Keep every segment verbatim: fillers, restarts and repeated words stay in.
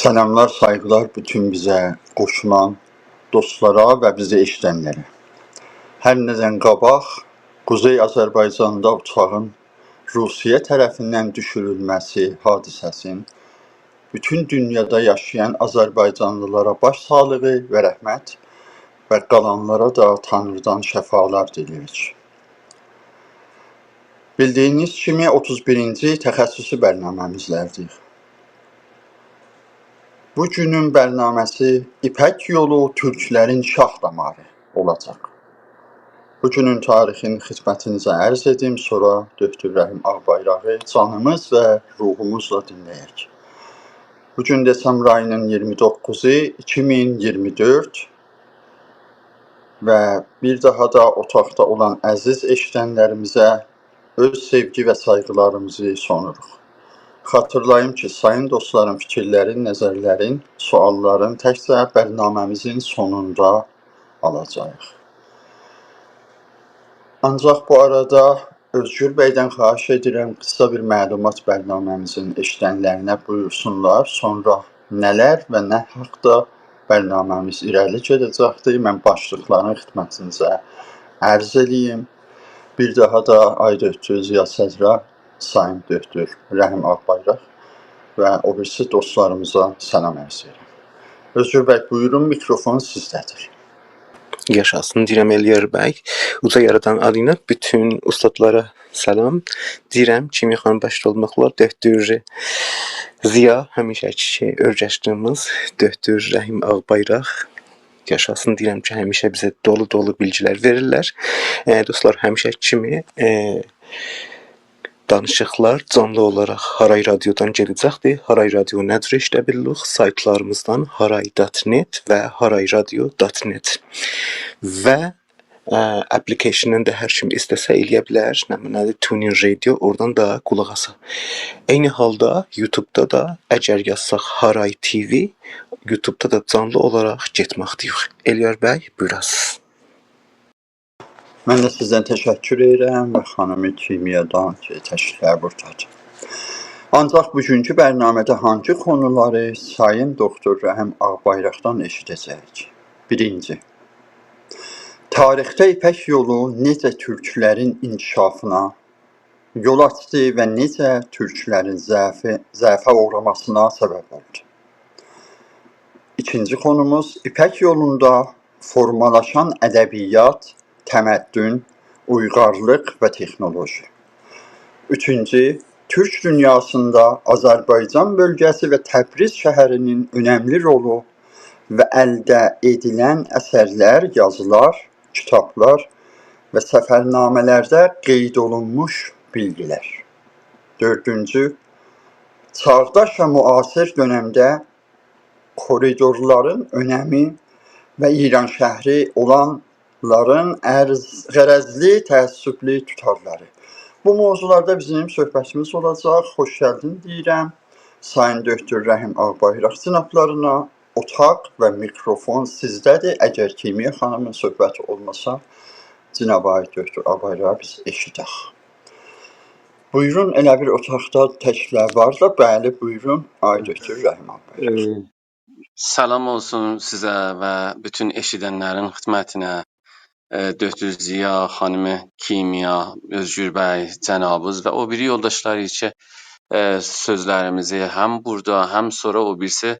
سلاملار، سایغیلار بوتون بیزه قوشولان دوستلارا و بیزی ائشیدنلره. هر نه‌دن قاباق قوزئی آذربایجاندا اوچاغین روسیه طرفیندن دوشورولمه‌سی حادثه‌سین بوتون دونیادا یاشایان آذربایجانلیلارا باش ساغلیغی و رحمت و قالانلارا دا تانریدان شفالار دیله‌ییریک. بیلدیگینیز کیمی، اوتوز بیرینجی تخصصی برنامه‌میزلردیر. بو گونون برنامه‌سی ایپک یولو، تورکلرین شاه داماری اولاجاق. بو گونون تاریخینی خدمتینیزه عرض ائدیم، سونرا دکتر رحیم آغبایراغی جانیمیز و روحوموزلا دینله‌یک. بو گون دسامبر آیی‌نین اییرمی دوققوزو، ایکی مین اییرمی دؤرد و بیر داها دا اوتاقدا اولان عزیز ائشیدنلریمیزه اؤز سئوگی و سایغیلاریمیزی سونوروق. خاطیرلاییم کی، سایین دوستلارین فیکیرلرین، نظرلرین، سؤاللارین تکجه برنامه‌میزین سونوندا آلاجاغیق. آنجاق بو آرادا اؤزگور بیدن خواهش ائدیرم، قیسا بیر معلومات برنامه‌میزین ائشیدنلرینه بویورسونلار. سونرا نه‌لر و نه حاقدا برنامه‌میز ایره‌لی گئده‌جکدیر، من باشلیقلارین خدمتینیزه عرض ائله‌ییم. بیر داها دا آقای دکتر ضیا صدره، سایین دکتر رحیم آغبایراق و او بیریسی دوستلاریمیزا سلام عرض ائدیرم. اؤزگور بی، بویورون، میکروفون سیزده‌دیر. یاشاسین، دئییرم، الیار بی. اوجا یارادان آدینا بوتون اوستادلارا سلام. دئییرم، کیمیا خانیم باشدا اولماقلا دکتر ضیا، همیشه‌کی اؤیرشدیگیمیز دکتر رحیم آغبایراق. یاشاسین، دئییرم کی، همیشه بیزه دولو-دولو بیلگیلر وئریرلر. ائ، دوستلار، همیشه کیمی، ائ، دانیشیقلار جانلی اولاراق هارای رادیودان گئده‌جکدیر. هارای رادیو نه جور ائشیده بیلیریک؟ سایتلاریمیزدان هارای دات نت و هارای رادیو دات نت و، ائ، اپلیکیشن‌دن ده هر کیم ایسته‌سه ائلیه بیلر. نمنه‌دیر؟ تونین رادیو، اورادان دا قولاق آسا. عینی حالدا یوتیوبدا دا اگر یازساق هارای تی‌وی، یوتیوبدا دا جانلی اولاراق گئتمکده‌ییک. الیار بی، بویوراسیز. من ده سیزدن تشکر ائدیرم و خانیم کیمیادان کی، تشریفلری بوردادیر. آنجاق بوگونکو برنامه‌ده هانسی قونولاری سایین دکتر رحیم آغبایراقدان ائشیده‌جه‌ییک؟ بیرینجی، تاریخده ایپک یولو نئجه تورکلرین انکشافینا یول آچدی و نئجه تورکلرین ضعفی، ضعفه اوغراماسینا سبب اولدو؟ ایکینجی قونوموز، ایپک یولوندا فورمالاشان ادبیات، تمدن، اویغارلیق و تکنولوژی. اوچونجو، تورک دونیاسیندا آذربایجان بؤلگه‌سی و تبریز شهری‌نین اؤنملی رولو و الده ائدیلن اثرلر، یازیلار، کیتابلار و سفرنامه‌لرده قید اولونموش بیلگیلر. دؤردونجو، چاغداش و معاصر دؤنمده کوریدورلارین اؤنمی و ایرانشهری اولانلارین عرض-، غرضلی، تعصبلو توتارلاری. بو موضوعلاردا بیزیم صحبتیمیز اولاجاق. خوش گلدین دئییرم سایین دکتر رحیم آغبایراق جنابلارینا. اوتاق و میکروفون سیزده‌دیر. اگر کیمیا خانیمین صحبتی اولماسا، جناب آقای دکتر آغبایراغی بیز ائشیدک. بویورون، ائله بیر اوتاقدا تکلیفلر واردی. بلی، بویورون، آقای دکتر رحیم آغبایراق. ائ، سلام اولسون سیزه و بوتون ائشیدنلرین خدمتینه. ائ، دکتر ضیا، خانیم کیمیا، اؤزگور بی، جنابیز و او بیری یولداشلار کی، ائ، سؤزلریمیزی هم بورادا، هم سونرا او بیریسی،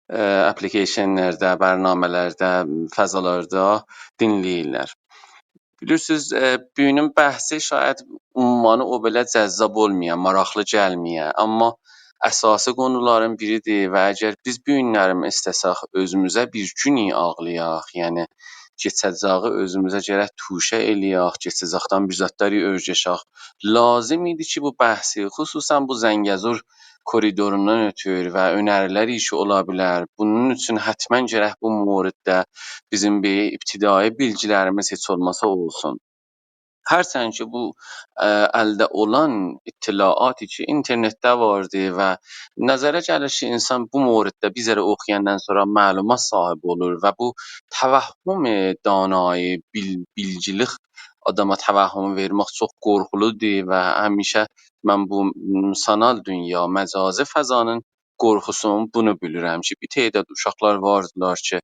ائ، اپلیکیشن‌لرده، برنامه‌لرده، فضالاردا دینله‌ییرلر. بیلیرسینیز، ائ، بوگونون بحثی شاید عنوانی او بئله جذاب اولمایا، ماراقلی گلمه‌یه، آمما اساسی قونولارین بیریدیر و اگر بیز بو گونلری ایسته‌سک اؤزوموزه بیر گون آغلایاق، یعنی کئچه‌جه‌یی اؤزوموزه گرک توشه ائله‌یک، کئچه‌جکدن بیر زادلاری اؤیرشک. لازیم ایدی کی، بو بحثی، خصوصاً بو زنگه‌زور کوریدوروندان اؤتور و اؤنری‌لری کی اولا بیلر، بونون اوچون حتماً گرک بو موردده بیزیم بیر ابتدایی بیلگیلریمیز هئچ اولماسا اولسون. هرچند کی، بو، ا، الده اولان اطلاعاتی کی، اینترنتده واردی و نظره گلیر کی، اینسان بو موردده بیر ذره اوخویاندان سونرا معلومات صاحیبی اولور و بو توهم دانایی، بیل-، بیلگیلیک آداما توهمی وئرمک چوخ قورخولودور و همیشه من بو، م، سانال دونیا، مجازی فضانین قورخوسون، بونو بیلیرم کی، بیر تعداد اوشاقلار واردیلار کی،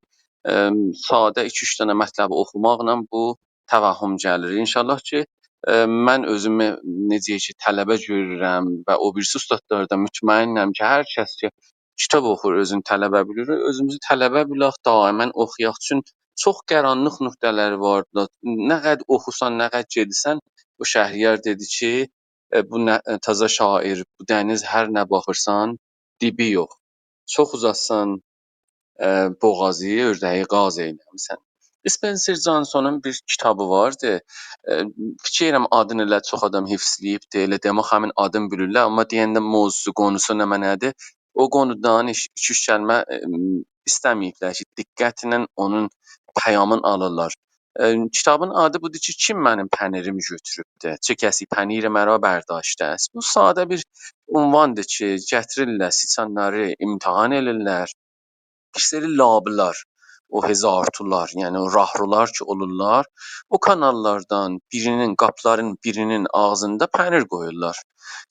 ائم، ساده ایکی-اوچ دنه مطلبی اوخوماقلا بو توهم گلیر. ان‌شاءالله کی، ائ، من اؤزومو نئجه کی، طلبه گؤرورم و او بیریسی اوستادلار دا مطمئنم کی، هر کس کی، کیتاب اوخور، اؤزونو طلبه بیلیر، اؤزوموزو طلبه بیلک، دائماً اوخویاق. چون چوخ قارانلیق نقطه‌لری واردی. نه قدر اوخوسان، نه قدر گئدیرسن، او شهریار دئدی کی، ائ، بو نه، ائ، تازا شاعر، بو دنیز هر نه باخیرسان، دیبی یوخ. چوخ اوزاتسان، ائ، بوغازی، اؤرده‌یی قاز ائیله‌میسن. اسپنسر جانسونون بیر کیتابی واردی. ائ، فیکیر ائدیرم، آدینی ائله چوخ آدام حفظله‌ییبدی. ائله دئمک، همین آدینی بیلیرلر، آمما دئینده موضوعسو، قونوسو نمنه‌دیر، او قونودان ایکی-، ایکی-اوچ کلمه، ائ، ایسته‌مه‌ییبلر کی، دقتله اونون پیامینی آلالار. ائ، کیتابین آدی بودور کی، «کیم منیم پنیریمی گؤتوروبدور؟ چه کسی پنیر مرا برداشته است؟» بو ساده بیر عنواندیر کی، گتیریرلر سیچانلاری امتحان ائدیرلر. بیر سری لابیلار، او هزارتولار، یعنی او راهرولار کی اولورلار، او کاناللاردان بیرینین، قاپلارین بیرینین آغزیندا پنیر قویورلار.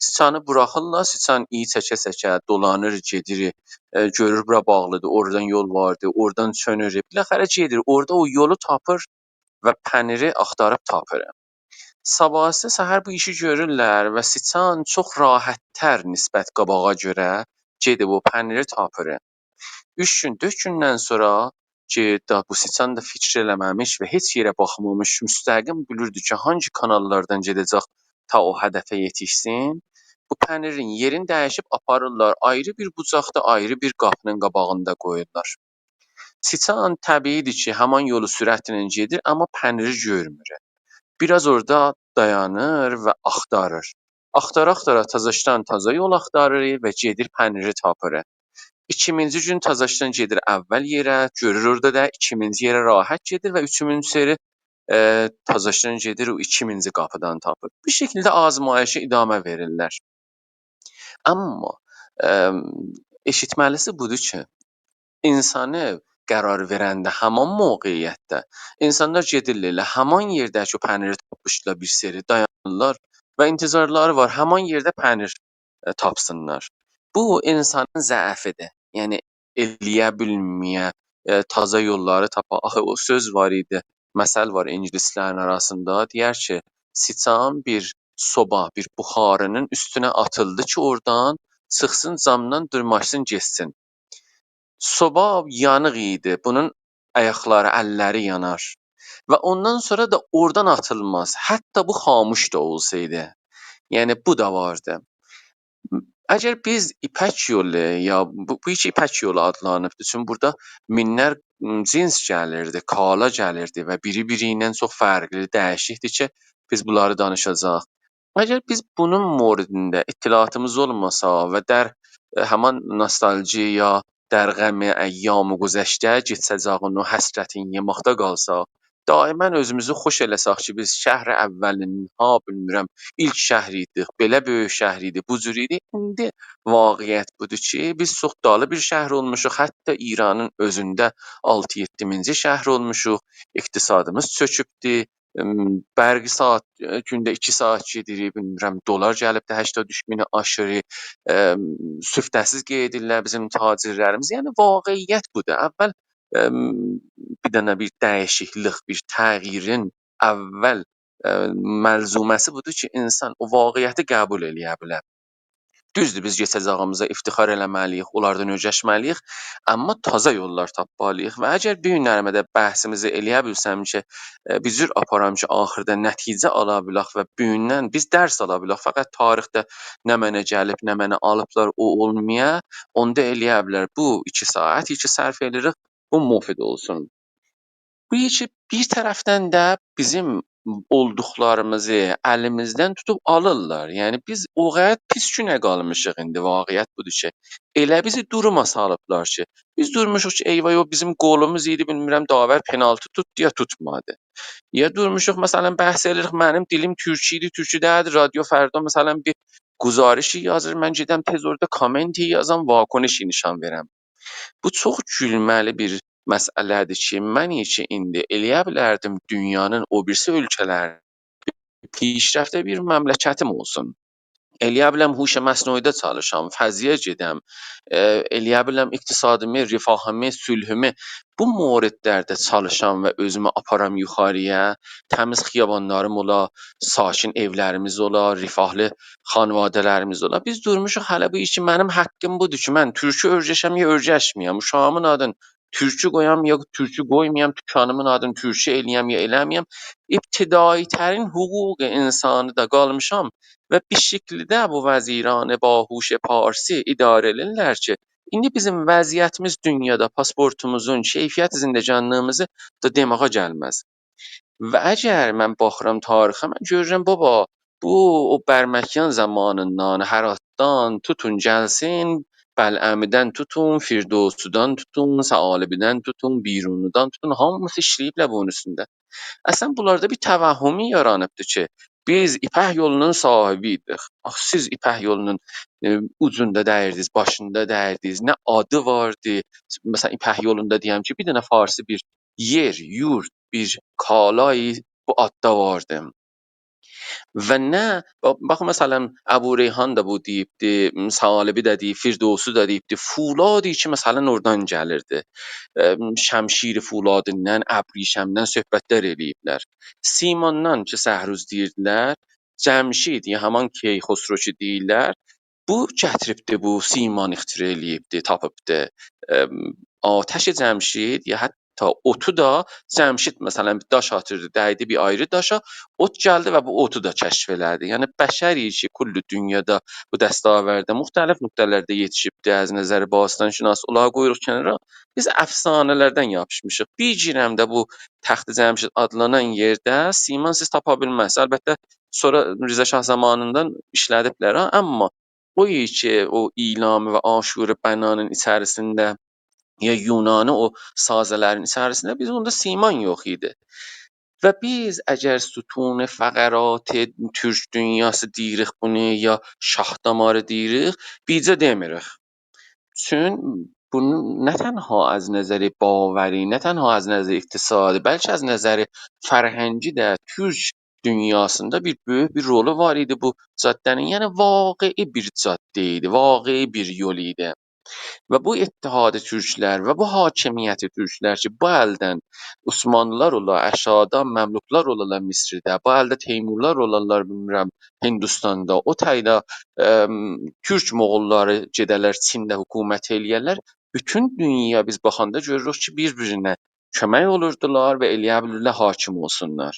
سیچانی بوراخیرلار، سیچان ایی چکه-چکه دولانیر، گئدیر، ائ، گؤرور بورا باغلیدیر، اورادان یول واردی، اورادان چؤنور، بالاخره گئدیر، اورادا او یولو تاپیر و پنیری آختاریب تاپیر. صاباحیسی سحر بو ایشی گؤرورلر و سیچان چوخ راحت‌تر نسبت قاباغا گؤره گئدیب او پنیری تاپیر. اوچ گون، دؤرد گوندن سونرا کی، دا بو سیچان دا فیکیر ائله‌مه‌میش و هئچ یئره باخمامیش، مستقیم بیلیردی کی، هانگی کاناللاردان گئده‌جک تا او هدفه یئتیشسین. بو پنیرین یئرینی دییشیب آپاریرلار آیری بیر بوجاقدا، آیری بیر قاپینین قاباغیندا قویورلار. سیچان طبیعی‌دیر کی، همان یولو سرعتله گئدیر، آمما پنیری گؤرمور. بیر آز اورادا دایانیر و آختاریر. آختارا-آختارا تازاشدان تازا یول آختاریر و گئدیر پنیری تاپیر. ایکینجی گون تازاشدان گئدیر اول یئره، گؤرور اورادا دا ایکینجی یئره راحت گئدیر و اوچونجو سری، ائ، تازاشدان گئدیر او ایکینجی قاپیدان تاپیر. بو شکیلده آزمایشی ادامه وئریرلر. آمما، ائم، ائشیتمه‌لیسی بودور کی، انسانی قرار وئرنده همان موقعیتده انسانلار گئدیرلر ائله همان یئرده کی، او پنیری تاپمیشدیلار، بیر سری دایانیرلار و انتظارلاری وار همان یئرده پنیر، ائ، تاپسینلار. بو انسانین ضعفی‌دیر. یعنی ائلیه بیلمه‌یه، ائ، تازا یوللاری تاپا. آخی او سؤز وار ایدی، مثل وار اینگیلیسلرین آراسیندا، دئیر کی، سیچان بیر سوبا، بیر بخاری‌نین اوستونه آتیلدی کی، اورادان چیخسین، جامدان دیرماشسین، گئتسین. سوبا یانیق ایدی، بونون آیاقلاری، اللری یانار. و اوندان سونرا دا اورادان آتیلماز، حتی بو خاموش دا اولسایدی. یعنی، بو دا واردی. اگر بیز ایپک یولو، یا بو، بو کی ایپک یولو آدلانیبدیر. چونکی بورادا مینلر، م، جنس گلیردی، کالا گلیردی و بیری بیری ایله چوخ فرقلی، دییشیکدیر کی، بیز بونلاری دانیشاجاغیق. اگر بیز بونون موردینده اطلاعاتیمیز اولماسا و در، ائ، همان نوستالژی یا در غم ایام گذشته، کئچه‌جاغین او حسرتین یئماقدا قالساق، دائماً اؤزوموزو خوش ائله‌سک کی، بیز شهر اولین، ها، بیلمیرم، ایلک شهر ایدیک، بئله بؤیوک شهر ایدی، بو جور ایدی. ایندی واقعیت بودور کی، بیز چوخ دالی بیر شهر اولموشوق، حتی ایرانین اؤزونده آلتی-یئددیمینجی شهر اولموشوق، اقتصادیمیز چؤکوبدور، ام، برقی ساعت، ائ، گونده ایکی ساعت گئدیریک، بیلمیرم، دلار گلیبدیر هشتاد اوچ مینی آشیریق، ام، سفته‌سیز قئییدیرلر بیزیم تاجرلریمیز. یعنی، واقعیت بودور. اول ام، بیر دنه بیر دییشیکلیک، بیر تغییرین اول، ائ، ملزومه‌سی بودور کی، انسان او واقعیتی قبول ائلیه بیله. دوزدور، بیز کئچه‌جاغیمیزه افتخار ائله‌مه‌لی‌ییک، اونلاردان اؤیرشمه‌لی‌ییک، آمما تازا یوللار تاپمالی‌ییق. و اگر بو گونلریمه ده بحثیمیزی ائلیه بیلسم کی، ائ، بیر جور آپارام کی، آخیردا نتیجه آلا بیلک و بوگوندن بیز درس آلا بیلک، فقط تاریخده نمنه گلیب، نمنه آلیبلار، او اولمایا، اوندا ائلیه بیلر بو ایکی ساعت کی صرف ائدیریک، بو مفید اولسون. بو کی، بیر طرفدن ده بیزیم اولدوقلاریمیزی الیمیزدن توتوب آلیرلار. یعنی، بیز او قدر پیس گونه قالمیشیق ایندی، واقعیت بودور کی، ائله بیزی دوروما سالیبلار کی، بیز دورموشوق کی، ای وای، او بیزیم گلوموز ایدی، بیلمیرم، داور پنالتی توتدو یا توتمادی. یا دورموشوق، مثلاً، بحث ائدیریک، منیم دیلیم تورکی ایدی، تورکی دئییلدی، رادیو فردا، مثلاً، بیر گزارشی یازیر، من گئدم تئز اورادا کامنتی یازام، واکنشی نشان وئرم. بو چوخ گولمه‌لی بیر مسئله‌دیر کی، من کی ایندی ائلیه بیلردیم دونیانین او بیریسی اؤلکه‌لرینده پیشرفته بیر مملکتیم اولسون. ائلیه بیلم هوش مصنوعی‌ده چالیشام، فضایا گئدم، ائ، ائلیه بیلم اقتصادیمی، رفاهیمی، صلحومو بو موردلرده چالیشام و اؤزومو آپارام یوخاری‌یا، تمیز خیابانلاریم اولا، ساکن ائولریمیز اولا، رفاهلی خانواده‌لریمیز اولا. بیز دورموشوق هله بو ایش کی، منیم حاققیم بودور کی، من تورکو اؤیرشم یا اؤیرشمه‌یم، اوشاغیمین آدین تورکو قویام یا تورکو قویمایام، دوکانیمین آدینی تورکو ائلییم یا ائله‌مه‌یم. ابتدایی‌ترین حقوق انسانی‌ده قالمیشام و بیر شکیلده بو وزیران باهوش پارسی اداره ائدیرلر کی، ایندی بیزیم وضعیتیمیز دونیادا، پاسپورتوموزون، کیفیت زندگانلیغیمیزی دا دئماغا گلمز. و اگر من باخیرام تاریخه، من گؤرورم، بابا، بو او برمکیان زامانیندان، هراتدان توتون گلسین، بلعمی‌دن توتون، فردوسی‌دن توتون، ثعالبی‌دن توتون، بیرونی‌دن توتون، هامیسی ایشله‌ییبلر بونون اوستونده. اصلاً بونلاردا بیر توهمی یارانیبدیر کی، بیز ایپک یولونون صاحیبی‌یدیک. آخی سیز ایپک یولونون، ائ، اوجوندا دئییردینیز، باشیندا دئییردینیز، نه آدی واردی؟ مثلاً ایپک یولوندا دئیم کی، بیر دنه فارسی بیر یئر، یورد، بیر کالایی بو آددا واردی. و نه، با-، باخین، مثلاً، ابوریحان دا بو دئییبدی، ثعالبی ده دئییب، فردوسی ده دئییبدی، فولادی کی، مثلاً، اورادان گلیردی. ائ، شمشیر فولادیندان، ابریشمدن صحبتلر ائله‌ییبلر. سیماندان کی، سحروز دئییردیلر، جمشید، یا همان کیخسرو کی دئییرلر، بو گتیریبدی، بو سیمان اختراع ائله‌ییبدی، تاپیبدی. ام، آتش جمشید، یا حتی اوتو دا جمشید، مثلاً، بیر داش آتیردی، دَیدی بیر آیری داشا، اوت گلدی و بو اوتو دا کشف ائله‌دی. یعنی، بشر کی، کل دونیادا بو دستاورده مختلف نقطه‌لرده یئتیشیبدی، از نظر باستان‌شناسی، اونلاری قویوروق کنارا، بیز افسانه‌لردن یاپیشمیشیق. بیر گرم ده بو تخت جمشید آدلانان یئرده سیمان سیز تاپا بیلمزسینیز. البته، سونرا رضا شاه زامانیندان ایشله‌دیبلر ها، اما او کی، او ایلامی و آشوب بنانین ایچریسینده، یا یونانی او سازه‌لرین ایچریسینده بیز اوندا سیمان یوخ ایدی. و بیز اگر ستون فقرات تورک دونیاسی دئییریک بونو، یا شاه‌داماری دئییریک، بیجه دئمیریک. چون بونون نه تنها از نظر باوری، نه تنها از نظر اقتصادی، بلکه از نظر فرهنگی ده تورک دونیاسیندا بیر بؤیوک بیر رولو وار ایدی بو جاده‌نین. یعنی، واقعی بیر جاده ایدی، واقعی بیر یول ایدی. و بو اتحاد تورکلر و بو حاکمیت تورکلر کی، بو الدن عثمانلی‌لار اولا، آشاغیدا مملوکلار اولالار مصرده، بو الده تیمورلار اولالار، بیلمیرم، هندوستاندا، او تایدا، ام، تورک مغوللاری گئده‌لر چینده حکومت ائله‌یه‌لر، بوتون دونیا بیز باخاندا گؤروروک کی، بیر-بیرینه کؤمک اولوردولار و ائلیه بیلیرلر حاکم اولسونلار.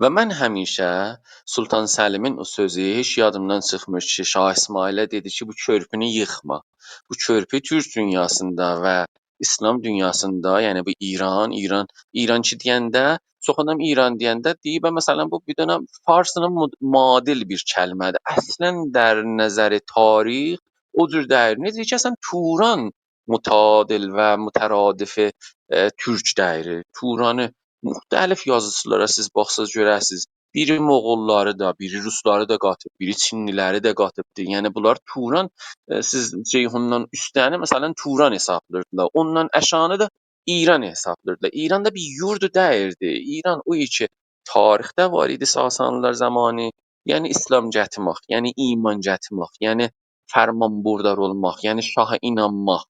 و من همیشه سلطان سلیمین او سؤزو هئچ یادیمدان چیخمیر کی، شاه اسماعیله دئدی کی، بو کؤرپونو ییخما. بو کؤرپو تورک دونیاسیندا و ایسلام دونیاسیندا، یعنی بو ایران، ایران، ایران کی دئینده، چوخ آدام ایران دئینده دئییب، مثلاً، بو بیر دنه فارسلا مد-، معادل بیر کلمه‌دیر. اصلاً، در نظر تاریخ او جور دئییل. نئجه کی، اصلاً، توران متعادل و مترادف، ائ، تورک دئییل. تورانی مختلف یازیچیلارا سیز باخساز گؤررسینیز. بیری مغوللاری دا، بیری روسلاری دا قاتیب، بیری چینلی‌لری ده قاتیبدیر. یعنی بونلار توران، ائ، سیز جیحوندان اوسته‌نی، مثلاً، توران حسابلاییردیلار. اوندان آشاغینی دا ایران حسابلاییردیلار. ایران دا بیر یورد دئییردی. ایران او کی تاریخده وار ایدی ساسانی‌لار زامانی، یعنی ایسلام گتیرمک، یعنی ایمان گتیرمک، یعنی فرمانبردار اولماق، یعنی شاها اینانماق.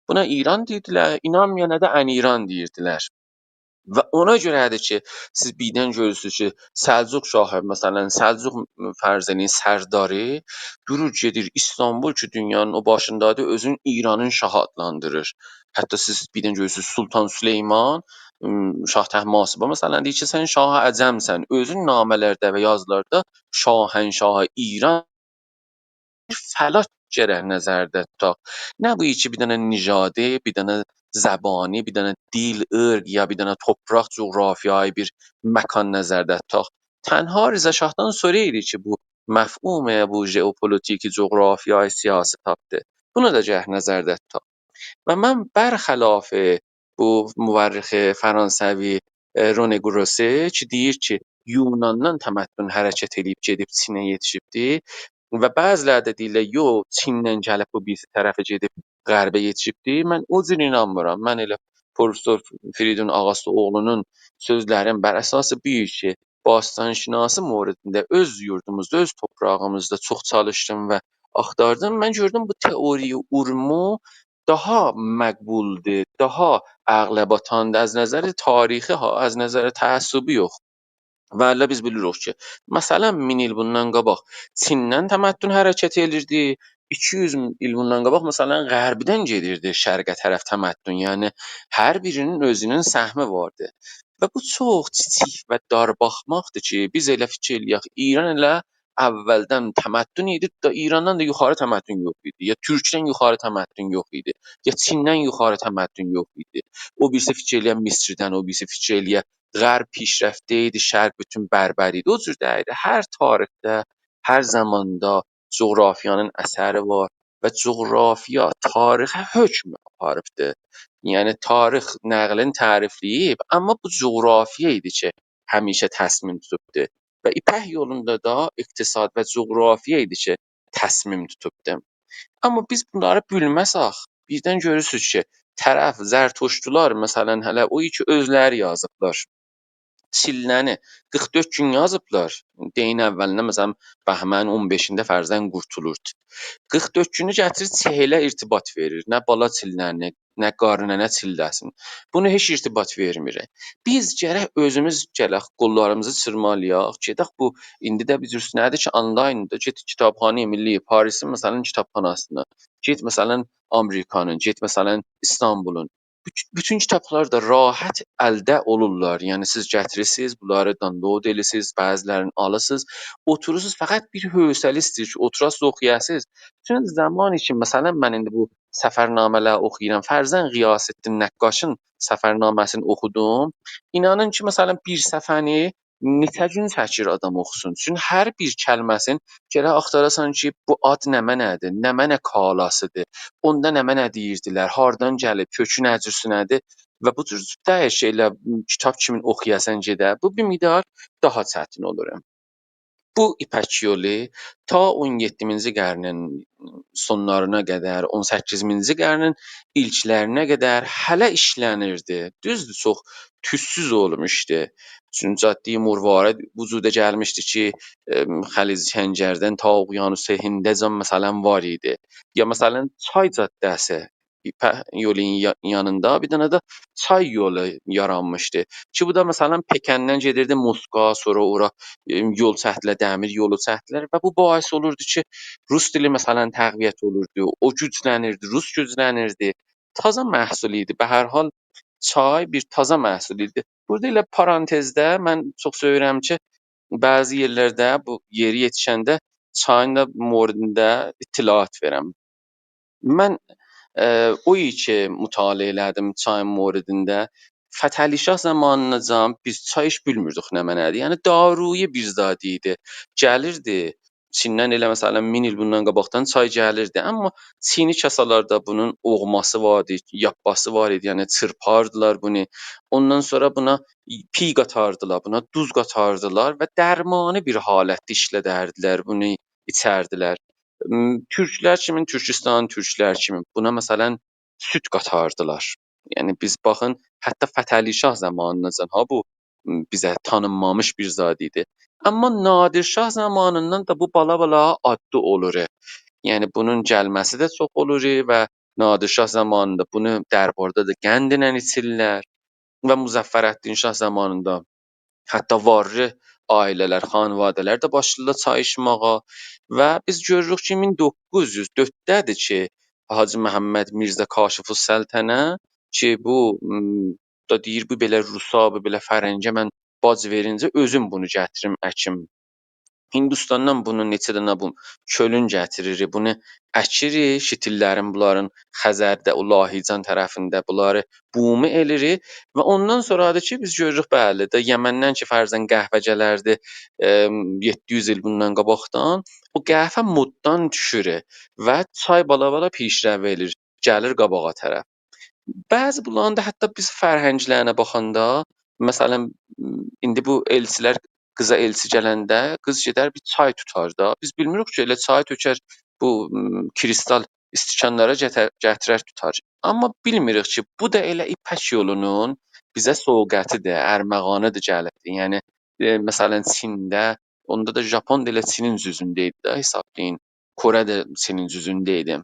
بونا ایران دئییردیلر، اینانمایانا دا ان‌ایران دئییردیلر. و اونا گؤره‌دیر کی، سیز بیردن گؤرورسونوز کی، سلجوق شاهی، مثلاً، سلجوق، فرض ائله‌یین، سرداری دورور، گئدیر ایستانبول کی، دونیانین او باشیندادیر، اؤزون ایرانین شاهی آدلاندیریر. حتی سیز بیردن گؤرورسونوز، سلطان سلیمان، م، شاه طهماسبا، مثلاً، دئییر کی، سن شاه عجم‌سن. اؤزون نامه‌لرده و یازیلاردا شاهنشاه ایران، فلات گرک نظرده توتاق. نه بو کی، بیر دنه نژادی، بیر دنه زبانی، بیر دنه دیل، عرق، یا بیر دنه تورپاق، جغرافیایی بیر مکان نظرده توتاق. تنها رضا شاهدان سونرا ایدی کی، بو مفهوم، بو ژئوپولیتیکی، جغرافیایی، سیاسی تاپدی. بونو دا گرک نظرده توتاق. و من برخلاف بو مورخ فرانسوی، ائ، رنه گروسه کی، دئییر کی، یوناندان تمدن حرکت ائدیب گئدیب چینه یئتیشیبدی و بعضی‌لری ده دئییرلر، یوخ، چیندن گلیب بو بیریسی طرفه گئدیب غربه یئتیشیبدی. من او جور اینانمیرام. من ائله پروفسور فریدون آغاستی‌اوغلونون سؤزلرین بر اساس بو کی، باستان‌شناسی موردینده اؤز یوردوموزدا، اؤز توپراغیمیزدا چوخ چالیشدیم و آختاردیم. من گؤردوم بو تئوری اورمو داها مقبولدور، داها عقله باتاندیر از نظر تاریخی ها، از نظر تعصبی یوخ. و ائله بیز بیلیریک کی، مثلا، مین ایل بوندان قاباق چیندن تمدن حرکت ائدیردی، ایکی یوز ایل بوندان قاباق، مثلا، غربدن گئدیردی شرقه طرف تمدن. یعنی، هر بیرینین اؤزونون سهمی واردی. و بو چوخ کیچیک و دار باخماقدیر کی، بیز ائله فیکیر ائله‌یک، ایران ائله اولدن تمدن ایدی، دا ایراندان دا یوخاری تمدن یوخ ایدی، یا تورکدن یوخاری تمدن یوخ ایدی، یا چیندن یوخاری تمدن یوخ ایدی. او بیریسی فیکیر ائله‌یه مصردن، او بیریسی فیکیر ائله‌یه غرب پیشرفته ایدی، شرق بوتون بربر ایدی. او جور دئییلدی. هر تاریخده، هر زاماندا جغرافیانین اثری وار و جغرافیا تاریخه حکم آپاریبدی. یعنی، تاریخ نقلین تعریفله‌ییب، اما بو جغرافیا ایدی کی، همیشه تصمیم توتوبدو. و ایپک یولوندا دا اقتصاد و جغرافیا ایدی کی، تصمیم توتوبدو. اما بیز بونلاری بیلمه‌سک، بیردن گؤرورسونوز کی، طرف زرتشتلار، مثلا، هله او کی اؤزلری یازیبلار، چیندنی قیرخ دؤرد گون یازیبلار. دئیین، اولینده، مثلا، بهمنین اون بئشینده فرضاً قورتولوردو. قیرخ دؤرد گونو گتیریر، چهله ارتباط وئریر. نه بالا چیندنی، نه قاریننه چینده‌سین. بونو هئچ ارتباط وئرمیر. بیز گرک اؤزوموز گلک، قوللاریمیزی چیرمالایاق. گئدک بو، ایندی ده بیر جور نه‌دیر کی، آنلایندا، گئت کتابخانهٔ ملی پاریسین، مثلا، کتابخاناسینا. گئت، مثلا، آمریکانین، گئت، مثلا، ایستانبولون. بوت-، بوتون کیتابلار دا راحت الده اولورلار. یعنی، سیز گتیریرسینیز، بونلاری دانلود ائدیرسینیز، بعضی‌لرینی آلیرسینیز، اوتورورسونوز، فقط بیر حوصله ایسته‌ییر کی، اوتوراسینیز، اوخویاسینیز. چونکی زمانی کی، مثلا، من ایندی بو سفرنامه‌لری اوخویورام، فرضاً غیاث‌الدین نقاشین سفرنامه‌سینی اوخودوم، اینانین کی، مثلا، بیر صفحه‌نی نئچه گون چکیر آدام اوخوسون. چونکی هر بیر کلمه‌سین گرک آختاراسان کی، بو آد نمنه‌دیر، نمنه کالاسیدیر، اوندا نمنه دئییردیلر، هاردان گلیب، کؤکو نه جورسونه‌دیر و بو جور دئییل شئیلر، کیتاب کیمین اوخویاسان گئده. بو بیر مقدار داها چتین اولور. بو ایپک یولو تا اون یئددینجی قرنین سونلارینا قدر، اون سککیزینجی قرنین ایلکلرینه قدر هله ایشله‌نیردی. دوزدور، چوخ توزسوز اولموشدو. چونکی جادهٔ مروارید وجودا گلمیشدی کی، ائم، خلیج خنجردن تا اقیانوس هنده‌جن، مثلا، وار ایدی. یا، مثلا، چای جاده‌سی، ایپک یولون یا-، یانیندا بیر دنه ده چای یولو یارانمیشدی. کی، بو دا، مثلا، پکندن گئدیردی موسکوا، سونرا اورا، ائ، یول چکدیلر، دمیر یولو چکدیلر و بو باعث اولوردو کی، روس دیلی، مثلا، تقویت اولوردو، او گوجلنیردی، روس گوجلنیردی. تازا محصول ایدی. به هر حال، چای بیر تازا محصول ایدی. بورادا ائله پارانتزده من چوخ سئویرم کی، بعضی یئرلرده بو یئری یئتیشنده چایین دا موردینده اطلاعات وئرم. من، ائ، او کی مطالعه ائله‌دیم چایین موردینده، فتحعلی شاه زامانیناجان بیز چای هئچ بیلمیردیک نمنه‌دیر. یعنی، دارویی بیر زاد ایدی. گلیردی، چیندن ائله، مثلا، مین ایل بوندان قاباقدان چای گلیردی. اما چینی کاسالاردا بونون اوغماسی وار ایدی، یاپپاسی وار ایدی، یعنی چیرپاردیلار بونو. اوندان سونرا بونا پیی قاتاردیلار، بونا دوز قاتاردیلار و درمانی بیر حالتده ایشلدردیلر بونو، ایچردیلر. م، تورکلر کیمی، تورکیستان تورکلر کیمی بونا، مثلا، سود قاتاردیلار. یعنی، بیز باخین، حتی فتحعلی شاه زامانیناجان ها بو، م، بیزه تانینمامیش بیر زاد ایدی. اما نادر شاه زامانیندان دا بو بالا-بالا عادی اولور. یعنی، بونون گلمه‌سی ده چوخ اولور و نادر شاه زامانیندا بونو درباردا دا قندله ایچیرلر. و مظفرالدین شاه زامانیندا حتی وارلی عائله‌لر، خانواده‌لر ده باشلاییرلار چای ایچمه‌یه. و بیز گؤروروک کی، مین دوققوز یوز دؤردده‌دیر کی، حاجی محمد میرزا کاشف‌السلطنه کی، بو، م، دا دئییر، بو بئله روسا، بو بئله فرنگه من باج وئرینجه اؤزوم بونو گتیریم، اکیم. هندوستاندان بونون نئچه دنه بو کؤلون گتیریر، بونو اکیر، شیتیللرین، بونلارین خزرده، او لاهیجان طرفینده بونلاری بومی ائله‌ییر و اوندان سونرادیر کی، بیز گؤروروک، بلی، ده یمندن کی، فرضاً قهوه گلردی، ائم، یئددی یوز ایل بوندان قاباقدان، او قهوه مددان دوشور و چای بالا-بالا پیشرفت ائله‌ییر، گلیر قاباغا طرف. بعضی بونلارین دا حتی بیز فرهنگلرینه باخاندا، مثلا، ایندی بو ائلچیلر، قیزا ائلچی گلنده قیز گئدر بیر چای توتار دا. بیز بیلمیریک کی، ائله چای تؤکر، بو، م، کریستال استکانلارا گتر-، گتیرر توتار. اما بیلمیریک کی، بو دا ائله ایپک یولونون بیزه سوغاتیدیر، ارمغانیدیر گلیبدیر. یعنی، ائ، مثلا، چینده، اوندا دا ژاپون دا ائله چینین جزوینده ایدی ده، حسابلایین. کره ده چینین جزوینده ایدی.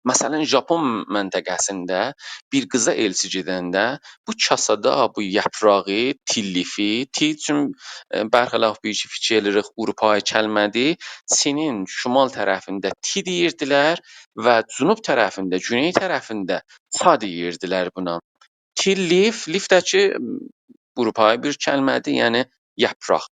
مثلا، ژاپون منطقه‌سینده بیر قیزا ائلچی گئدنده بو کاسادا بو یاپراغی، تی لیفی، تی چون، ائ، برخلاف بیر کی فیکیر ائلیریک آوروپایی کلمه‌دیر، چینین شمال طرفینده تی دئییردیلر و جنوب طرفینده، گونئی طرفینده چا دئییردیلر بونا. تی لیف، لیف ده کی، م، آوروپایی بیر کلمه‌دیر، یعنی یاپراق.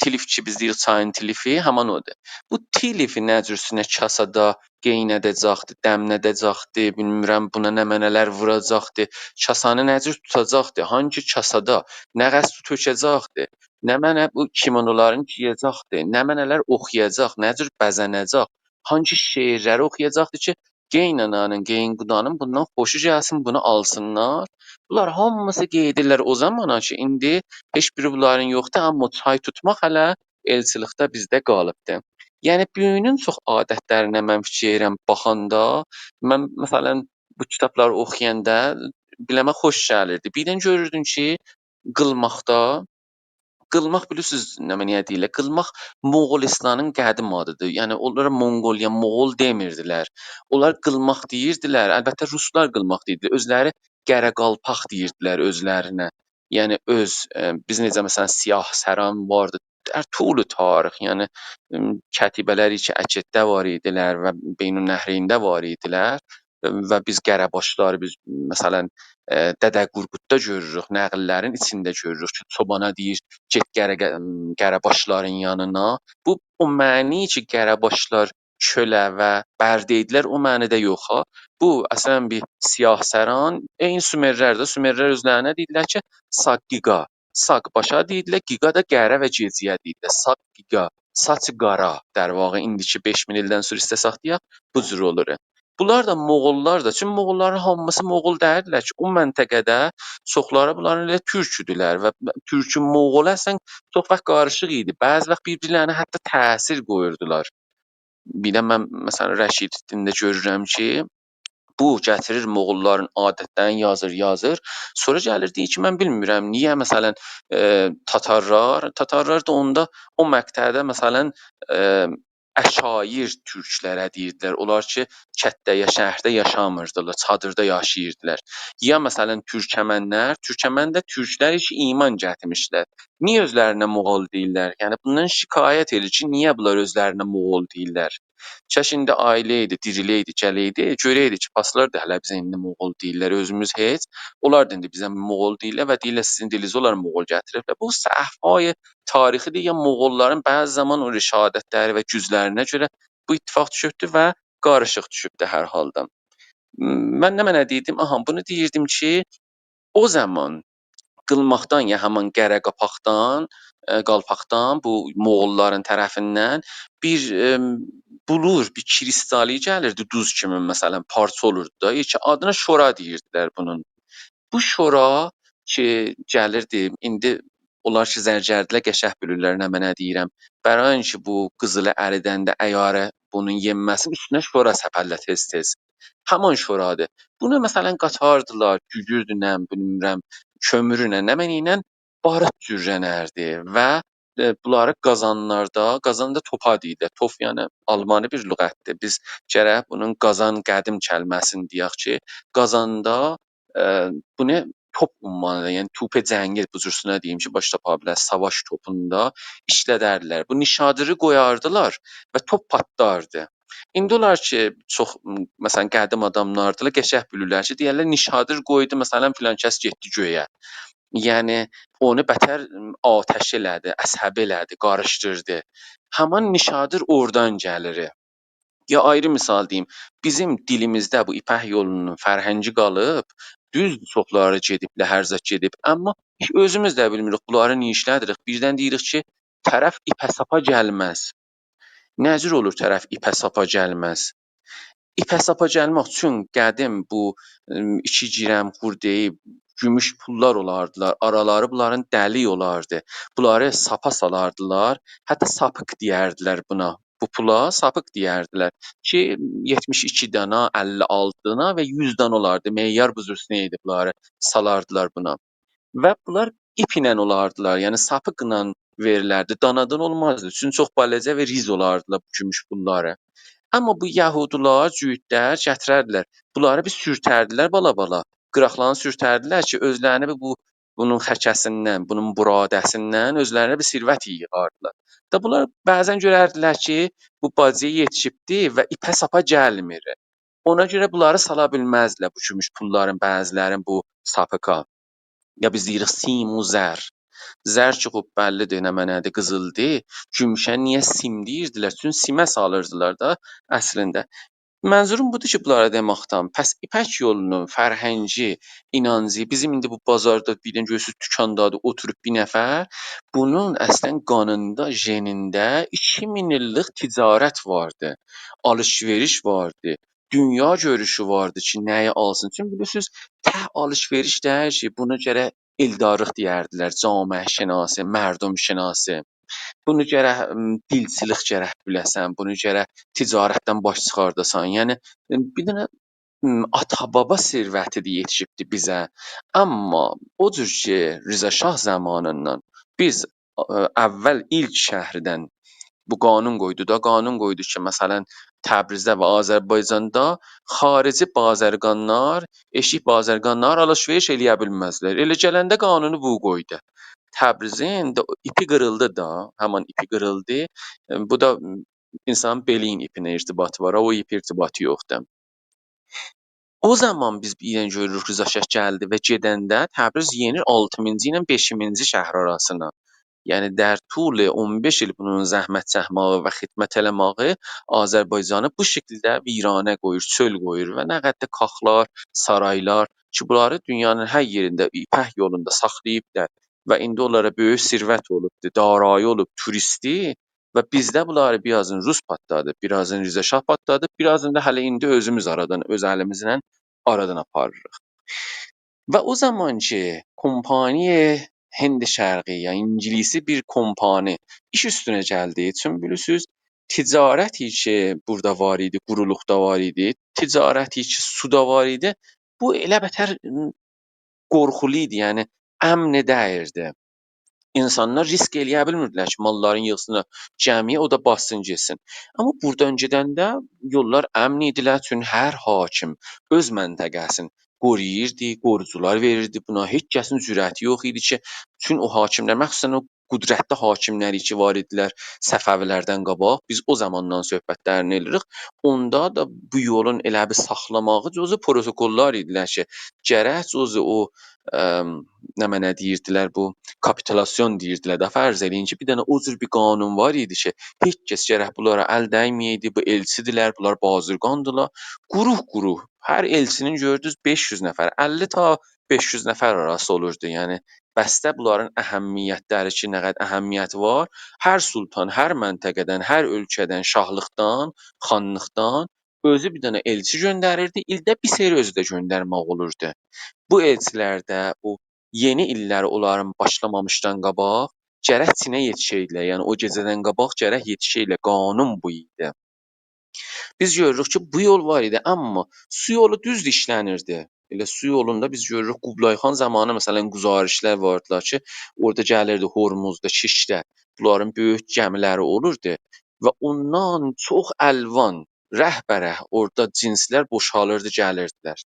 تی لیف کی، بیز دئییریک چایین تی لیفی، همان اودور. بو تی لیفی نه جور سینه کاسادا قئینه‌ده‌جکدی، دمله‌ده‌جکدی، بیلمیرم، بونا نمنه‌لر ووراجاقدی، کاسانی نه جور توتاجاقدی، هانگی کاسادا، نه قدر سو تؤکه‌جکدی، نمنه بو کیمونولارین گئیه‌جکدی، نمنه‌لر اوخویاجاق، نه جور بزه‌نه‌جک، هانگی شعرلری اوخویاجاقدی کی، قئینانانین، قئیین‌قودانین بوندان خوشو گلسین، بونو آلسینلار. بونلار هامیسی قاییدیرلار او زامانا کی، ایندی هئچ بیری بونلارین یوخدور، آمما چای توتماق هله ائلچیلیکده بیزده قالیبدی. یعنی، بوگونون چوخ عادتلرینه من فیکیر ائلیرم، باخاندا، من، مثلا، بو کیتابلاری اوخویاندا بیله‌مه خوش گلیردی. بیردن گؤروردون کی، قیلماقدا، قیلماق بیلیرسینیز نمنه‌یه دئییرلر؟ قیلماق موغولستانین قدیم آدیدیر. یعنی، اونلارا مونقولیا، موغول دئمیردیلر. اونلار قیلماق دئییردیلر. البته، روسلار قیلماق دئییردیلر. اؤزلری قره قالپاق دئییردیلر اؤزلرینه. یعنی، اؤز، ائ، بیز نئجه، مثلا، سیاه‌سران واردی، در طول تاریخ، یعنی، م، کتیبه‌لر کی، اکدده وار ایدیلر و بین‌النهرین‌ده وار ایدیلر و بیز قره‌باشلاری، بیز، مثلا، ائ، دده قورقوددا گؤروروک، نقل‌لرین ایچینده گؤروروک کی، چوبانا دئییر، «گئت قره-، م، قره‌باشلارین یانینا.» بو، او معنی کی، قره‌باشلار چؤله و برده ایدیلر، او معنیده یوخ ها. بو، اصلا، بیر سیاه‌سران، عینی سومرلر ده، سومرلر اؤزلرینه دئییرلر کی، ساق‌قیقا. ساق باشا دئییرلر، قیقا دا قره و گئجه‌یه دئییرلر. ساق‌قیقا، ساچی قارا، در واقع، ایندیکی بئش مین ایلدن سونرا ایسته‌سک دئیک، بو جور اولور. بونلار دا موغوللار دا، چونکی موغوللارین هامیسی موغول دئییردیلر کی، او منطقه‌ده چوخلاری بونلارین ائله تورک ایدیلر و تورکو موغول اصلا چوخ واخت قاریشیق ایدی. بعضی واخت بیر-بیرلرینه حتی تأثیر قویوردولار. بیر ده من، مثلا، رشیدینده گؤرورم کی، بو گتیریر موغوللارین عادتلرینی یازیر، یازیر. سونرا گلیر دئییر کی، من بیلمیرم، نییه، مثلا، ائ، تاتارلار، تاتارلار دا اوندا او مقطعده، مثلا، ائ، عشایر تورکلره دئییردیلر. اونلار کی، کتده یا شهرده یاشامیردیلار، چادیردا یاشاییردیلار. یا، مثلا، تورکمنلر، تورکمن ده تورکلر کی، ایمان گتیرمیشلر. نییه اؤزلرینه موغول دئییرلر؟ یعنی، بوندان شکایت ائدیر کی، نییه بونلار اؤزلرینه موغول دئییرلر؟ کاش ایندی آییلایدی، دیریله‌یدی، گله‌یدی، گؤره‌یدی کی، پاسلار دا هله بیزه ایندی موغول دئییرلر، اؤزوموز هئچ. اونلار دا ایندی بیزه موغول دئییرلر و دئییرلر، سیزین دیلینیزی اونلار موغول گتیریبلر. بو سهوهای تاریخی‌دیر، یا موغوللارین بعضی زامان او رشادتلری و گوجلرینه گؤره بو اتفاق دوشوبدور و قاریشیق دوشوبدور هر حالدا. من نمنه دئییردیم؟ آها، بونو دئییردیم کی، او زامان قیلماقدان، یا همان قره قاپاقدان، ائ، قالپاقدان، بو موغوللارین طرفیندن بیر، ائ، بلور، بیر کریستالی گلیردی، دوز کیمی، مثلا، پارچا اولوردو دا، کی، آدینا شورا دئییردیلر بونون. بو شورا کی، گلیردی، ایندی اونلار کی، زرگردلر قشنگ بیلیرلر نمنه دئییرم. برای اینکه بو قیزیلی اریدنده عیاره بونون یئنمه‌سین، اوستونه شورا سپرلر تئز-تئز. همان شورادیر. بونو، مثلا، قاتاردیلار، گوگوردونن، بیلمیرم، کؤمورونن، نمنه ایله باروت جورلنردی و، ائ، بونلاری قازانلاردا، قازان دا توپا دئییرلر. توف، یعنی، آلمانی بیر لغتدیر. بیز گرک بونون قازان قدیم کلمه‌سینی دئیک کی، قازاندا، ائ، بونو توپ عموماً، یعنی توپ جنگی، بو جورسونه دئییم کی، باش تاپا بیلر، ساواش توپوندا ایشلدردیلر. بو نیشادری قویاردیلار و توپ پاتلاردی. ایندی اونلار کی، چوخ، م، مثلا، قدیم آداملاردیلار، قشنگ بیلیرلر کی، دئیرلر، نیشادر قویدو، مثلا، فلان کس گئتدی گؤیه. یعنی، اونو بتر، م، آتش ائله‌دی، عصبی ائله‌دی، قاریشدیردی. همان نیشادر اورادان گلیر. یا آیری مثال دئییم، بیزیم دیلیمیزده بو ایپک یولونون فرهنگی قالیب، دوزدور، چوخلاری گئدیبلر، هر زاد گئدیب، اما اؤزوموز ده بیلمیریک، بونلاری نییه ایشله‌دیریک. بیردن دئییریک کی، طرف ایپه ساپا گلمز. نه جور اولور طرف ایپه ساپا گلمز؟ ایپه ساپا گلمک اوچون قدیم بو، ائم، ایکی گرم خورده‌ای گوموش پوللار اولاردیلار، آرالاری بونلارین دلیک اولاردی. بونلاری ساپا سالاردیلار، حتی ساپیق دئیردیلر بونا. بو پولا ساپیق دئیردیلر کی، یئتمیش ایکی دانا، اللی آلتی دانا و یوز دانا اولاردی. معیار بو جورسونه ایدی، بونلاری سالاردیلار بونا. و بونلار ایپ ایله اولاردیلار، یعنی ساپیقلا وئریلردی. دانادان اولمازدی. چونکی چوخ بالاجا و ریز اولاردیلار بو گوموش پوللاری. آمما بو یهودیلار، جوتلر گتیرردیلر. بونلاری بیر سورتردیلر بالا-بالا. قیراقلارینی سورتردیلر کی، اؤزلرینه بیر بو، بونون خکه‌سیندن، بونون براده‌سیندن اؤزلرینه بیر ثروت ییغاردیلار. دا بونلار بعضا گؤرردیلر کی، بو باجییا یئتیشیبدی و ایپه ساپا گلمیر. اونا گؤره بونلاری سالا بیلمزدیلر، بو گوموش پوللارین بعضی‌لرین بو ساپیقا. یا بیز دئییریک سیم و زر. زر کی، خوب بللی‌دیر نه معنادیر، قیزیلدیر. گوموشه نییه سیم دئییردیلر؟ چونکی سیمه سالیردیلار دا اصلینده. منظوروم بودور کی، بونلارا دئمکدن، پس ایپک یولونون فرهنگی، اینانجی، بیزیم ایندی بو بازاردا بیر دنه گؤرورسوز، دوکاندادیر، اوتوروب بیر نفر، بونون اصلا قانیندا، ژنینده ایکی مین ایللیک تجارت واردی، آلیش-وئریش واردی، دونیا گؤروشو واردی کی، نه‌یی آلسین. چونکی بیلیرسینیز، تک آلیش-وئریش دئییل کی، بونا گرک ائلدارلیق دئیردیلر، جامعه‌شناسی، مردم‌شناسی. بونو گرک، م، دیلچیلیک گرک بیله‌سن، بونو گرک تجارتدن باش چیخارداسان. یعنی، م، بیر دنه، م، آتا-بابا ثروتی‌دیر یئتیشیبدی بیزه. آمما او جور کی، رضا شاه زامانیندان بیز، ا، اول ایلک شهردن بو قانون قویدو دا، قانون قویدو کی، مثلا، تبریزده و آذربایجاندا خارجی بازرگانلار، ائشیک بازرگانلار آلیش-وئریش ائله‌یه بیلمزلر. ائله گلنده قانونو بو قویدو. تبریزین ده ایپی قیریلدی دا، همان ایپی قیریلدی. بو دا اینسانین بئلین ایپینه ارتباطی وار، او ایپه ارتباطی یوخدور. او زامان بیز بیر دنه گؤروروک، رضا شاه گلدی و گئدنده تبریز یئنیر آلتینجی ایله بئشینجی شهر آراسینا. یعنی، در طول اون بئش ایل بونون زحمت چکمه‌یی و خدمت ائله‌مه‌یی آذربایجانی بو شکیلده ویرانه قویور، چؤل قویور و نه قدر کاخلار، سارایلار کی، بونلاری دونیانین هر یئرینده ایپک یولوندا ساخلاییبلار و ایندی اونلارا بؤیوک ثروت اولوبدور، دارایی اولوب، توریستی و بیزده بونلاری بیر آزین روس پاتلادیب، بیر آزین رضا شاه پاتلادیب، بیر آزین دا هله ایندی اؤزوموز آرادان، اؤز الیمیزله آرادان آپاریریق. و او زامان کی، کمپانی هند شرقی، یا انگلیسی بیر کمپانی ایش اوستونه گلدیگی اوچون، بیلیرسینیز، تجارتی کی، بورادا وار ایدی، قورولوقدا وار ایدی، تجارتی کی، سودا وار ایدی، بو ائله بتر، م، قورخولو ایدی، یعنی امن دئییردی. اینسانلار ریسک ائله‌یه بیلمیردیلر کی، ماللارین ییغسینلار گمی‌یه، او دا باتسین گئتسین. آمما بورادان گئدنده یوللار امن ایدیلر، چون هر حاکم اؤز منطقه‌سینی قورویوردو، قوروجولار وئریردی بونا. هئچ کسین جرأتی یوخ ایدی کی، چون او حاکملر، مخصوصا او قدرتلی حاکملری کی، وار ایدیلر صفوی‌لردن قاباق، بیز او زاماندان صحبتلرینی ائله‌ییریک. اوندا دا بو یولون ائله بیر ساخلاماغی جزو پروتکل‌لار ایدیلر کی، گرک جزو او، ام، نمنه دئییردیلر، بو کاپیتولاسیون دئییردیلر ده، فرض ائله‌یین کی، بیر دنه او جور بیر قانون وار ایدی کی، هئچ کس گرک بونلارا ال دَیمه‌یه‌یدی، بو ائلچی‌دیرلر، بونلار بازرگان‌دیرلار، گروه-گروه، هر ائلچی‌نین گؤردونوز بئش یوز نفر، اللی تا بئش یوز نفر آراسی اولوردو. یعنی، بسته بونلارین اهمیت‌لری کی، نه قدر اهمیتی وار، هر سلطان، هر منطقه‌دن، هر اؤلکه‌دن، شاهلیقدان، خانلیقدان اؤزو بیر دنه ائلچی گؤندریردی، ایلده بیر سری اؤزو ده گؤندرمک اولوردو. بو ائلچی‌لر ده او یئنی ایللری اونلارین باشلامامیشدان قاباق گرک چینه یئتیشه‌یدیلر، یعنی او گئجه‌دن قاباق گرک یئتیشه‌یدیلر، قانون بو ایدی. بیز گؤروروک کی، بو یول وار ایدی، آمما سو یولو دوزدور ایشله‌نیردی. ائله سو یولوندا بیز گؤروروک، قوبلای خان زامانی، مثلا، گزارش‌لر واردیلار کی، اورادا گلیردی هرمزده، کیشکده، بونلارین بؤیوک گمی‌لری اولوردو و اوندان چوخ الوان، رنگ‌به‌رنگ اورادا جنس‌لر بوشالیردی، گلیردیلر.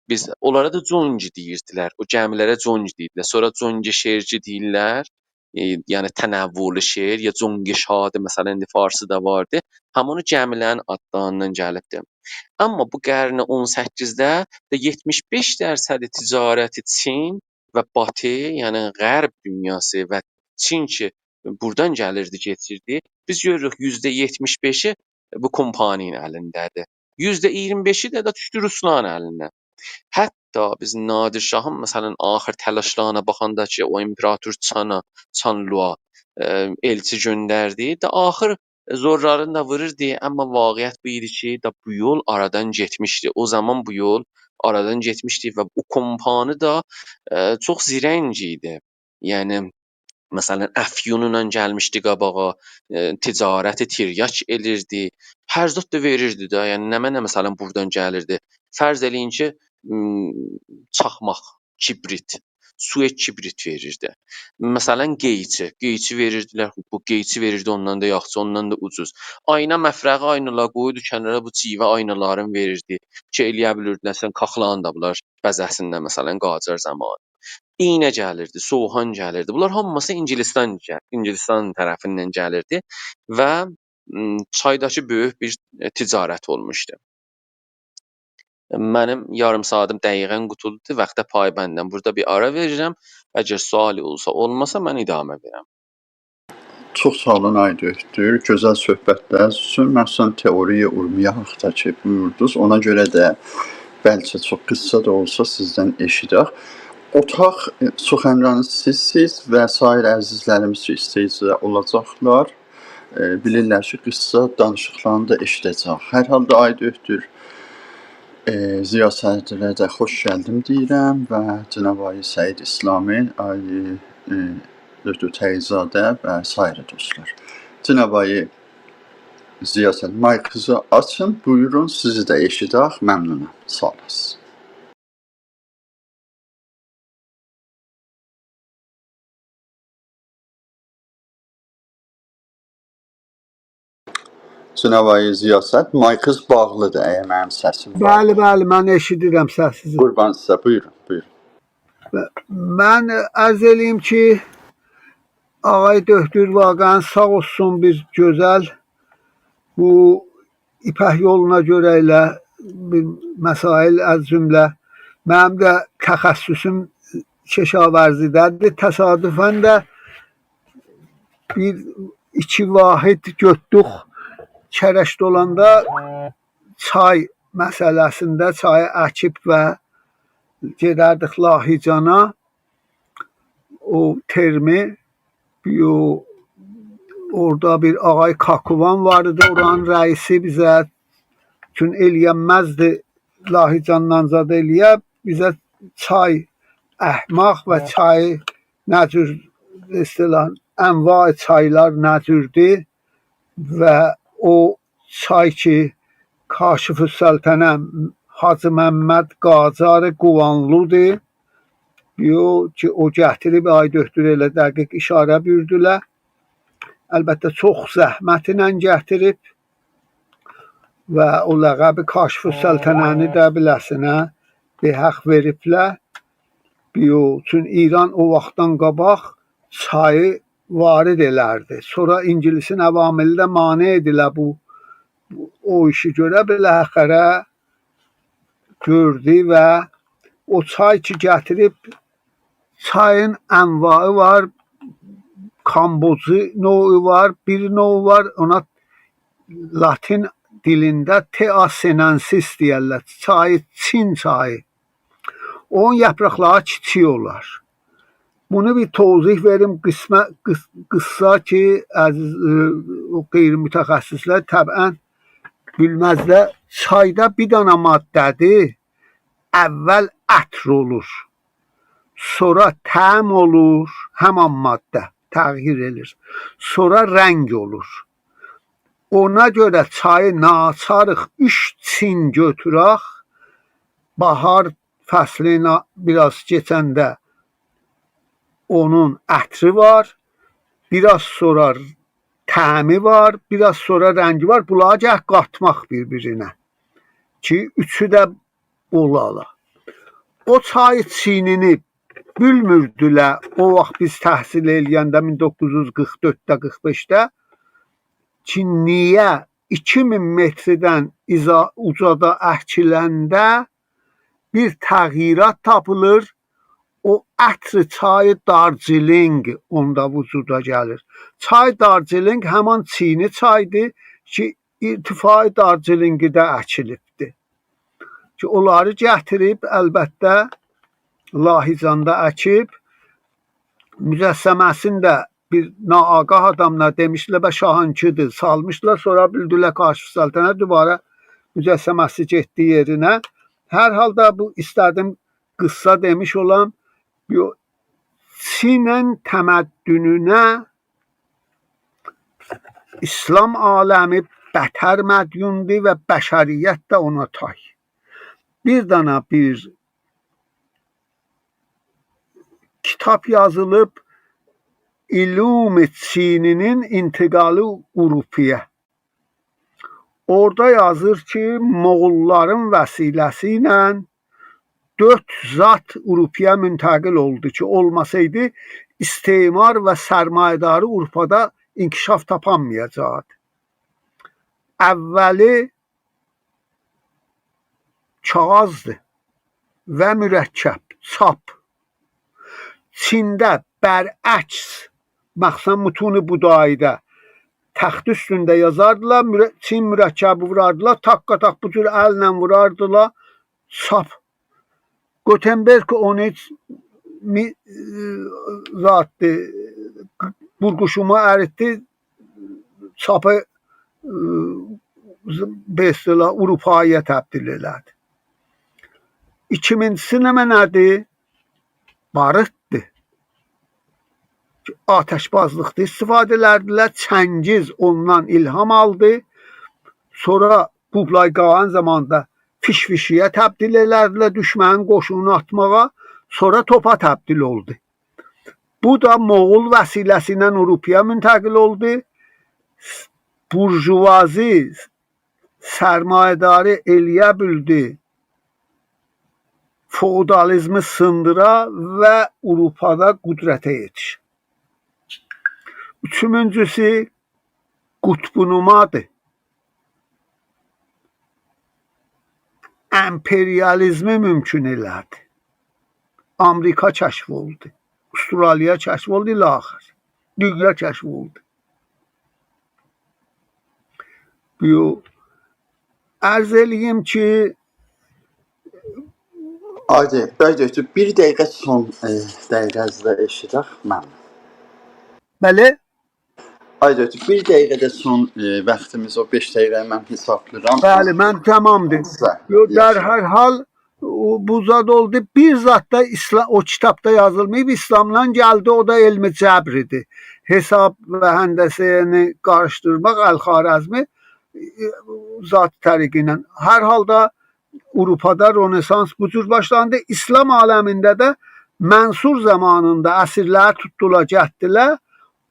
بیز، اونلارا دا جونگی دئییردیلر، او گمی‌لره جونگی دئییردیلر. سونرا جونگ شرگی دئییرلر، ائ، یعنی تنوعلی شعر، یا جونگ شادی، مثلا، ایندی فارسی‌دا واردی. همین او گمی‌لرین آدلاریندان گلیبدیر. آمما بو قرن اون سککیزده ده یئتمیش بئش درصد تجارتی چین و باتی، یعنی غرب دونیاسی و چین کی، بورادان گلیردی، کئچیردی. بیز گؤروروک، یوزده یئتمیش بئشی بو کمپانی‌نین الینده‌دیر. یوزده اییرمی بئشی ده، ده دوشدو روسلارین الینه. حتی بیز نادر شاهین، مثلا، آخر تلاشلارینا باخاندا کی، او ایمپراتور چانا، چان لویا، ائ، ائلچی گؤندردی. ده آخر زورلارینی دا ووروردو، آمما واقعیت بو ایدی کی، دا بو یول آرادان گئتمیشدی. او زامان بو یول آرادان گئتمیشدی و او کمپانی دا، ائ، چوخ زرنگ ایدی. یعنی، مثلا، افیونلا گلمیشدی قاباغا، ائ، تجارت تریاک ائلیردی، هر زاد دا وئریردی ده. یعنی، نمنه، مثلا، بورادان گلیردی. فرض ائله‌یین کی، م، چاخماق، کبریت، سویا کبریت وئریردی. مثلا، قئیچی، قئیچی وئریردیلر، بو قئیچی وئریردی، اوندان دا یاخشی، اوندان دا اوجوز. آینا، مفرغی آینالار قویوردو کنارا، بو جیوه آینالارین وئریردی کی، ائلیه بیلیردیلر، مثلا، کاخلارینی دا بونلار بزه‌سینلر، مثلا، قاجار زامانی. ایینه گلیردی، سوغان گلیردی. بونلار هامیسی اینگیلیستان گل-، اینگیلیستان طرفیندن گلیردی و، م، چایداکی بؤیوک بیر، ائ، تجارت اولموشدو. منیم یاریم ساعاتیم دقیقا قوتولدو، وقته پایبندم. بورادا بیر آرا وئریرم. اگر سؤالی اولسا، اولماسا، من ادامه وئرم. چوخ ساغ اولون، آی دؤکتور. گؤزل صحبتلرینیز اوچون، مخصوصا تئوری اورمیه حاقدا کی بویوردونوز، اونا گؤره ده بلکه چوخ قیسا دا اولسا سیزدن ائشیدک. اوتاق، ائ، سخنرانی سیزسیز و سایر عزیزلریمیز کی ایسته‌ییجی اولاجاقلار، ائ، بیلیرلر کی قیسا دانیشیقلارینی دا ائشیده‌جک. هر حالدا، آی دؤکتور، ائ، ضیا صدره ده خوش گلدین دئییرم و جناب آقای سعید اسلامی، آقای، ائ، دؤکتور تقی‌زاده و سایر دوستلار. جناب آقای ضیا صدر، مایکینیزی آچین، بویورون، سیزی ده ائشیدک. ممنونام. ساغ اولاسیز. جناب آقای ضیا صدر، مایکینیز باغلیدیر، اگر منیم سسیم وار. بلی، بلی، من ائشیدیرم سسینیزی. قوربان سیزه، بویورون، بویورون. من عرض ائله‌ییم کی، آقای دؤکتور واقعا ساغ اولسون، بیر گؤزل بو ایپک یولونا گؤره ائله بیر مسائل، از جمله منیم ده تخصصوم کشاورزی‌ده‌دیر. تصادفا ده بیر ایکی واحد گؤتدوک. کرج اولاندا چای مسئله‌سینده چایی اکیب و گئدردیک لاهیجانا، او ترمی، او، اورادا بیر آقای کاکووان وار ایدی، اورانین رئیسی، بیزه، چون ائلیه‌نمزدی لاهیجاندان زاد ائلیه، بیزه چای احماق و چایی نه جور، اصطلاحا، انواع چایلار نه جوردور و او چای کی کاشف‌السلطنه حاجی ممد قاجار قووانلودور، یو کی او گتیریب، آقای دؤکتور ائله دقیق اشاره بویوردولر. البته، چوخ زحمتله گتیریب و او لقبی کاشف‌السلطنه‌نی ده بیله‌سینه به‌حق وئریبلر. یو، چون ایران او واختدان قاباق چایی وارد ائلردی. سونرا اینگیلیسین عواملی ده مانع ائدیلر بو، او ایشی گؤره، بالاخره گؤردو و او چای کی گتیریب، چایین انواعی وار، کامبوجی نوعو وار، بیر نوعو وار، اونا لاتین دیلینده tea sinensis دئیرلر، چایی، چین چایی. اونون یاپراقلاری کیچیک اولار. بونو بیر توضیح وئریم، قیسمه-، قیس-، قیسا کی، عزیز، ائ، او غیر متخصصلر طبعا بیلمزلر. چایدا بیر دنه ماده‌دیر، اول عطر اولور، سونرا طعم اولور، همان ماده تغییر ائله‌ییر، سونرا رنگ اولور. اونا گؤره چایی ناچاریق اوچ چین گؤتورک، باهار فصلینه بیر آز کئچنده اونون عطری وار، بیر آز سونرا طعمی وار، بیر آز سونرا رنگی وار. بونلاری گرک قاتماق بیر-بیرینه کی اوچو ده اولالار. او چای چینینی بیلمیردیلر او واخت بیز تحصیل ائله‌ینده، مین دوققوز یوز قیرخ دؤردده، قیرخ بئشده، کی نییه ایکی مین متردن ایزا-، اوجادا اکیلنده بیر تغییرات تاپیلیر، او عطر چای دارجیلینگ اوندا وجودا گلیر. چای دارجیلینگ همان چینی چایدیر کی ارتفاع دارجیلینگیده اکیلیبدیر. کی اونلاری گتیریب، البته، لاهیجاندا اکیب، مجسمه‌سینی ده بیر ناآگاه آداملار دئمیشدیلر، به شاهینکیدیر، سالمیشدیلار، سونرا بیلدیلر کاشف‌السلطنه، دوباره مجسمه‌سی گئتدی یئرینه. هر حالدا بو ایسته‌دیم قیسا دئمیش اولام، یو-، چینین تمدنونه ایسلام عالمی بتر مدیوندور و بشریت ده اونا تای. بیر دنه بیر کیتاب یازیلیب، علوم چینی‌نین انتقالی آوروپایا. اورادا یازیر کی، مغول‌لارین وسیله‌سی ایله دؤرد زاد آوروپایا منتقل اولدو کی، اولماسایدی، استعمار و سرمایه‌داری آوروپادا انکشاف تاپانمایاجاقدی. اولی کاغیذدیر و مرکب، چاپ. چینده برعکس، مخصوصاً متون بودایی‌ده تخت اوستونده یازاردیلار، مره-، چین مرکبی ووراردیلار، تاققاتاق بو جور الله ووراردیلار، چاپ. گوتنبرگ اون اوچ می-، زاددیر، بورقوشومو اریتدی، چاپی، ائ، به اصطلاح آوروپایی‌یه تبدیل ائله‌دی. ایکینجیسی نمنه‌دیر؟ باریتدیر. آتش‌بازلیقدا استفاده ائله‌دیلر، چنگیز اوندان الهام آلدی. سونرا قوبلای خان زامانیندا فیش‌فیشی‌یه تبدیل ائله‌دیلر، دوشمنین قوشونونو آتماغا، سونرا توپا تبدیل اولدو. بو دا مغول وسیله‌سی ایله آوروپایا منتقل اولدو. بورژوازی، سرمایه‌داری ائلیه بیلدی فئودالیزمی سیندیرا و آوروپادا قدرته یئتیشه. اوچونجوسو قطب‌نمادیر. امپریالیزمی ممکن ائله‌دی. آمریکا کشف اولدو. استرالیا کشف اولدو، الی آخر. دونیا کشف اولدو. بو، عرض ائله‌ییم کی، آقای، آقای دکتر، بیر دقیقه سون، ائ، دقیقه‌زی ده ائشیدک، من. بلی. آقای دکتر، بیر دقیقه ده سون، ائ، واختیمیز، او بئش دقیقه‌نی من حسابلاییرام. بلی، من تمامدیر. قیسا، یوخ، در یاخشی. هر حال، او، بو زاد اولدو. بیر زاد دا ایسلا-، او کیتابدا یازیلماییب، ایسلامدان گلدی، او دا علم جبر ایدی. حساب و هندسه‌نی قاریشدیرماق، الخوارزمی، ائ، ذات طریقی ایله. هر حالدا آوروپادا رنسانس بو جور باشلاندی. ایسلام عالمینده ده منصور زامانیندا اسیرلری توتدولار، گتدیلر.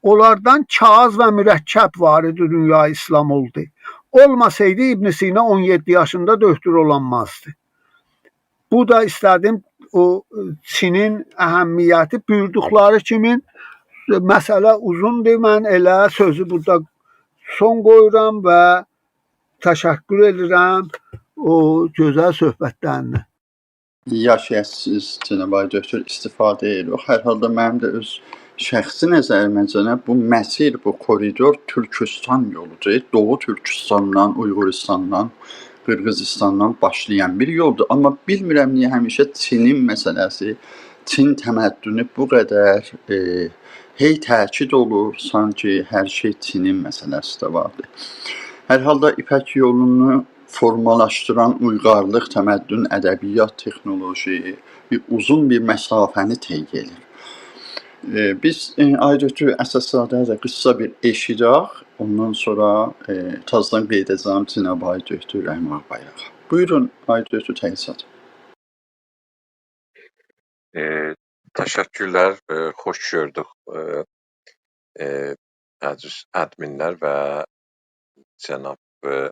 اونلاردان کاغیذ و مرکب وارد دونیای ایسلام اولدو. اولماسایدی، ابن سینا اون یئددی یاشیندا دؤکتور اولانمازدی. بو دا ایسته‌دیم او چینین اهمیتی، بویوردوقلاری کیمین، مسئله اوزوندور، من ائله سؤزو بورادا سون قویورام و تشکر ائدیرم او گؤزل صحبتلریندن. یاشایاسینیز، جناب آقای دکتر، استفاده ائدیریک. هر حالدا منیم ده اؤز شخصی نظریمه گؤره بو مسیر، بو کوریدور تورکوستان یولودور. دوغو تورکوستاندان، اویغوریستاندان، قیرغیزیستاندان باشلایان بیر یولدور. آمما بیلمیرم نییه همیشه چینین مسئله‌سی، چین تمدنو بو قدر، ائ، هئی تأکید اولور، سانکی هر شئی چینین مسئله‌سی ده واردیر. هر حالدا ایپک یولونو فورمالاشدیران اویغارلیق، تمدن، ادبیات، تکنولوژی بیر اوزون بیر مسافه‌نی طی ائدیر. ائ، بیز، ائ، آقای دکتر اسدزاده‌نی ده قیسا بیر ائشیدک، اوندان سونرا، ائ، تازادان قاییداجاغام جناب آقای دکتر رحیم آقبایراغا. بویورون، آقای دکتر، تقدیم. ائ، تشکرلر، ائ، خوش گؤردوک، ائ، ائ، عزیز ادمین‌لر و جناب، ائ،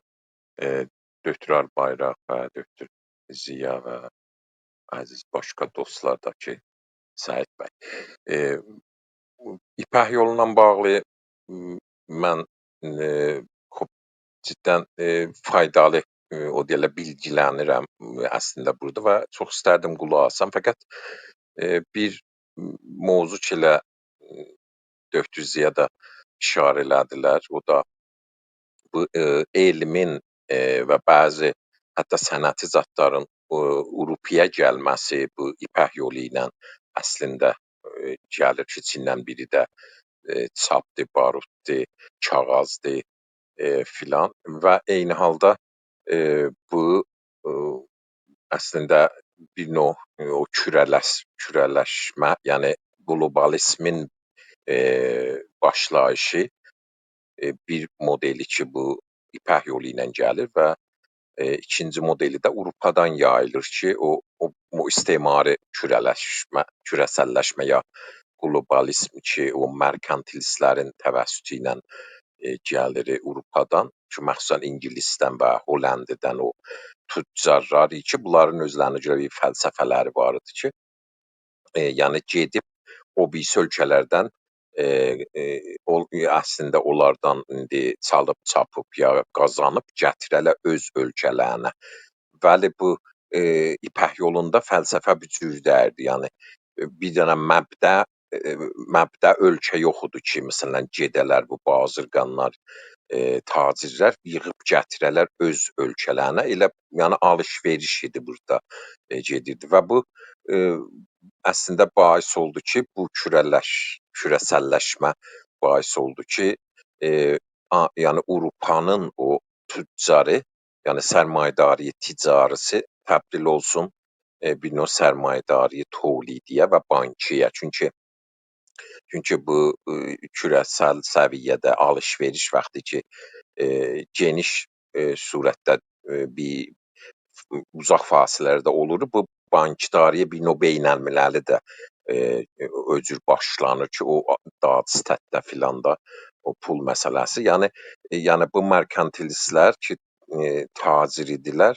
ائ، دکتر آلبایراق و دکتر ضیا و عزیز باشقا دوستلار دا کی، سعید بی. ائ، ایپک یولونان باغلی، م، من، ائ، خوب، جداً، ائ، فایدالی، ائ، او دئیرلر، بیلگیلنیرم، ائ، اصلینده بورادا و چوخ ایستردیم قولاق آسام. فقط، ائ، بیر موضوع کی، ائله، ائ، دکتر ضیا دا ایشاره ائله‌دیلر، او دا بو، ائ، علمین، ائ، و بعضی حتی صنعتی زادلارین، ائ، آوروپایا گلمه‌سی بو ایپک یولو ایله اصلینده، ائ، گلیر کی، ایچیندن بیری ده، ائ، چاپدیر، باروتدور، کاغیذدیر، ائ، فلان. و عینی حالدا، ائ، بو، ائ، اصلینده بیر نوع، ائ، او کوره‌لش-، کوره‌لشمه، یعنی گلوبالیزمین، ائ، باشلاییشی، ائ، بیر مدلی کی، بو ایپک یولو ایله گلیر و ائ، ایکینجی مودلی ده آوروپادان یاییلیر کی، او، او، او استعماری کوره‌لشمه، کوره‌سللشمه یا گلوبالیزم کی، او مرکانتیلیستلرین توسطو ایله، ائ، گلیر آوروپادان کی، مخصوصاً اینگیلیسدن و هلندی‌دن او تجارلار کی، بونلارین اؤزلرینه گؤره بیر فلسفه‌لری وار ایدی کی، ائ، یعنی گئدیب او بیریسی اؤلکه‌لردن، ائ، ائ، اول-، اصلینده اونلاردان ایندی چالیب، چاپیب یا قازانیب گتیره‌لر اؤز اؤلکه‌لرینه. ولی بو، ائ، ایپک یولوندا فلسفه بو جور دئییردی. یعنی، ائ، بیر دنه مبدأ، ائ، مبدأ اؤلکه یوخ ایدی کی، مثلاً، گئده‌لر بو بازرگانلار، ائ، تاجرلر ییغیب گتیره‌لر اؤز اؤلکه‌لرینه. ائله، یعنی، آلیش-وئریش ایدی بورادا، ائ، گئدیردی. و بو، ائ، اصلینده باعث اولدو کی، بو کوره‌لش-، کوره‌سللشمه باعث اولدو کی، ائ، آ-، یعنی آوروپانین او تجاری، یعنی سرمایه‌داری تجاری‌سی تبدیل اولسون، ائ، بیر نوع سرمایه‌داری تولیدی‌یه و بانکی‌یه. چونکی، چونکی بو، ائ، کوره‌سل سویه‌ده آلیش-وئریش واختی کی، ائ، گئنیش، ائ، صورتده، ائ، بیر اوزاق فاصله‌لرده اولور. بو بانکداری‌یه بیر نوع بین‌المللی ده، ائ، او جور باشلانیر کی، او دادستتده فیلان دا او پول مسئله‌سی. یعنی، ائ، یعنی بو مرکانتیلیستلر کی، ائ، تاجر ایدیلر،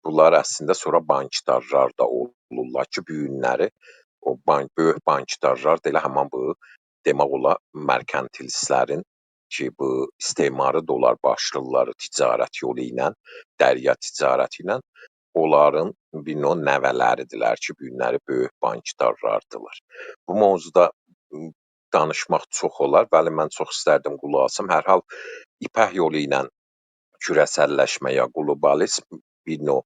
بونلار اصلینده سونرا بانکدارلار دا اولورلار کی، بو گونلری او بانک، بؤیوک بانکدارلار دا ائله همین بو، دئمک اولار، مرکانتیلیستلرین کی، بو استعماری دا اونلار باشلاییرلار تجارت یولو ایله، دریا تجارتی ایله، اونلارین بیر نوع نوه‌لری‌دیرلر کی، بو گونلری بؤیوک بانکدارلاردیلار. بو موضوعدا، م، دانیشماق چوخ اولار، ولی من چوخ ایستردیم قولاق آسیم. هر حال ایپک یولو ایله کوره‌سللشمه یا گلوبالیزم بیر نوع،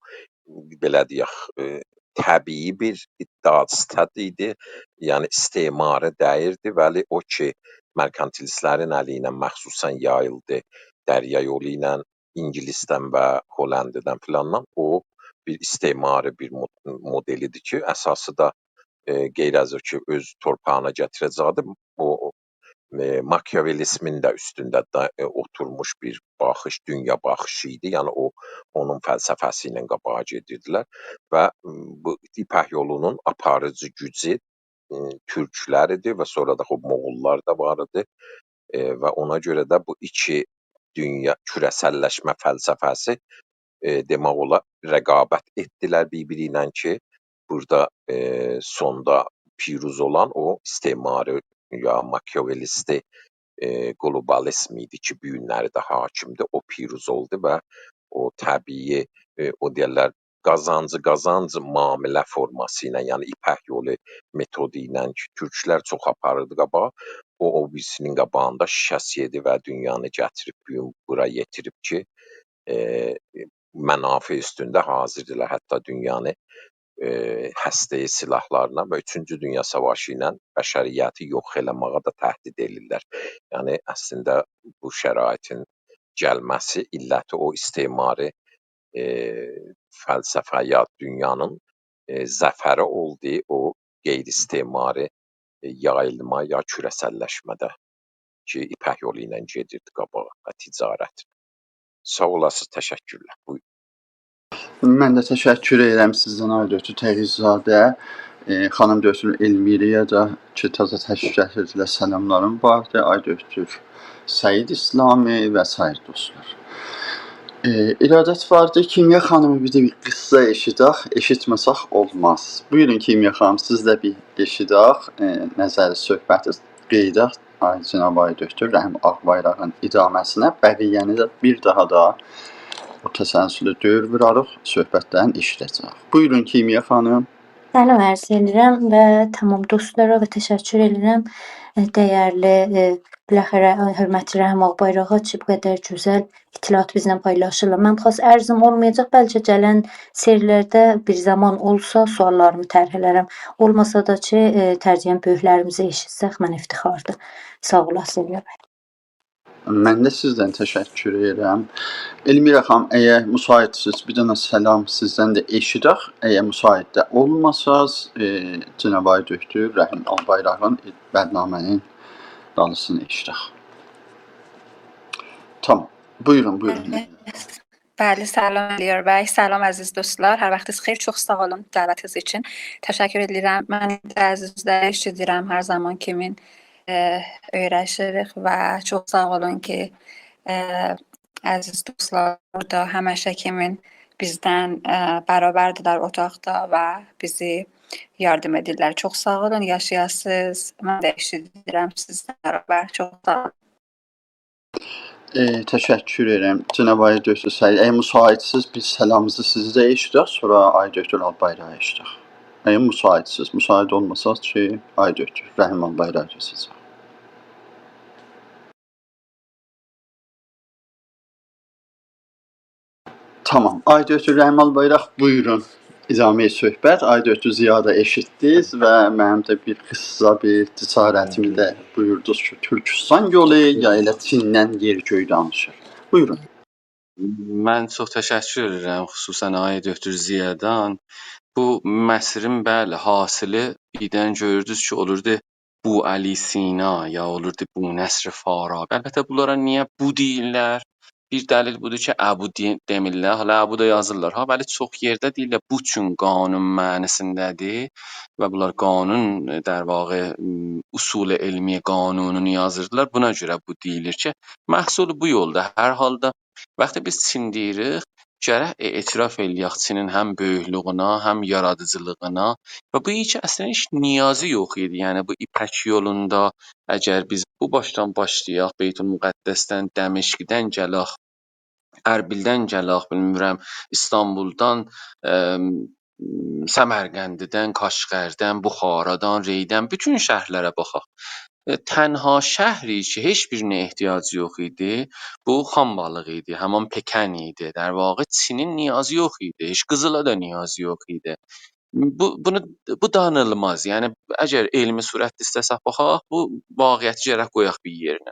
بئله دئیک، ائ، طبیعی بیر دادستت ایدی. یعنی استعماری دئییردی، ولی او کی، مرکانتیلیستلرین الی ایله مخصوصاً یاییلدی، دریا یولو ایله اینگیلیسدن و هلندی‌دن فیلاندان، او بیر استعماری بیر مو-، مودلی‌دیر کی، اساسی دا، ائ، غیر از او کی، اؤز تورپاغینا گتیره‌جکدیر، او، ائ، ماکیاولیزمین ده اوستونده دا، ائ، اوتورموش بیر باخیش، دونیا باخیشی ایدی. یعنی او، اونون فلسفه‌سی ایله قاباغا گئدیردیلر و، م، بو ایپک یولونون آپاریجی گوجو، م، تورکلر ایدی و سونرا دا، خوب، موغوللار دا وار ایدی. ائ، و اونا گؤره ده بو ایکی دونیا، کوره‌سللشمه فلسفه‌سی، ائ، دئمک اولار، رقابت ائتدیلر بیر-بیری ایله کی، بورادا، ائ، سوندا پیروز اولان او استعماری یا ماکیاولیستی، ائ، گلوبالیزم ایدی کی، بو گونلری ده حاکمدیر. او پیروز اولدو و او طبیعی، ائ، او دئیرلر، قازانجی قازانج معامله فورماسی ایله، یعنی ایپک یولو متودو ایله کی، تورکلر چوخ آپاریردی قاباغا، او، او بیریسی‌نین قاباغیندا شکست یئدی و دونیانی گتیریب بو گون بورا یئتیریب کی، ائ، منافع اوستونده حاضردیلار حتی دونیانی، ائ، هسته‌ای سلاحلارینا و اوچونجو دونیا ساواشی ایله بشریتی یوخ ائله‌مه‌یه ده تهدید ائدیرلر. یعنی، اصلینده بو شرایطین گلمه‌سی، علتی او استعماری، ائ، فلسفه یا دونیانین، ائ، ظفری اولدو او غیر استعماری، ائ، یاییلما یا کوره‌سللشمه‌ده کی، ایپک یولو ایله گئدیردی قاباغا و تجارت. ساغ اولاسینیز، تشکرلر. بویورون. من ده تشکر ائدیرم سیزدن، آقای دکتر تقی‌زاده. ائ، خانیم دکتر المیره‌یه ده کی، تازا تشریف گتیردیلر، سلاملاریم واردی. آقای دکتر سعید اسلامی و سایر دوستلار. ائ، ارادت واردی. کیمیا خانیمی بیر ده بیر قیسسا ائشیدک، ائشیتمه‌سک اولماز. بویورون کیمیا خانیم، سیز ده بیر ائشیدک، ائ، نظری، صحبتی قئییداق. آی، جناب آقای دکتر رحیم آقبایراغین ادامه‌سینه بقیه‌نی ده بیر داها دا او تسلسلی دؤور ووراریق، صحبتلرینی ائشیده‌جه‌ییک. بویورون، کیمیا خانیم. سلام عرض ائدیرم و تمام دوستلارا و تشکر ائدیرم، ائ، دیرلی، ائ، بالاخره، ائ، حؤرمتلی رحیم آقبایراغا کی، بو قدر گؤزل اطلاعات بیزله پایلاشیرلار. منیم خاص عرضیم اولمایاجاق، بلکه گلن سری‌لرده بیر زامان اولسا سؤاللاریمی طرح ائلرم. اولماسا دا کی، ائ، ترجیحاً بؤیوکلریمیزی ائشیتسک، منه افتخاردیر. ساغ اولاسین، المیرا بی. من ده سیزدن تشکر ائدیرم. المیرا خانیم، اگر مساعدسیز، بیر دنه سلام سیزدن ده ائشیدک. اگر مساعد ده اولماساز، ائ، جناب آقای دکتر رحیم آقبایراغین برنامه‌نین دالیسینی ائشیدک. تمام. بویورون، بویورون. بلی. بلی، سلام علیار بی، سلام عزیز دوستلار. هر واختینیز خئیر، چوخ ساغ اولون دعوتینیز اوچون. تشکر ائدیرم. من ده عزیزلری ائشیدیرم هر زامان کیمین، ائ، اؤیرشیریک و چوخ ساغ اولون کی، ائ، عزیز دوستلار بورادا همیشه کیمین بیزدن، ائ، برابردیرلر اوتاقدا و بیزی یاردیم ائدیرلر. چوخ ساغ اولون، یاشایاسینیز. من ده ائشیدیرم سیزله برابر. چوخ ساغ اولون. ائ، تشکر ائدیرم. جناب آقای دکتر سعید، اگر مساعدسیز، بیز سلامینیزی سیزی ده ائشیدک، سونرا آقای دکتر آلبایراغی ائشیدک. اگر مساعدسیز، مساعد اولماساز کی، آقای دکتر رحیم آلبایراغی سیزه. تامام. آقای دکتر رحیم آلبایراغ، بویورون. ادامهٔ صحبت. آقای دکتر ضیاء دا ائشیتدینیز و منیم ده بیر قیسا بیر جسارتیمی ده بویوردونوز کی، تورکوستان یولو یا ائله چیندن یئر گؤی دانیشیر. بویورون. من چوخ تشکر ائدیرم، خصوصاً آقای دکتر ضیاءدان. بو مسیرین، بلی، حاصلی بیردن گؤردونوز کی، اولوردو بو علی سینا، یا اولوردو بو نصر فارابی. البته، بونلارا نییه بو دئییرلر؟ بیر دلیل بودور کی، ابو دئ-، دئمیرلر. حالا ابو دا یازیرلار ها، ولی چوخ یئرده دئییرلر بو چون قانون معنی‌سینده‌دیر و بونلار قانون، ائ، در واقع، م، اصول علمی قانونونو یازیردیلار. بونا گؤره بو دئییلیر کی، محصول بو یولدا. هر حالدا وقتی بیز چین دئییریک، گرک اعتراف ائله‌یک چینین هم بؤیوکلویونه، هم یارادیجیلیغینا و بو کی، اصلاً هئچ نیازی یوخ ایدی. یعنی، بو ایپک یولوندا اگر بیز بو باشدان باشلایاق، بیت‌المقدسدن، دمشقدن گلک، اربیلدن گلک، بیلمیرم، ایستانبولدان، ام، سمرقنددن، کاشغردن، بخارادان، ری‌دن، بوتون شهرلره باخاق. ائ، تنها شهری کی، هئچ بیرینه احتیاجی یوخ ایدی، بو خان بالیغی ایدی، همان پکن ایدی. در واقع، چینین نیازی یوخ ایدی، هئچ قیزیلا دا نیازی یوخ ایدی. بو، بونو، بو دانیلماز. یعنی، اگر علمی صورتده ایسته‌سک باخاق، بو واقعیتی گرک قویاق بیر یئرینه.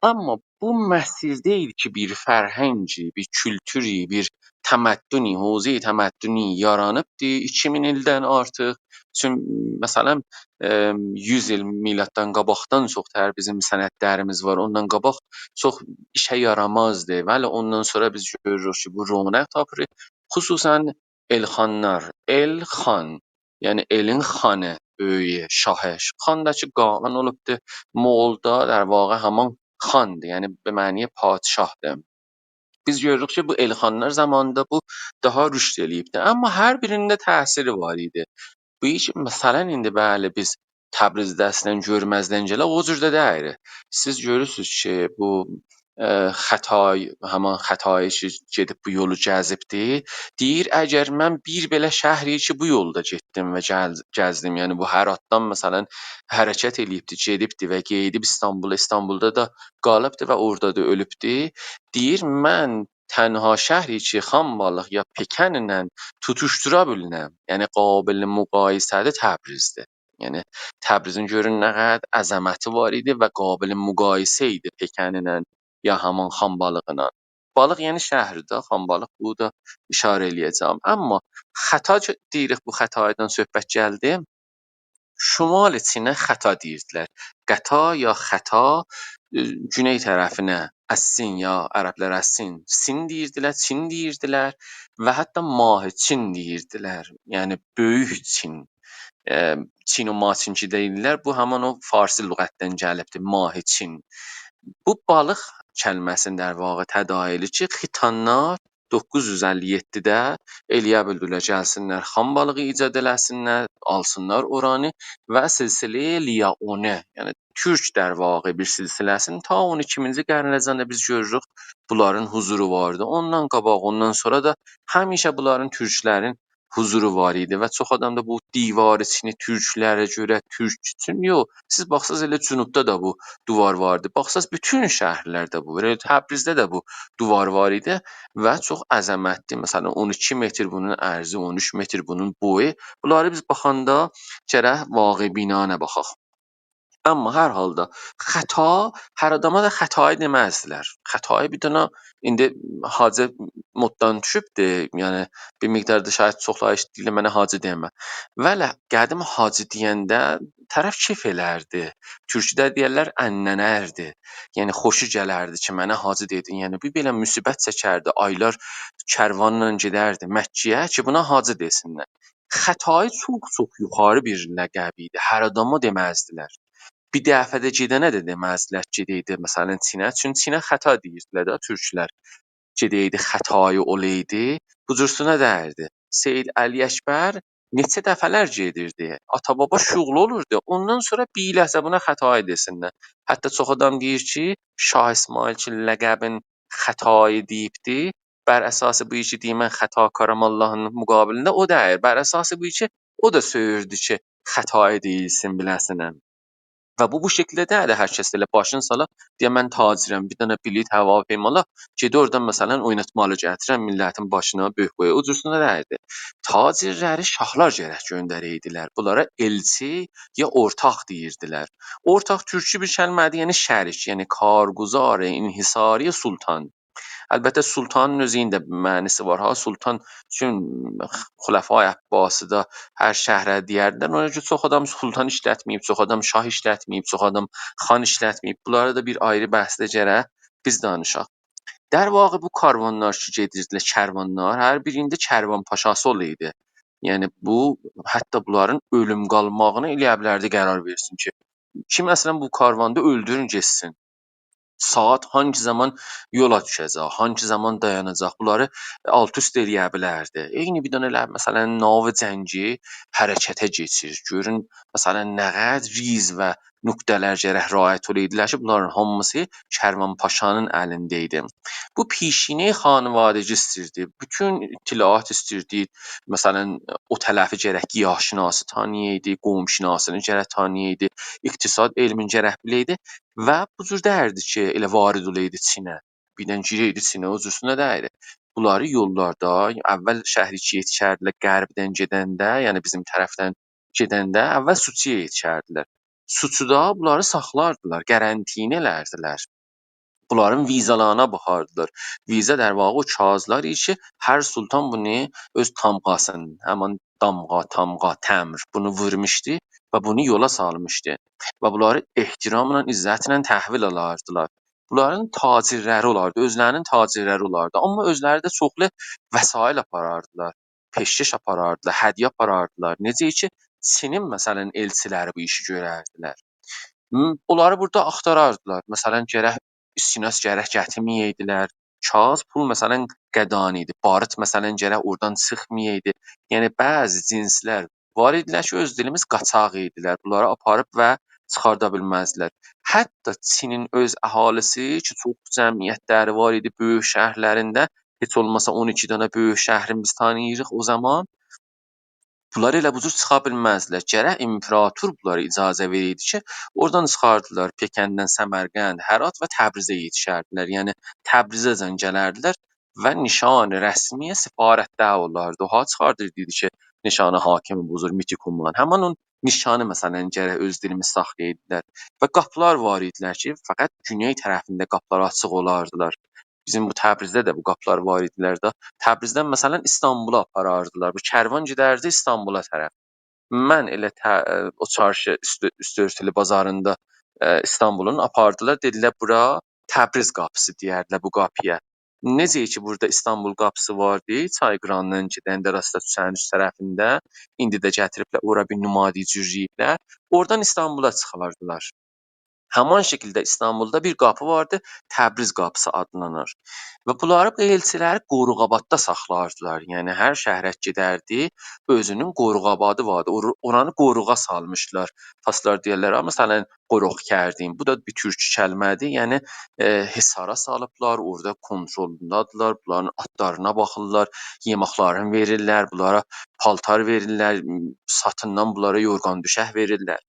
آمما بو مسیر دئییل کی، بیر فرهنگی، بیر کولتوری، بیر تمدنی، حوزه‌ی تمدنی یارانیبدی ایکی مین ایلدن آرتیق. چون، مثلاً، ائ، یوز ایل میلاددان قاباقدان چوخ تر بیزیم سندلریمیز وار. اوندان قاباق چوخ ایشه یارامازدی. ولی اوندان سونرا بیز گؤروروک کی، بو رونق تاپیر. خصوصاً ائلخانلار، ائل خان، یعنی ائلین خانی، بؤیویو، شاهی. خان دا کی، قائن اولوبدو، مغولدا، در واقع، همان خاندیر، یعنی به معنی پادشاهدیر. بیز گؤروروک کی، بو ائلخانلار زامانیندا بو داها رشد ائله‌ییبدی. آمما هر بیرینده تأثیری وار ایدی. بو کی، مثلاً، ایندی، بلی، بیز تبریزده اصلاً گؤرمزدن گله، او جور ده دئییل. سیز گؤرورسونوز کی، بو، ائ، خطای، همان خطایی کی، گئدیب بو یولو گزیبدی. دئییر، اگر من بیر بئله شهری کی، بو یولدا گئتدیم و گل-، گزدیم، یعنی بو هراتدان، مثلاً، حرکت ائله‌ییبدی، گئدیبدی و قئییدیب ایستانبولا، ایستانبولدا دا قالیبدی و اورادا دا اؤلوبدو. دئییر، من تنها شهری کی، خان بالیق یا پکن ایله توتوشدورا بیلنم، یعنی قابل مقایسه‌دیر، تبریزدیر. یعنی، تبریزین گؤرون نه قدر عظمتی وار ایدی و قابل مقایسه ایدی پکن ایله یا همان خان بالیغی ایله. بالیق، یعنی شهر ده، خان بالیق، بو دا اشاره ائله‌یه‌جم. آمما خطا کی، دئییریک، بو خطایدان صحبت گلدی. شمال چینه خطا دئییردیلر. قطا یا خطا، ائ، گونئی طرفینه الصین، یا عربلر الصین، سین دئییردیلر، چین دئییردیلر و حتی ماه چین دئییردیلر. یعنی بؤیوک چین. ائ، چین و ماه چین کی دئییرلر، بو همان او فارسی لغتدن گلیبدیر، ماه چین. بو بالیق کلمه‌سینین، در واقع، تداعی‌لی کی، ختانلار دوققوز یوز اللی یئددیده ائله‌یه بیلدیلر، گلسینلر، خان بالیغی ایجاد ائله‌سینلر، آلسینلار اورانی و سلسله‌ی لیائونه، یعنی تورک، در واقع، بیر سلسله‌سینین تا اون ایکینجی قرنه‌جن ده بیز گؤروروک، بونلارین حضورو واردی. اوندان قاباق، اوندان سونرا دا همیشه بونلارین، تورکلرین حضورو وار ایدی و چوخ آدام دا بو دیوار چینی تورکلره گؤره تورک اوچون، یوخ، سیز باخساز ائله جنوبدا دا بو دیوار واردی. باخساز بوتون شهرلرده بو، ائله تبریزده ده بو دیوار وار ایدی و چوخ عظمتلی، مثلاً اون ایکی متر بونون عرضی، اون اوچ متر بونون بویو. بونلاری بیز باخاندا گرک واقع‌بینانه باخاق. آمما هر حالدا خطا، هر آداما دا خطایی دئمزدیلر. خطایی بیر دنه، ایندی حاجی موددان دوشوبدور، یعنی بیر مقدار دا شاید چوخلاری ائشیدیرلر، منه حاجی دئمه. ولی قدیم حاجی دئینده طرف کئف ائلردی. تورکوده دئیرلر، اننه‌ردی. یعنی خوشو گلردی کی، منه حاجی دئدین. یعنی بیر بئله مصیبت چکردی، آیلار کروانلا گئدردی مکه‌یه کی، بونا حاجی دئسینلر. خطایی چوخ-چوخ یوخاری بیر لقب ایدی. هر آداما دئمزدیلر. بیر دفعه‌ده گئدنه ده دئمزدیلر گئدئیدی، مثلا، چینه. چونکی چینه خطا دئییردیلر ده تورکلر. گئدئیدی، خطایی اولایدی، بو جورسونه دئییردی. سید علی اکبر نئچه دفعه‌لر گئدیردی. آتا-بابا شوغلو اولوردو. اوندان سونرا بیر لحظه بونا خطایی دئسینلر. حتی چوخ آدام دئییر کی، شاه اسماعیل کی، لقبین خطایی دئییبدی، بر اساس بو کی، دئییر، «من خطاکارام آللاهین مقابلینده»، او دئییل. بر اساس بو کی، او دا سؤیوردو کی، خطایی دئییلسین بیله‌سینه. و بو، بو شکیلده دئییل، هر کس ائله باشینی سالا، دئیه، «من تاجرم، بیر دنه بلیط هواپیمالا، گئده اورادان، مثلا، اویناتمالی گتیرم، میللتین باشینا بؤرک قویا.» او جورسونه دئییردی. تاجرلری شاهلار گرک گؤندره‌یدیلر. بونلارا ائلچی یا اورتاق دئییردیلر. اورتاق تورکی بیر کلمه‌دیر، یعنی شریک، یعنی کارگزار انحصاری سلطان. البته، سلطانین اؤزونون ده معناسی وار ها. سلطان، چون خلفای عباسی‌ده هر شهره دئیردیلر. اونا گؤره چوخ آدام سلطان ایشلتمه‌ییب، چوخ آدام شاه ایشلتمه‌ییب، چوخ آدام خان ایشلتمه‌ییب. بونلاری دا بیر آیری بحثده گرک بیز دانیشاق. در واقع بو کاروانلار کی گئدیردیلر، کروانلار، هر بیرینده کروان پاشاسی اولایدی. یعنی بو، حتی بونلارین اؤلوم قالماغینی ائلیه بیلردی قرار وئرسین کی، کیم اصلا بو کارواندا، اؤلدورون گئتسین. ساعات هانگی زامان یولا دوشه‌جک، هانگی زامان دایاناجاق، بونلاری آلت-اوست ائلیه بیلردی. عینی بیر دنه ائله، مثلا، ناو جنگی حرکته کئچیر. گؤرون، مثلا، نه قدر ریز و نقطه‌لر گرک رعایت اولایدیلار کی، بونلارین هامیسی کروان پاشانین الینده ایدی. بو پیشینه‌ی خانوادگی ایستیردی، بوتون اطلاعات ایستیردی، مثلا، او طرفی گرک گیاه‌شناسی تانییایدی، قوم‌شناسینی گرک تانییایدی، اقتصاد علمینی گرک بیله‌یدی و بو جور دئییردی کی، ائله وارد اولایدی چینه. بیردن گیره‌یدی چینه، او جورسونه دئییردی. بونلاری یوللاردا، اول شهریکی‌یه یئتیشردیلر، غربدن گئدنده، یعنی بیزیم طرفدن گئدنده اول سوچویا یئتیشردیلر. سوچودا بونلاری ساخلاردیلار، قرنطینه ائلردیلر. بونلارین ویزالارینا باخاردیلار. ویزا، در واقع، او کاغیذلار ایدی کی، هر سلطان بونو اؤز تامغاسین، همان دامغا، تامغا، تمبر، بونو وورموشدو و بونو یولا سالمیشدی. و بونلاری احتراملا، عزتله تحویل آلاردیلار. بونلارین تاجرلری اولاردی، اؤزلری‌نین تاجرلری اولاردی. آمما اؤزلری ده چوخلو وسایل آپاراردیلار، پیشکش آپاراردیلار، هدیه آپاراردیلار. نئجه کی، چینین، مثلا، ائلچیلری بو ایشی گؤرردیلر. م، اونلاری بورادا آختاراردیلار. مثلا، گرک اسکناس گرک گتیرمه‌یه‌یدیلر. کاغیذ پول، مثلا، قدانی ایدی. باروت، مثلا، گرک اورادان چیخمایایدی. یعنی، بعضی جنسلر وار ایدیلر کی، اؤز دیلیمیز قاچاق ایدیلر. بونلاری آپاریب و چیخاردا بیلمزدیلر. حتی چینین اؤز اهالیسی کی، چوخ جمعیتلری وار ایدی بؤیوک شهرلرینده، هئچ اولماسا اون ایکی دنه بؤیوک شهرین بیز تانیییریق او زامان، بونلار ائله بو جور چیخا بیلمزدیلر. گرک ایمپراتور بونلارا اجازه وئره‌یدی کی، اورادان چیخاردیلار، پکندن سمرقند، هرات و تبریزه یئتیشردیلر. یعنی، تبریزه‌جن گلردیلر و نشان رسمی سفارتده اولاردی. او ها چیخاردیردی کی، نشان حاکمی بو جور، میتیک عمان. همین او نشانی، مثلا، گرک اؤز دیلیمیز ساخلایایدیلار. و قاپیلار وار ایدیلر کی، فقط گونئی طرفینده قاپیلار آچیق اولاردیلار. بیزیم بو تبریزده ده بو قاپیلار وار ایدیلر ده. تبریزدن، مثلا، ایستانبولا آپاراردیلار. بو کروان گئدردی ایستانبولا طرف. من ائله ته-، او چارشی اوستو، اوستو اؤرتولو بازاریندا، ائ، ایستانبولون آپاردیلار. دئدیلر، «بورا تبریز قاپیسی» دئیردیلر بو قاپییا. نئجه کی، بورادا ایستانبول قاپیسی واردی، چای قیراغیندان گئدنده راستدا کوچه‌نین اوست طرفینده، ایندی ده گتیریبلر، اورا بیر نمادی جور ائله‌ییبلر. اورادان ایستانبولا چیخاردیلار. همان شکیلده ایستانبولدا بیر قاپی واردی، تبریز قاپیسی آدلانیر. و بونلاری، بو ائلچیلری قوروق آباددا ساخلاردیلار. یعنی، هر شهره گئدردی، اؤزونون قوروق آبادی واردی. اور-، اورانی قوروغا سالمیشدیلار. فارسلار دئیرلر، ها، مثلا، «قوروق کردیم». بو دا بیر تورکی کلمه‌دیر. یعنی، ائ، حصارا سالیبلار، اورادا کنترلوندادیلار، بونلارین آتلارینا باخیرلار، یئمکلرینی وئریرلر، بونلارا پالتار وئریرلر، م، ساتیندان بونلارا یورغان دوشک وئریرلر.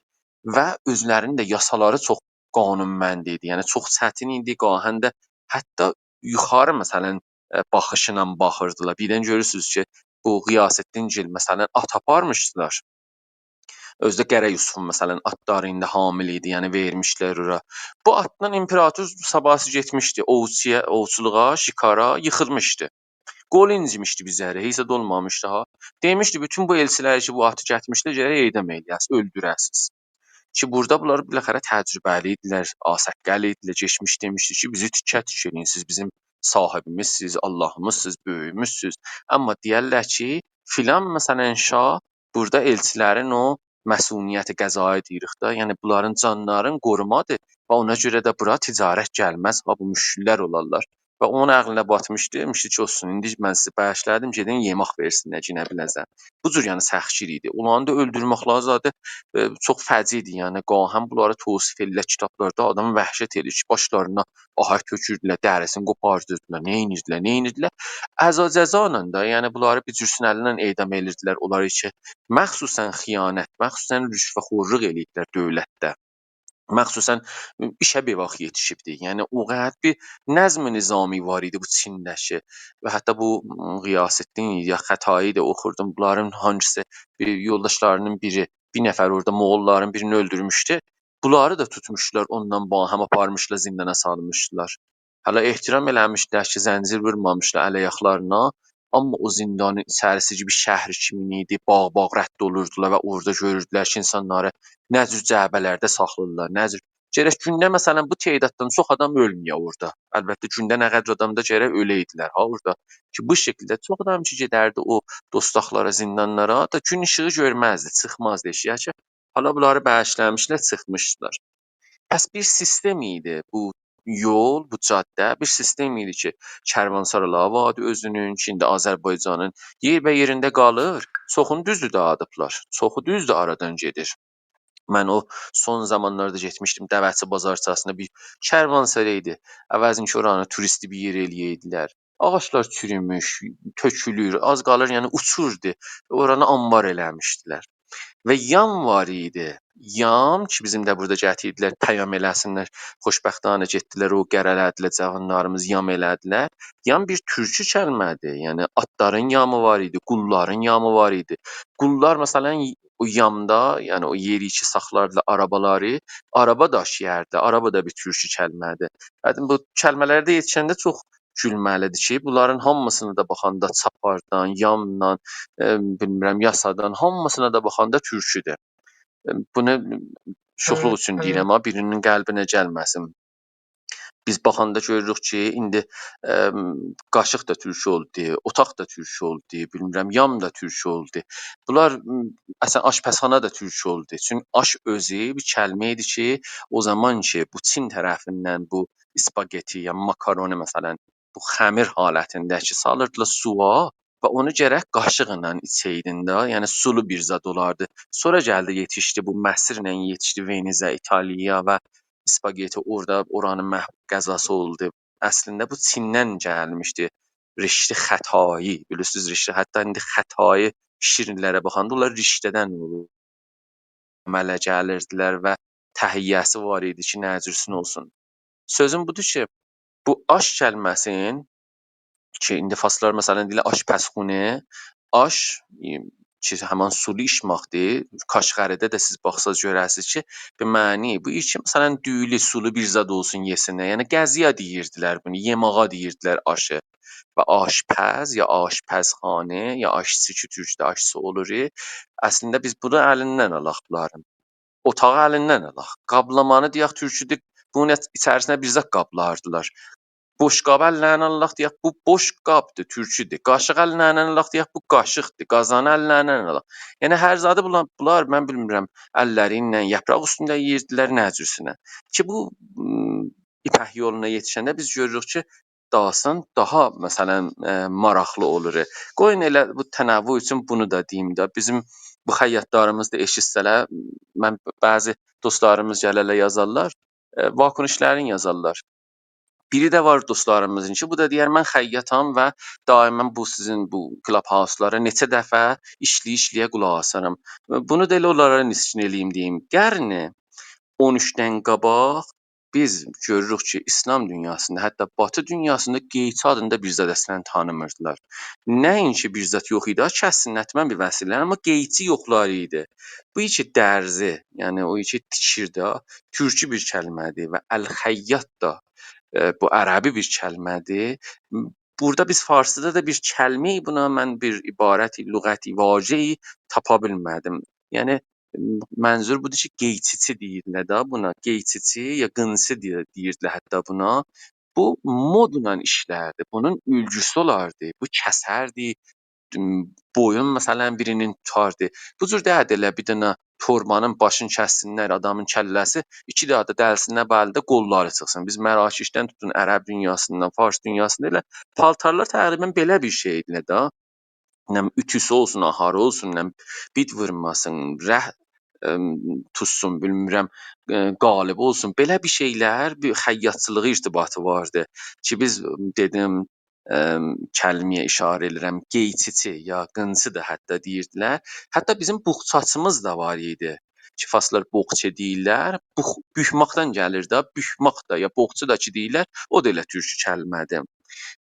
و اؤزلرینین ده یاسالاری چوخ قانونمند ایدی. یعنی، چوخ چتین ایدی، گاهاً ده حتی یوخاری، مثلا، ائ، باخیشلا باخیردیلار. بیردن گؤرورسونوز کی، بو غیاث‌الدین‌گیل، مثلا، آت آپارمیشدیلار. اؤزو ده قره یوسفون، مثلا، آتلاری ایندی حامل ایدی، یعنی وئرمیشلر اورا. بو آتلا ایمپراتور صاباحسی گئتمیشدی اووچویا، اووچولوغا، شکارا، ییخیلمیشدی. قولو اینجیمیشدی بیر ذره، هئچ زاد اولمامیشدی ها. دئمیشدی، بوتون بو ائلچیلری کی، بو آتی گتیرمیشدیلر، گرک اعدام ائله‌یه‌سیز، اؤلدوره‌سیز. کی، بورادا بونلار بالاخره تجربه‌لی ایدیلر، آغ‌ساققال ایدیلر، کئچمیش دئمیشدی کی، بیزی تیکه-تیکه ائله‌یین، سیز بیزیم صاحیبیمیزسینیز، آللاهیمیزسینیز، بؤیویوموزسونوز. آمما دئیرلر کی، فلان، مثلا، شاه بورادا ائلچیلرین او مصونیت غذایی دئییریک ده، یعنی بونلارین جانلارین قورومادیر و اونا گؤره ده بورا تجارت گلمز، ها، بو مشکل‌لر اولارلار. و اونون عقلینه باتمیشدی، دئمیشدی کی، اولسون، ایندی من سیزی باغیشلادیم، گئدین یئمک وئرسینلر، گینه بیله‌زن. بو جور، یعنی، سختگیر ایدی. اونلاری دا اؤلدورمک لازادیر، ائ، چوخ فجیع ایدی، یعنی، گاهاً بونلاری توصیف ائله‌ییرلر کیتابلاردا، آدامی وحشت ائله‌ییر کی، باشلارینا آهک تؤکوردولر، دریسینی قوپاردیردیلار، نه ائدیردیلر، نه ائدیردیلر. عزا جزا ایله ده، یعنی، بونلاری بیر جورسون الیندن اعدام ائدیردیلر، اونلار کی، مخصوصاً خیانت، مخصوصاً رشوه‌خورلوق ائله‌ییبلر دؤولتده. مخصوصاً ایشه بئواخت یئتیشیبدی. یعنی، او قدر بیر نظم نظامی وار ایدی بو چینده کی، و حتی بو، م، غیاث‌الدین یا خطایی دا اوخوردوم. بونلارین هانسیسا بیر یولداشلاری‌نین بیری، بیر نفر اورادا موغوللارین بیرینی اؤلدورموشدو. بونلاری دا توتموشدولار، اوننان باهم آپارمیشلار، زیندانا سالمیشدیلار. حالا احترام ائله‌میشدیلر کی، زنجیر وورمامیشلار ال-آیاقلارینا، آمما او زیندانین ایچریسی کی، بیر شهر کیمین ایدی، باغ-باغ رد اولوردولار و اورادا گؤروردولر کی، اینسانلاری نه جور جعبه‌لرده ساخلاییرلار، نه جور. گرک گونده، مثلا، بو تعداددان چوخ آدام اؤلمه‌یه اورادا. البته، گونده نه قدر آدام دا گرک اؤله‌یدیلر، ها، اورادا. کی، بو شکیلده چوخ آدام کی، گئدردی او دوستاقلارا، زیندانلارا، دا گون ایشیغی گؤرمزدی، چیخمازدی ائشیگه کی، حالا بونلاری باغیشلامیشلار، چیخمیشدیلار. پس بیر سیستم ایدی بو یول، بو جاده، بیر سیستم ایدی کی، کرواnsaraları واردی اؤزونون، کی، ایندی آذربایجانین یئربه‌یئرینده قالیر، چوخونو دوزدور داغیدیبلار، چوخو دوزدور آرادان گئدیر. من او سون زامانلاردا گئتمیشدیم دوه‌چی بازارچاسینا، بیر کرواnsara ایدی. عوضین کی، اورانی توریستی بیر یئر ائله‌یه‌یدیلر، آغاجلار چوروموش، تؤکولور، آز قالیر، یعنی اوچوردو. اورانی آنبار ائله‌میشدیلر. و یام وار ایدی. یام کی، بیزیم ده بورادا گتیردیلر، پیام ائله‌سینلر. خوشبختانه گئتدیلر، او قره‌له‌دیلر، جاوانلاریمیز یام ائله‌دیلر. یام بیر تورکی کلمه‌دیر. یعنی، آتلارین یامی وار ایدی، قوللارین یامی وار ایدی. قوللار، مثلا، او یامدا، یعنی او یئری کی ساخلاردیلار آرابالاری، آرابا داشییاردی. آرابا دا بیر تورکی کلمه‌دیر. بعدین بو کلمه‌لرده یئتیشنده چوخ گولمه‌لیدیر کی، بونلارین هامیسینا دا باخاندا، چاپاردان، یامدان، ائ، بیلمیرم، یاسادان، هامیسینا دا باخاندا تورکودور. ائ، بونو شوخلوق اوچون دئییرم، ها، بیرینین قلبینه گلمه‌سین. بیز باخاندا گؤروروک کی، ایندی، ائ، قاشیق دا تورک اولدو، اوتاق دا تورک اولدو، بیلمیرم، یام دا تورک اولدو. بونلار، م، اصلا، آشپزخانا دا تورک اولدو. چونکی آش اؤزو بیر کلمه ایدی کی، او زامان کی، بو چین طرفیندن بو اسپاگتی یا ماکارونی، مثلا، بو خمیر حالتینده کی، سالیردیلار سویا و اونو گرک قاشیقلا ایچه‌یدین ده، یعنی سولو بیر زاد اولاردی. سونرا گلدی، یئتیشدی، بو مسیرله یئتیشدی ونیزه، ایتالیا و اسپاگتی اورادا، اورانین محبوب غذاسی اولدو. اصلینده بو چیندن گلمیشدی. رشته خطایی، بیلیرسینیز، رشته، حتی ایندی خطایی شیرینی‌لره باخاندا اونلار رشته‌دن اولور. عمله گلیردیلر و تهیه‌سی وار ایدی کی، نه جورسون اولسون. سؤزوم بودور کی، بو آش کلمه‌سین کی، ایندی فارسلار، مثلا، دئییرلر آشپزخونه، آش، ائ، کی، همان سولو ایچمکدیر. کاشغری‌ده ده سیز باخساز گؤررسینیز کی، به معنی بو ایچ، مثلا، دویولو، سولو بیر زاد اولسون، یئسینلر. یعنی، غذایا دئییردیلر بونو، یئماغا دئییردیلر آشی. و آشپز یا آشپزخانه یا آشچی کی، تورکده آشچی اولور، اصلینده بیز بونو الیندن آلاق بونلارین. اوتاغی الیندن آلاق. قابلامانی، دئیک، تورکوده بونون ایچ-، ایچریسینه بیر زاد قابلاردیلار. بوشقابی الینه آلاق، دئیک، بو بوش قابدیر، تورکودور. قاشیغی الینه آلاق، دئیک، بو قاشیقدیر. قازانی الینه آلاق. یعنی، هر زادی بونلار، بونلار، من بیلمیرم، اللری ایله یاپراق اوستونده یئییردیلر، نه جورسونه. کی، بو، م، ایپک یولونا یئتیشنده بیز گؤروروک کی، داستان داها، مثلا، ائ، ماراقلی اولور. قویون ائله بو تنوع اوچون بونو دا دئییم ده. بیزیم بو خیاطلاریمیز دا ائشیتسه‌لر، من، بعضی دوستلاریمیز گلرلر، یازارلار، ائ، واکنش‌لرینی یازارلار. بیری ده وار دوستلاریمیزین کی، بو دا دئیر، «من خیاطام و دائما بو سیزین بو Clubhouse-لارا نئچه دفعه ایشله‌یه-ایشله‌یه قولاق آسیرام.» بونو دا ائله اونلارا نیسچین ائله‌ییم دئییم. قرن اون اوچدن قاباق بیز گؤروروک کی، ایسلام دونیاسیندا، حتی باتی دونیاسیندا قئیچی آدیندا بیر زاد اصلاً تانیمیردیلار. نه اینکی بیر زاد یوخ ایدی، ها، کسینن حتماً بیر وسیله، آمما قئیچی یوخلاری ایدی. بو کی درزی، یعنی او کی تیکیر ده، تورکی بیر کلمه‌دیر و الخیاط دا، ائ، بو عربی بیر کلمه‌دیر. بورادا بیز فارسیدا دا بیر کلمه، بونا من بیر عبارت، لغت، واژه تاپا بیلمه‌دیم. یعنی، منظور بودور کی، قئیچیچی دئییرلر ده بونا، قئیچیچی یا قینچی دئییر-، دئییردیلر حتی بونا. بو مودلا ایشلردی، بونون اولگوسو اولاردی، بو کسردی، م، بویون، مثلاً، بیرینین توتاردی. بو جور دئییل ائله بیر دنه توربانین باشینی کسسینلر، آدامین کله‌سی، ایکی دنه ده دلسینلر، بلده قوللاری چیخسین. بیز مراکشدن توتون، عرب دونیاسیندان، فارس دونیاسیندا ائله پالتارلار تقریباً بئله بیر شئیدیلر ده. نه بیلیم، اوتوسو اولسون، آهاری اولسون، نه بیلیم، بید وورماسین، ره-، ائم، توتسون، بیلمیرم، ائ، قالیبی اولسون. بئله بیر شئیلر، بیر خیاطچیلیغا ارتباطی واردی کی، بیز، دئدیم، ائم، کلمه‌یه اشاره ائدیرم، قئیچیچی یا قینچی دا حتی دئییردیلر. حتی بیزیم بوخچاچیمیز دا وار ایدی کی، فارسلار بوخچه دئییرلر. بوخ-، بوکماقدان گلیر ده، بوکماق دا یا بوخچه دا کی دئییرلر، او دا ائله تورکی کلمه‌دیر.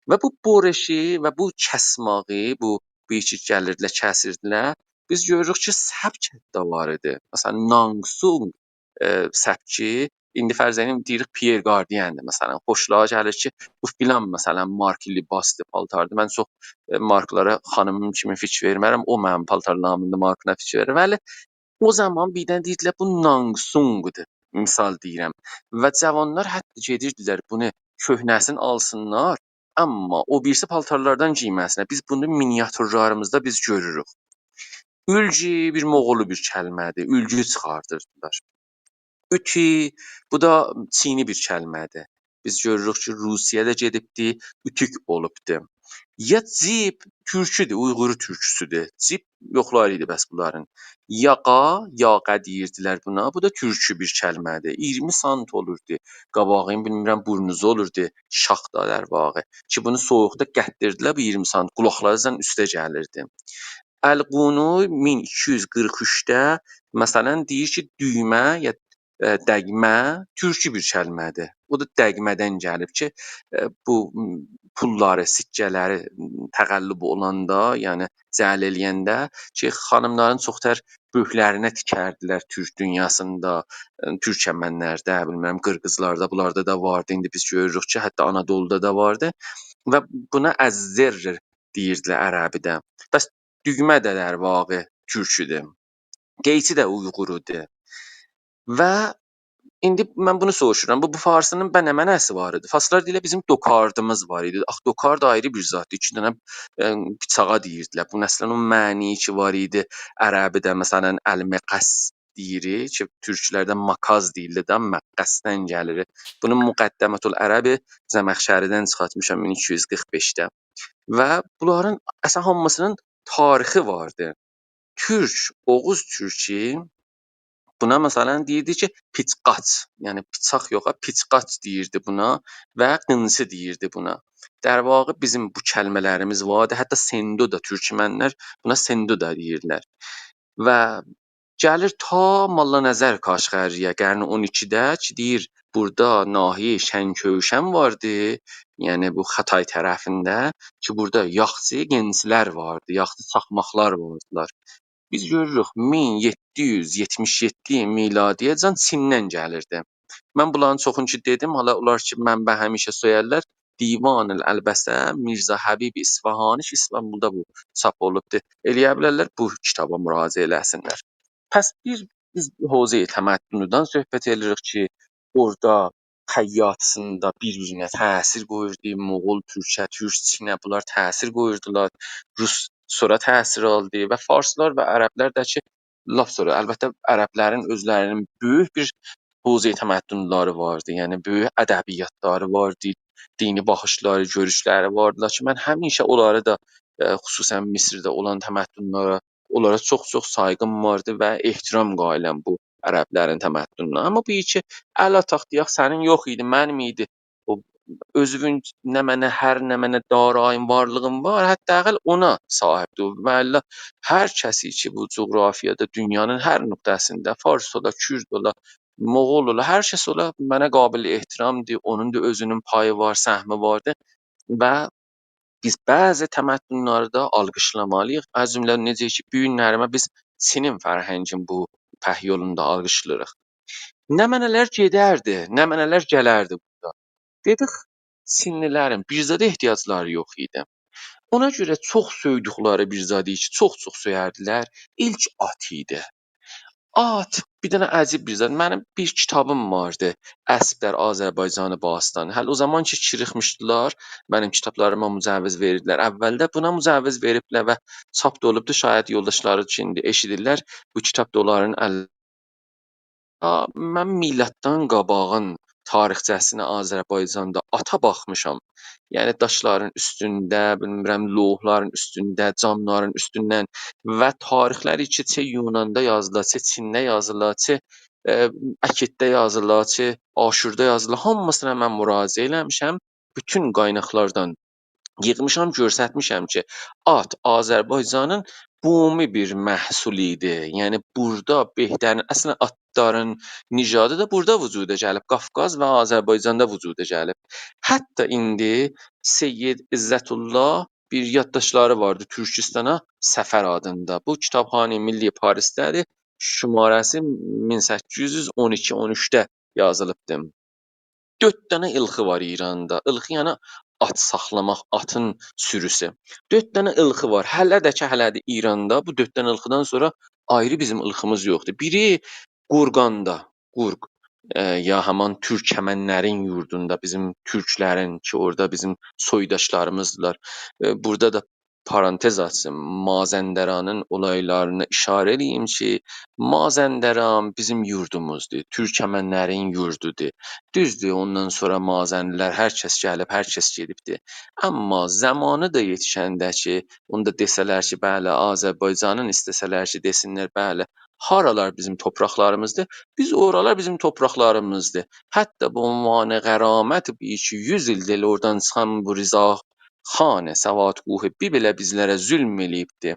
و بو بورشی و بو کسماغی، بو، بو کی گلیردیلر، کسیردیلر. بیز گؤروروک کی، سبک حتی وار ایدی. مثلاً، نانگسونگ، ائ، سبکی، ایندی فرض ائدین، دئییریک، پیئر گاردین‌دیر، مثلاً. خوشلارا گلیر کی، بو فلان، مثلاً، مارک لباسدیر، پالتاردیر. من چوخ، ائ، مارکلارا خانیمیم کیمی فیکیر وئرمرم، او منیم پالتارلاریمین دا مارکینا فیکیر وئریر. ولی او زامان بیردن دئییردیلر، بو نانگسونگدور، مثال دئییرم. و جاوانلار حتی گئدیردیلر، بونو کؤهنه‌سینی آلسینلار، آمما او بیریسی پالتارلاردان گئیمه‌سینلر. بیز بونو مینیاتورلاریمیزدا بیز گؤروروک. اولگو بیر موغولو بیر کلمه‌دیر، اولگو چیخاردیردیلار. اوتو، بو دا چینی بیر کلمه‌دیر. بیز گؤروروک کی، روسیه‌ده گئدیبدی، اوتوک اولوبدو. یا جیب، تورکودور، اویغورو تورکوسودور. جیب یوخلار ایدی بس بونلارین. یاغا، یاغا دئییردیلر بونا. بو دا تورکو بیر کلمه‌دیر. اییرمی سانت اولوردو. قاباغین، بیلمیرم، بورنوزو اولوردو. شاختا، در واقع. کی، بونو سویوقدا قاتدیردیلار، بو اییرمی سانت قولاقلاریجان اوسته گلیردی. القونو مین ایکی یوز قیرخ اوچده، مثلاً، دئییر کی، دویمه یا، ائ، دگمه تورکو بیر کلمه‌دیر. او دا دگمه‌دن گلیب کی، ائ، بو، م، پوللاری، سکه‌لری، م، تقلب اولاندا، یعنی جعل ائله‌ینده کی، خانیملارین چوخ‌تر بؤرکلرینه تیکردیلر تورک دونیاسیندا، ائ، تورکمنلرده، بیلمیرم، قیرغیزلاردا، بونلاردا دا واردی. ایندی بیز گؤروروک کی، حتی آنادولودا دا واردی. و بونا الزر دئییردیلر عربیده. بس دویمه ده، در واقع، تورکودور. قئیچی ده اویغورودور. و ایندی من بونو سوروشورام، بو، بو فارسینین به نمنه‌سی وار ایدی؟ فارسلار دئییرلر، بیزیم دوکاردیمیز وار ایدی. آخی، دوکارد آیری بیر زاددیر، ایکی دنه، ائ، بیچاغا دئییردیلر. بو، مثلاً، او معنی کی وار ایدی عربیده، مثلاً، المقص دئییریک کی، تورکلرده ماکاز دئییرلر ده، مقصدن گلیر. بونو مقدمة العرب زمخشری‌دن چیخارتمیشام مین ایکی یوز قیرخ بئشده. و بونلارین اصلاً هامیسینین تاریخی واردی. تورک، اوغوز تورکو بونا، مثلاً، دئییردی کی، پیچقاچ، یعنی بیچاق یوخ، ها، پیچقاچ دئییردی بونا و قینچی دئییردی بونا. در واقع بیزیم بو کلمه‌لریمیز واردی. حتی سندو دا، تورکمنلر بونا سندو دا دئییرلر. و گلیر تا ملا نظر کاشغری‌یه، قرن اون ایکیده کی، دئییر، بورادا ناحیه‌ی شنکوشن واردی، یعنی بو خاتای طرفینده کی، بورادا یاخچی قینچی‌لر واردی، یاخچی چاخماقلار واردیلار. بیز گؤروروک، مین یئددی یوز یئتمیش یئددی میلادی‌یه‌جن چیندن گلیردی. من بونلارین چوخونو کی دئدیم، حالا اولار کی، منبع همیشه سؤیرلر، دیوان الالبسه، میرزا حبیب اصفهانی کی، ایستانبولدا بو چاپ اولوبدور. ائلیه بیلرلر، بو کیتابا مراجعه ائله‌سینلر. پس بیر، بیز حوزه‌ی تمدنودان صحبت ائدیریک کی، اورادا خیاطی‌سیندا بیر-بیرینه تأثیر قویوردو، موغول، تورکه، تورک، چینه، بونلار تأثیر قویوردولار. روس سونرا تأثیر آلدی و فارسلار و عربلر ده کی، لاپ سونرا، البته، عربلرین اؤزلرینین بؤیوک بیر حوزه‌ی تمدنلری واردی، یعنی بؤیوک ادبیاتلاری واردی، دینی باخیشلاری، گؤروشلری واردی. لاکین من همیشه اونلاری دا، ائ، خصوصاً مصرده اولان تمدنلره، اونلارا چوخ-چوخ سایغیم واردی و احترام قائلم بو عربلرین تمدنونه. آمما بو کی، ال آتاق، دئیک، سنین یوخ ایدی، منیم ایدی، او اؤزوون نمنه، هر نمنه دارایین، وارلیغین وار، حداقل اونا صاحیبدیر. و الا هر کسی کی، بو جغرافیادا، دونیانین هر نقطه‌سینده، فارس اولا، کورد اولا، مغول اولا، هر کس اولا، منه قابل احترامدیر، اونون دا اؤزونون پایی وار، سهمی واردیر و بیز بعضی تمدن‌لری ده آلقیشلامالی‌ییق. از جمله نئجه کی، بو گونلری بیز چینین فرهنگین بو پهن یولونو دا آلقیشلاییریق. نمنه‌لر گئدردی، نمنه‌لر گلردی بورادا. دئدیک، چینلی‌لرین بیر زادا احتیاجلاری یوخ ایدی. اونا گؤره چوخ سؤیدوکلری بیر زاد ایدی کی، چوخ-چوخ سؤیردیلر، ایلک آت ایدی. آت، بیر دنه عجیب بیر زاد. منیم بیر کیتابیم واردی، اسب در آذربایجان باستانی. هله او زامان کی، چیریخمیشدیلار، منیم کیتابلاریما مجوز وئریردیلر. اولده بونا مجوز وئریبلر و چاپ دا اولوبدو. شاید یولداشلاری کی، ایندی ائشیدیرلر، بو کیتاب دا اونلارین ال-، آ، من میلاددان قاباغین تاریخچه‌سینه آذربایجاندا آتا باخمیشام. یعنی داشلارین اوستونده، بیلمیرم، لوحلارین اوستونده، جاملارین اوستوندن و تاریخلر کی، چه یوناندا یازیلا، چه چینده یازیلا، چه، ائ، اکدده یازیلا، چه آشوردا یازیلا، هامیسینا من مراجعه ائله‌میشم. بوتون قایناقلاردان ییغمیشام، گؤسترمیشم کی، آت آذربایجانین بومی بیر محصول ایدی. یعنی بورادا بهترین، اصلاً آتلارین نژادی دا بورادا وجودا گلیب، قافقاز و آذربایجاندا وجودا گلیب. حتی ایندی سید عزت‌الله بیر یادداشتلاری واردی تورکیستانا سفر آدیندا. بو کیتابخانهٔ ملی پاریسده‌دیر. شماره‌سی مین سککیز یوز اون ایکی اون اوچده یازیلیبدی. دؤرد دنه ایلخی وار ایراندا. ایلخی، یعنی آت ساخلاماق، آتین سوروسو. دؤرد دنه ایلخی وار. هله ده کی، هله‌دیر ایراندا. بو دؤرد دنه ایلخیدان سونرا آیری بیزیم ایلخیمیز یوخدور. بیری قورقاندا، قورق، ائ، یا همان تورکمن‌لرین یوردوندا، بیزیم تورکلرین کی، اورادا بیزیم سویداشلاریمیزدیلار. ائ، بورادا دا پارانتز آچیم، مازندرانین اولایلارینا ایشاره ائله‌ییم کی، مازندران بیزیم یوردوموزدور، تورکمن‌لرین یوردودور. دوزدور، اوندان سونرا مازنلی‌لر، هر کس گلیب، هر کس گئدیبدیر. آمما زامانی دا یئتیشنده کی، اوندا دئسه‌لر کی، بلی، آذربایجانین، ایسته‌سه‌لر کی، دئسینلر، بلی، هارالار بیزیم تورپاقلاریمیزدیر، بیز اورالار بیزیم تورپاقلاریمیزدیر. حتی به عنوان غرامت بو کی، یوز ایلدیر ائله اورادان چیخان بو رضا خان سوادکوهی بیر بئله بیزلره ظلم ائله‌ییبدی.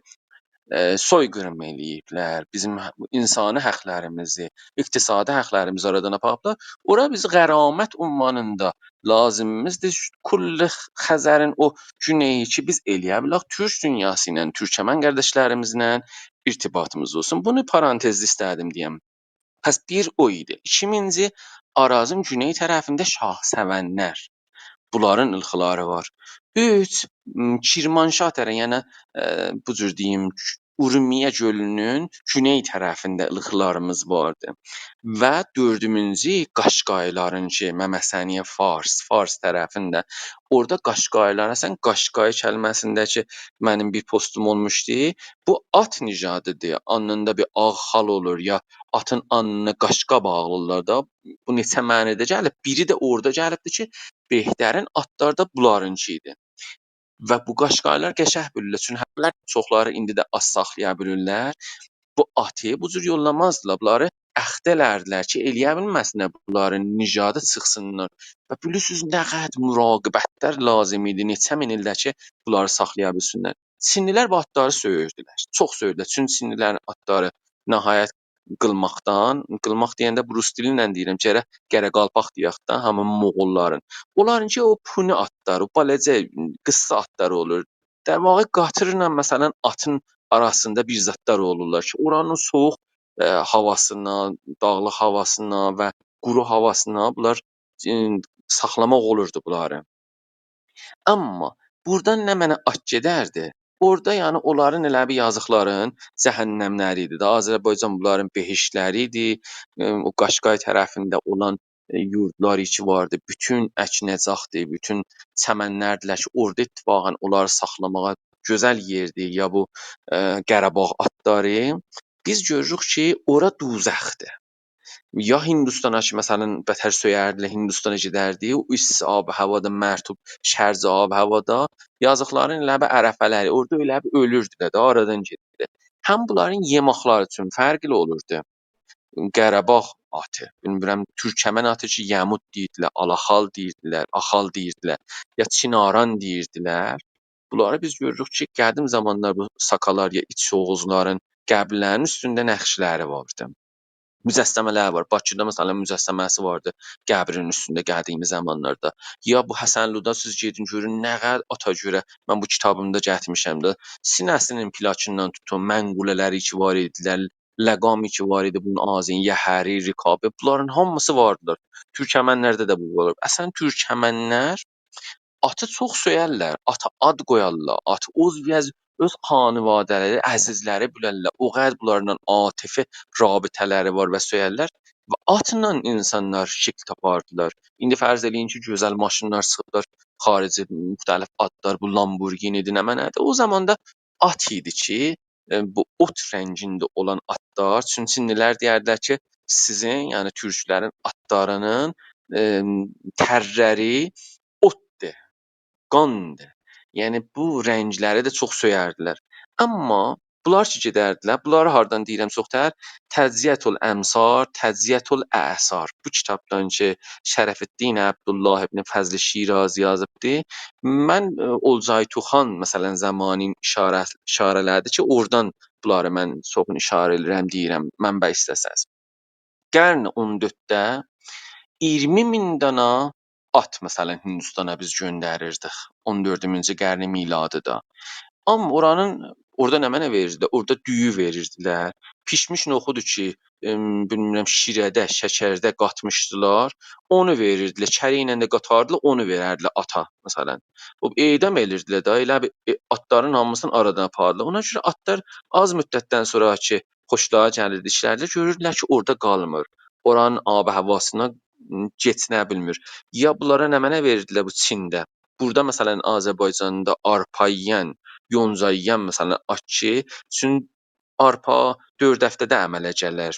ائ، سوی‌قیریم ائله‌ییبلر. بیزیم ح-، انسانی حقلریمیزی، اقتصادی حقلریمیزی آرادان آپاریبلار. اورا بیز غرامت عنوانیندا لازیمیمیزدیر. کل خ-، خزرین او گونئی کی، بیز ائله‌یه بیلک تورک دونیاسی ایله، تورکمن قارداشلاریمیزلا ارتباطیمیز اولسون. بونو پارانتزده ایسته‌دیم دئیم. پس بیر او ایدی. ایکینجی، آرازین گونئی طرفینده شاهسوندلر. بونلارین ایلخیلاری وار. اوچ، م، کرمانشاه طرف، یعنی، ائ، بو جور دئییم، اورمیه گؤلونون گونئی طرفینده ایلخیلاریمیز واردی. و دؤردومونجو، قاشقایلارین کی، ممه‌سنی فارس، فارس طرفینده. اورادا قاشقایلار، اصلاً قاشقای کلمه‌سینده کی، منیم بیر پستوم اولموشدو، بو آت نژادیدیر. آلنیندا بیر آغ خال اولور، یا آتین آلنینا قاشقا باغلیرلار دا. بو نئچه معنادا گلیب. بیری ده اورادا گلیبدیر کی، بهترین آتلار دا بونلارینکی ایدی. و بو قاشقایلار قشنگ بیلیرلر. چونکی هر چوخلاری ایندی ده آت ساخلایا بیلیرلر. بو آتی بو جور یوللامازدیلار. بونلاری اخته ائلردیلر کی، ائله‌یه بیلمه‌سینلر بونلارین نژادی چیخسینلار. و بیلیرسینیز، نه قدر مراقبت‌لر لازیم ایدی، نئچه مین ایلده کی، بونلاری ساخلایا بیلسینلر. چینلی‌لر بو آتلاری سؤیوردولر. چوخ سؤیوردولر. چونکی چینلی‌لرین آتلاری نهایت قیلماقدان، قیلماق دئینده بروس لی‌نن دئییرم، گرک قره قالپاق دئیک ده، همین موغوللارین. اونلارینکی او پونی آتلار، او بالاجا، قیسا آتلار اولور. در واقع قاطیرلا، مثلاً، آتین آراسیندا بیر زادلار اولورلار کی، اورانین سویوق، ائ، هاواسینا، داغلیق هاواسینا و قورو هاواسینا بونلار، ائ، ساخلاماق اولوردو بونلاری. آمما بورادان نمنه آت گئدردی؟ اورادا، یعنی، اونلارین ائله بیر یازیقلارین جهنم‌لری ایدی ده. آذربایجان بونلارین بهشت‌لری ایدی. ائ، او قاشقای طرفینده اولان، ائ، یوردلار کی واردی، بوتون اکنه‌جاقدی، بوتون چمن‌لردیلر کی، اورادا اتفاقاً اونلاری ساخلاماغا گؤزل یئردی، یا بو، ائ، قاراباغ آتلاری. بیز گؤروروک کی، اورا دوزخدیر. یا هیندوستانا کی، مثلاً، بتر سؤیردیلر، هیندوستانا گئدردی، او ایستی آب و هوادا، مرطوب، شرجی آب و هوادا، یازیقلارین ائله بیر عرفه‌لری، اورادا ائله بیر اؤلوردولر ده، آرادان گئدیردی. هم بونلارین یئماقلاری اوچون فرقلی اولوردو. قاراباغ آتی، بیلمیرم، تورکمن آتی کی، یمود دئییردیلر، آلاخال دئییردیلر، آخال دئییردیلر، یا چیناران دئییردیلر. بونلاری بیز گؤروروک کی، قدیم زامانلار بو ساکالار یا ایچ اوغوزلارین قبرلرینین اوستونده نقش‌لری واردی. مجسمه‌لر وار. باکیدا، مثلا، مجسمه‌سی واردی قبرین اوستونده قدیمی زامانلاردا. یا بو حسنلودا سیز گئدین، گؤرون، نه قدر آتا گؤره، من بو کیتابیمدا گتیرمیشم ده. سینه‌سینین پلاکیندان توتون، منقوله‌لری کی وار ایدیلر، لگامی کی وار ایدی، بونون آغزینین یهری، رکابی، بونلارین هامیسی واردیلار. تورکمنلرده ده بو وار. اصلا، تورکمنلر آتی چوخ سؤیرلر، آتا آد قویارلار، آتی عضوی از اؤز خانواده‌لری، عزیزلری بیلرلر. او قدر بونلارلا عاطفی رابطه‌لری وار و سؤیرلر. و آتلا اینسانلار شکیل تاپاردیلار. ایندی فرض ائله‌یین کی، گؤزل ماشینلار چیخیبلار، خارجی مختلف آدلار، بو لامبورگینی‌دیر، نمنه‌دیر. او زاماندا آت ایدی کی، ائ، بو اوت رنگینده اولان آتلار، چونکی چینلی‌لر دئیردیلر کی، سیزین، یعنی تورکلرین آتلارینین، ائ، ترلری اوتدور، قاندیر. یعنی بو رنگلری ده چوخ سؤیردیلر. آمما بونلار کی گئدردیلر، بونلاری هاردان دئییرم چوخ‌تر؟ تجزیة الامصار، تجزیة الاعصار. بو کیتابدان کی، شرف‌الدین عبدالله ابن فضل شیرازی یازیبدی. من، ائ، اولجای توخان، مثلا، زامانین اشاره، اشاره ائله‌دی کی، اورادان بونلاری من چوخونو اشاره ائدیرم، دئییرم، منبع ایسته‌سز. قرن اون دؤردده اییرمی مین دانا آت، مثلا، هندوستانا بیز گؤندریردیک اون دؤردونجو قرن میلادیدا. آمما اورانین، اورادا نمنه وئریردیلر؟ اورادا دویو وئریردیلر. پیشمیش نوخودو کی، ائم، بیلمیرم، شیره‌ده، شکرده قاتمیشدیلار. اونو وئریردیلر، چری ایله ده قاتاردیلار، اونو وئرردیلر آتا، مثلا. او اعدام ائدیردیلر ده، ائله بیر، ائ، آتلارین هامیسینی آرادان آپاردیلار. اونا گؤره آتلار آز مدتدن سونرا کی، خوشلاری گلیردی، ایشلردی، گؤروردولر کی، اورادا قالمیر. اورانین آب و هاواسینا، م، کئچینه بیلمیر. یا بونلارا نمنه وئریردیلر بو چینده؟ بورادا، مثلا، آذربایجاندا آرپا یئین، یونجا یئین، مثلا، آت کی، چون آرپا دؤرد هفته‌ده عمله گلر.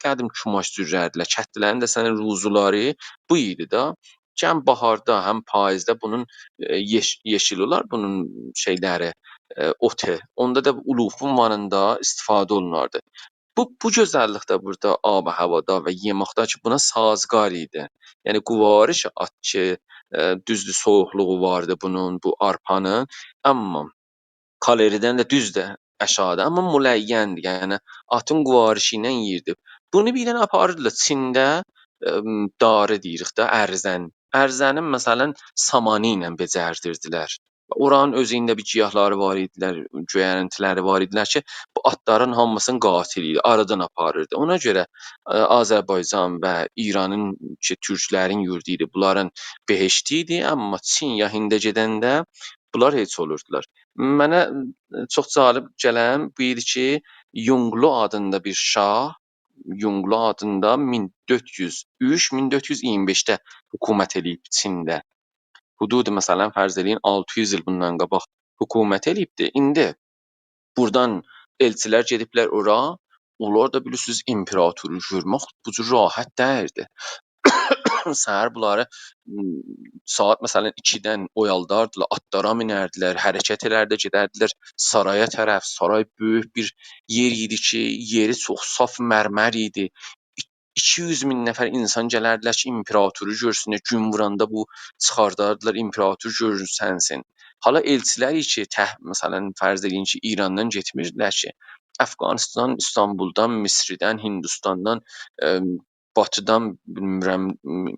قدیم کوماش جورلردیلر. کتلی‌لرین ده سنین روزولاری بو ایدی ده. کی هم باهاردا، هم پاییزدا بونون، ائ، یئش-، یئشیل اولار بونون شئیلری، ائ، اوتو. اوندا دا علوفون وانیندا استفاده اولوناردی. بو، بو گؤزللیک ده بورادا آب و هاوادا و یئمکده کی، بونا سازگار ایدی. یعنی، گوارش آت کی، ائ، دوزدور، سویوقلوغو واردی بونون، بو آرپانین. آمما کالری‌دن ده دوزدور آشاغیدا، آمما ملیّن‌دیر، یعنی آتین گوارشی ایله یئییردی. بونو بیر دنه آپاریردیلار چینده، ائم، داری دئییریک ده، ارزن. ارزنین، مثلا، سامانی ایله بئجردیردیلر. اورانین اؤزونده بیر گیاهلاری وار ایدیلر، گؤیرنتی‌لری وار ایدیلر کی، بو آتلارین هامیسینین قاتلی ایدی، آرادان آپاریردی. اونا گؤره، ائ، آذربایجان و ایرانین کی، تورکلرین یوردو ایدی، بونلارین بهشتی ایدی، آمما چین یا هینده گئدنده بونلار هئچ اولوردولار. منه، ائ، چوخ جالب گلن بو ایدی کی، یونگلو آدیندا بیر شاه، یونگلو آدیندا مین دؤرد یوز اوچ، مین دؤرد یوز اییرمی بئشده حکومت ائله‌ییب چینده. حدود، مثلا، فرض ائله‌یین، آلتی یوز ایل بوندان قاباق حکومت ائله‌ییبدی. ایندی بورادان ائلچی‌لر گئدیبلر اورا. اونلار دا، بیلیرسینیز، ایمپراتورو گؤرمک بو جور راحت دئییلدی. سحر بونلاری، م، ساعات، مثلا، ایکیدن اویالداردیلار، آتلارا مینردیلر، حرکت ائلردیلر، گئدردیلر سارایا طرف. سارای بؤیوک بیر یئر ایدی کی، یئری چوخ صاف مرمر ایدی. ایکی یوز مین نفر اینسان گلردیلر کی، ایمپراتورو گؤرسونلر، گون ووراندا بو چیخارداردیلار، ایمپراتور گؤرسنسین. حالا ائلچی‌لر کی، تح-، مثلا، فرض ائله‌یین کی، ایراندان گئتمیردیلر کی، افغانستان، ایستانبولدان، مصریدن، هیندوستاندان، ائ، باتیدان، بیلمیرم،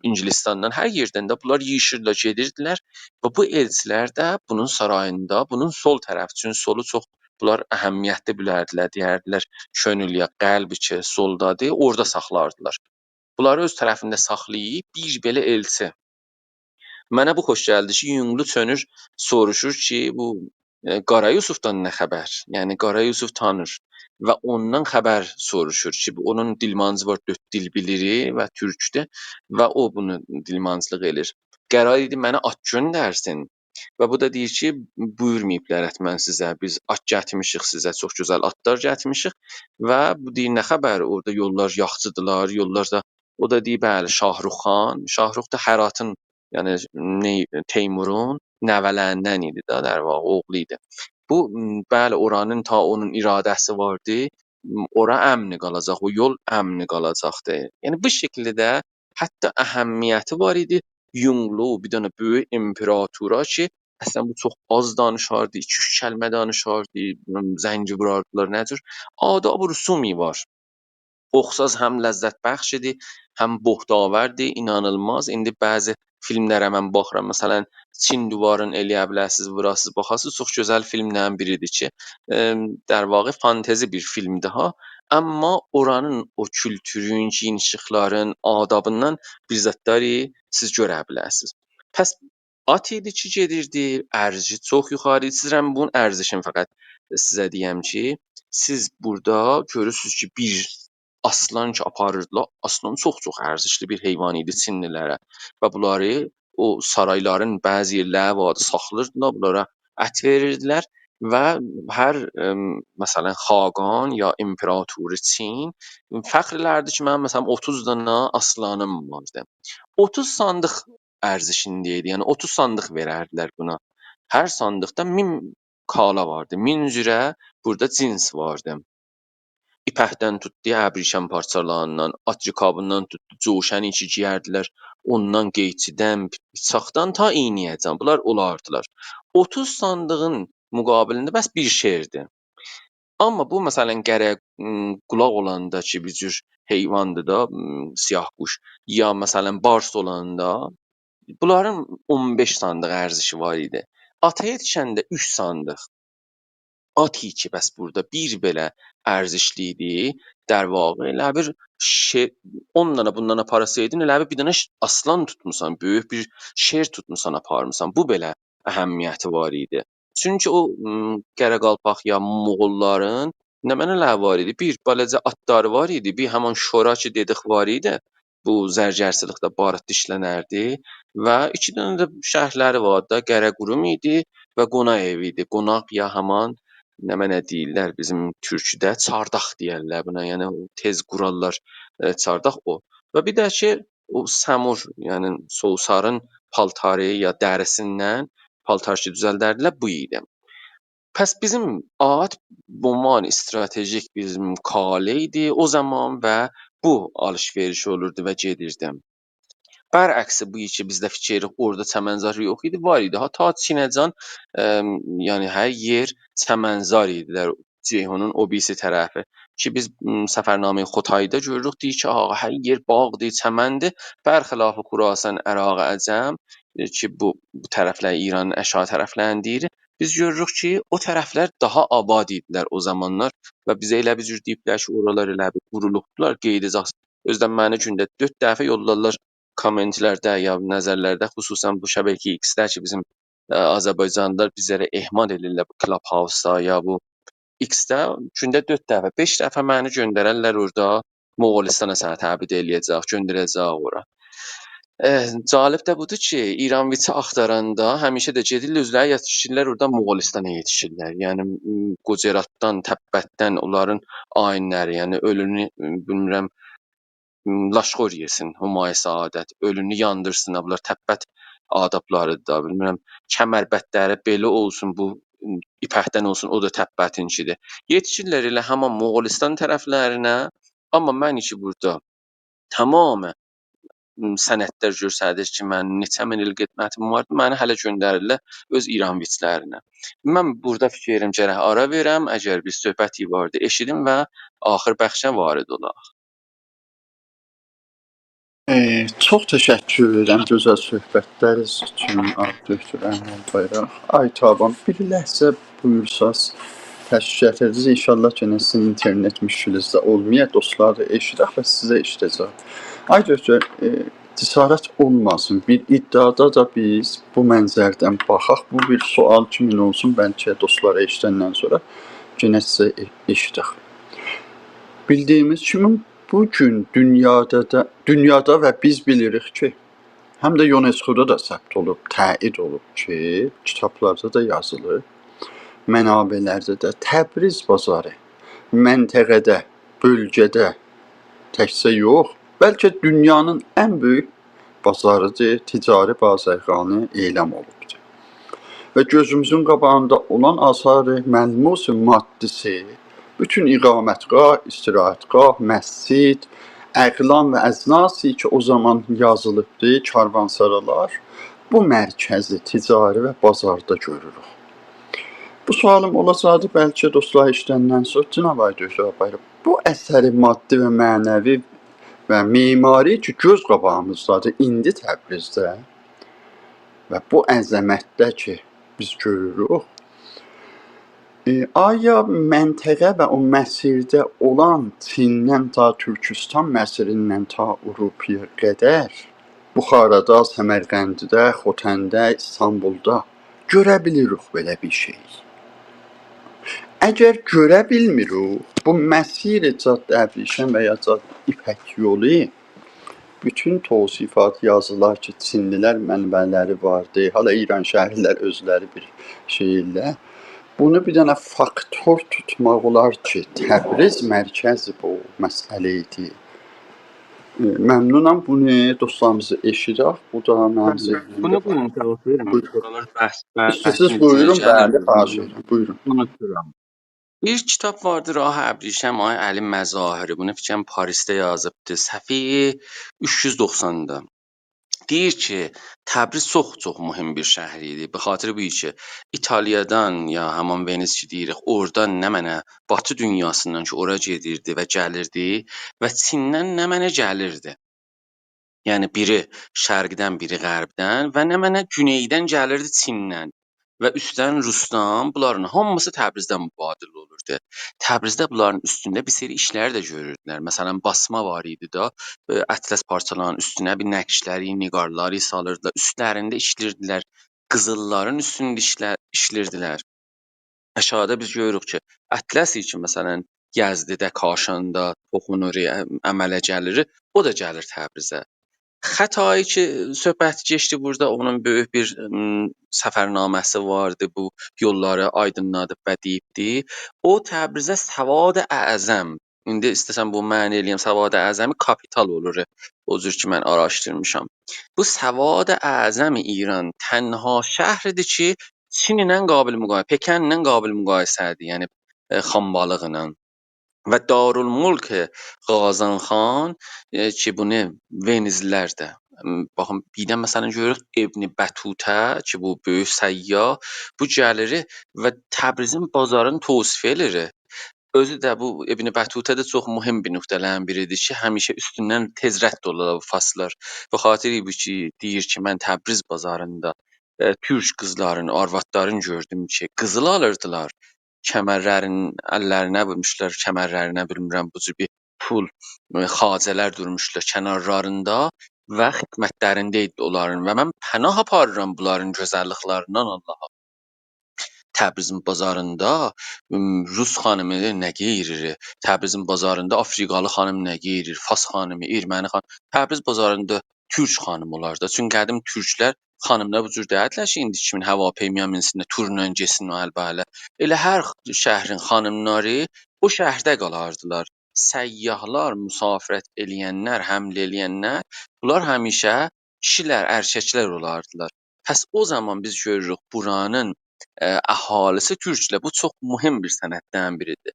اینگیلیستاندان، هر یئردن ده بونلار ییغیشیردیلار، گئدیردیلر و بو ائلچی‌لر ده بونون ساراییندا، بونون سول طرفی، چون سولو چوخ بونلار اهمیتلی بیلردیلر، دئیردیلر، کؤنول یا قلب کی، سولدادیر، اورادا ساخلاردیلار. بونلاری اؤز طرفینده ساخلاییب بیر بئله ائلچی. منه بو خوش گلدی کی، یونگلو چؤنور، سوروشور کی، بو، ائ، قارا یوسفدان نه خبر؟ یعنی، قارا یوسف تانیر و اوندان خبر سوروشور کی، بو، اونون دیلمانجی وار، دؤرد دیل بیلیر و تورکدور و او بونو دیلمانجیلیق ائله‌ییر. قرار ایدی منه آت گؤندرسین. و بو دا دئییر کی، بویورماییبلار حتما سیزه، بیز آت گتیرمیشیک سیزه، چوخ گؤزل آتلار گتیرمیشیک. و بو دئییر، نه خبر، اورادا یوللار یاخشیدیلار، یوللار دا، او دا دئییر، بلی، شاهرخ خان، شاهرخ دا هراتین، یعنی نی-، تیمورون نوه‌لریندن ایدی ده، در واقع، اوغلو ایدی. بو، م، بلی، اورانین تا اونون اراده‌سی واردی، م، اورا امن قالاجاق، او یول امن قالاجاقدی. یعنی بو شکیلده حتی اهمیتی وار ایدی. یونگلو، بیر دنه بؤیوک ایمپراتورا کی، اصلا بو چوخ آز دانیشاردی، ایکی-اوچ کلمه دانیشاردی، بیلمیرم، زنگی ووراردیلار، نه جور. آداب و رسومی وار. اوخشاش، هم لذت‌بخش ایدی، هم بهت‌آوردی، اینانیلماز. ایندی بعضی فیلملره من باخیرام، مثلا، چین دیوارین ائلیه بیلرسینیز، ووراسینیز، باخاسینیز، چوخ گؤزل فیلملرین بیریدیر کی، ائم، در واقع فانتزی بیر فیلمدیر ها. آمما اورانین او کولتورون، گئیینیشیکلرین، آدابیندان بیر زادلاری سیز گؤره بیلرسینیز. پس آت ایدی کی، گئدیردی، ارزشی چوخ یوخاری ایدی. سیز هم بونون ارزشینی فقط سیزه دئیم کی، سیز بورادا گؤرورسونوز کی، بیر آسلان کی آپاریردیلار، آسلان چوخ-چوخ ارزشلی بیر حیوان ایدی چینلی‌لره و بونلاری او سارایلارین بعضی یئرلری واردی، ساخلاییردیلار، بونلارا ات وئریردیلر و هر، ائم، مثلا، خاقان یا امپراتور چین فخر ائلردی کی، منیم، مثلا، اوتوز دانا آسلانیم واردی. اوتوز صاندیق ارزشینده ایدی، یعنی اوتوز صاندیق وئرردیلر بونا. هر صاندیقدا مین کالا واردی، مین جوره بورادا جنس واردی. ایپکدن توتدو، ابریشم پارچالاریندان، آت رکابیندان توتدو، جوشنی کی گئیردیلر، اوندان، قئیچیدن، بیچاقدان تا ایینه‌یه‌جن بونلار اولاردیلار. اوتوز صاندیغین مقابلینده بس بیر شیردیر. آمما بو، مثلا، قره، م، قولاق اولاندا کی، بیر جور حیواندیر دا، م، سیاه‌گوش، یا، مثلا، بارس اولاندا، بونلارین اون بئش صاندیق ارزشی وار ایدی. آتا یئتیشنده اوچ صاندیق. آت کی، بس بورادا بیر بئله ارزشلی ایدی، در واقع ائله بیر شئی، اون دانا بوندان آپاراسایدین، ائله بیر، بیر دانا ش-، آسلان توتموسان، بؤیوک بیر شیر توتموسان، آپارمیسان. بو بئله اهمیتی وار ایدی. چونکی او، م، قره قالپاق یا موغوللارین نمنه‌لری وار ایدی؟ بیر بالاجا آتلاری وار ایدی، بیر همان شورا کی دئدیک وار ایدی. بو زرگرچیلیکده بارتدا ایشلنردی و ایکی دنه ده شهرلری واردی دا، قره‌قوروم ایدی و قوناق ائوی ایدی. قوناق یا همان نمنه دئییرلر بیزیم تورکوده، چارداق دئیرلر بونا، یعنی او تئز قورارلار، ائ، چارداق او. و بیر ده کی، او سمور، یعنی سوسارین پالتاری یا دریسیندن پالتار کی دوزلدردیلر، بو ایدی. پس بیزیم آت به عنوان استراتژیک بیزیم کالا ایدی او زامان و بو آلیش-وئریش اولوردو و گئدیردی. برعکس بو کی، بیزده فیکیر اورادا چمنزار یوخ ایدی، وار ایدی. حتی چینه‌جان، ام، یعنی هر یئر چمنزار ایدی، در جیحونون او بیریسی طرفی. کی بیز، م، سفرنامه‌ی ختایی‌دا گؤروروک، دئییر کی، آغا، هر یئر باغدیر، چمندیر. برخلاف خراسان، عراق، عجم، ائ، کی بو، بو طرفلر ایرانین آشاغی طرفلرینی دئییر. بیز گؤروروک کی، او طرفلر داها آباد ایدیلر او زامانلار و بیزه ائله بیر جور دئییبلر کی، اورالار ائله بیر قورولوبدولار، قئییده‌جک. اؤزو ده منی گونده دؤرد دفعه یوللارلار کامنت‌لرده یا نظرلرده، خصوصا بو شبکه ایکس‌ده کی، بیزیم، ائ، آذربایجانلیلار بیزلره اهمال ائدیرلر بو کلاب‌هاوسدا یا بو ایکس‌ده، گونده دؤرد دفعه، بئش دفعه منی گؤندررلر اورادا، مغولستانا سنی تبعید ائله‌یه‌جک، گؤندره‌جک اورا. ائ، جالب ده بودور کی، ایران ویچی آختاراندا همیشه ده گئدیرلر، اؤزلری یئتیشیرلر، اورادا مغولستانا یئتیشیرلر. یعنی، م، گجراتدان، تبتدن اونلارین آیین‌لری، یعنی اؤلونو، م، بیلمیرم، م، لاشخور یئسین، همای سعادت، اؤلونو یاندیرسین، بونلار تبت آدابلاریدیر دا، بیلمیرم، کمربندلری بئله اولسون، بو، م، ایپکدن اولسون، او دا تبتینکیدیر. یئتیشیرلر ائله همان مغولستان طرفلرینه، آمما من کی بورادا تمام، م، سندلر گؤستریر کی، منیم نئچه مین ایل خدمتیم واردی، منی هله گؤندریرلر اؤز ایران ویچلرینه. من بورادا فیکر ائدیرم، گرک آرا وئرم، اگر بیر صحبتی واردی، ائشیدیم و آخر بخشه وارد اولاق. ائ، چوخ تشکر ائدیرم گؤزل صحبتلرینیز اوچون، آقای دکتر احمد بایراق. آقای تابان، بیر لحظه بویورساز، تشریف گتیردینیز. انشاءالله کی، یئنه سیزین اینترنت مشکلینیز ده اولمایا. دوستلار دا ائشیدک و سیزه ائشیده‌جک. آقای دکتر، ائ، جسارت اولماسین، بیر ادعادا دا بیز بو منظردن باخاق. بو بیر سؤال کیمین اولسون، بلکه دوستلار ائشیدندن سونرا یئنه سیزه ائ-، ائشیدک. بیلدیگیمیز کیمی، بو گون دونیادا دا، دونیادا و بیز بیلیریک کی، هم ده یونسکودا دا ثبت اولوب، تأیید اولوب کی، کیتابلاردا دا یازیلیر، منابع‌لرده ده تبریز بازاری منطقه‌ده، بؤلگه‌ده تکجه یوخ، بلکه دونیانین ان بؤیوک بازاریدیر، تجاری بازرگانی اعلام اولوبدور. و گؤزوموزون قاباغیندا اولان آثار ملموس مادی‌سی، بوتون اقامتگاه، استراحتگاه، مسجد، اقلام و اجناسی کی، او زامان یازیلیبدی، کاروانسارالار، بو مرکزی تجاری و بازاردا گؤروروک. بو سؤالیم اولاجاقدی، بلکه دوستلار ایشدندن سونرا، جناب آقای دکتر آقبایراق، بو اثر مادی و معنوی و معماری کی، گؤز قاباغیمیزدادیر ایندی تبریزده و بو عظمتده کی، بیز گؤروروک، ائ، آیا منطقه و او مسیرده اولان چیندن تا تورکوستان مسیریندن تا آوروپایا قدر، بخارادا، سمرقندده، ختنده، ایستانبولدا گؤره بیلیریک بئله بیر شئی؟ اگر گؤره بیلمیریک، بو مسیر جاده ابریشم و یا جاده ایپک یولو بوتون توصیفات، یازیلار کی، چینلی‌لر منبع‌لری واردی، حالا ایرانشهری‌لر اؤزلری بیر شئی ائله‌ییرلر. بونو بیر دنه فاکتور توتماق اولار کی، تبریز مرکز بو مسئله ایدی. ائ، ممنونام، بونو دوستلاریمیزا ائشیدک. بو دا منیم ذهنیمده بونو، وار. بویورون، جاواب وئرین. بویورون. بورالاردان بحث، بحث، بحث، سیز بویورون، بلی، خواهش ائدیرم، بویورون. اونوتورام. بیر کیتاب واردی، راه ابریشم، آقای علی مظاهری. بونو فیکر ائلیرم پاریسده یازیبدی. صفحه اوچ یوز دوخساندا. دئییر کی، تبریز چوخ، چوخ مهم بیر شهر ایدی. به خاطر بو کی، ایتالیادان یا همان ونیز کی دئییریک، اورادان نمنه باتی دونیاسیندان کی، اورا گئدیردی و گلیردی و چیندن نمنه گلیردی. یعنی بیری شرقدن، بیری غربدن و نمنه گونئیدن گلیردی چیندن و اوستدن روسدان، بونلارین هامیسی تبریزدن مبادله اولوردو. تبریزده بونلارین اوستونده بیر سری ایشلر ده گؤروردولر. مثلا، باسما وار ایدی دا، ائ، اطلس پارچالارینین اوستونه بیر نقشلری، نگارلاری سالیردیلار، اوستلرینده ایشله‌ییردیلر، قیزیللارین اوستونده ایشله-، ایشله‌ییردیلر. آشاغیدا بیز گؤروروک کی، اطلس کی، مثلا، یزدده، کاشاندا توخونور، ع-، عمله گلیر، او دا گلیر تبریزه. خطایی کی، صحبت کئچدی بورادا، اونون بؤیوک بیر، م، سفرنامه‌سی واردی، بو یوللاری آیدینلادیب و دئییبدی. او تبریزه سواد اعظم، ایندی ایسته‌سم بو معنی ائله‌یم، سواد اعظمی کاپیتال اولور، او جور کی، من آراشدیرمیشام. بو سواد اعظم ایران تنها شهریدیر کی، چین ایله قابل مقایسه، پکن ایله قابل مقایسه‌دیر، یعنی، ائ، خانبالق ایله. و دارالملک قازانخان، ائ، کی، بونو ونیزلی‌لر ده، م، باخین، بیردن، مثلا، گؤروروک ابن بطوطه کی، بو بؤیوک سیاح، بو گلیر و تبریزین بازارینی توصیف ائله‌ییر. اؤزو ده بو ابن بطوطه ده چوخ مهم بیر نقطه‌لرین بیریدیر کی، همیشه اوستوندن تئز رد اولورلار بو فارسلار. به خاطر بو کی، دئییر کی، من تبریز بازاریندا، ائ، تورک قیزلارین، آروادلارین گؤردوم کی، قیزیل آلیردیلار. کمرلرین، اللرینه وورموشلار، کمرلرینه، بیلمیرم، بو جور بیر پول، ائ، خواجه‌لر دورموشلار کنارلاریندا و خدمتلرینده ایدی اونلارین. و من پناه آپاریرام بونلارین گؤزللیکلریندن آللاها. تبریزین بازاریندا، م، روس خانیمی نه گئییریر؟ تبریزین بازاریندا آفریقالی خانیم نه گئییریر؟ فارس خانیمی، ارمنی خانیم. تبریز بازاریندا تورک خانیم اولار دا. چونکی قدیم تورکلر خانیملار بو جور دئییردیلر کی، ایندی کیمین هواپیمایا مینسینلر، تورلا گئتسین او ال به اله. ائله هر شهرین خانیملاری او شهرده قالاردیلار. سیاحلار، مسافرت ائله‌ینلر، حمله ائله‌ینلر، بونلار همیشه کیشیلر، ارککلر اولاردیلار. پس او زامان بیز گؤروروک، بورانین، ائ، اهالیسی تورکلر. بو چوخ مهم بیر سندلردن بیریدیر.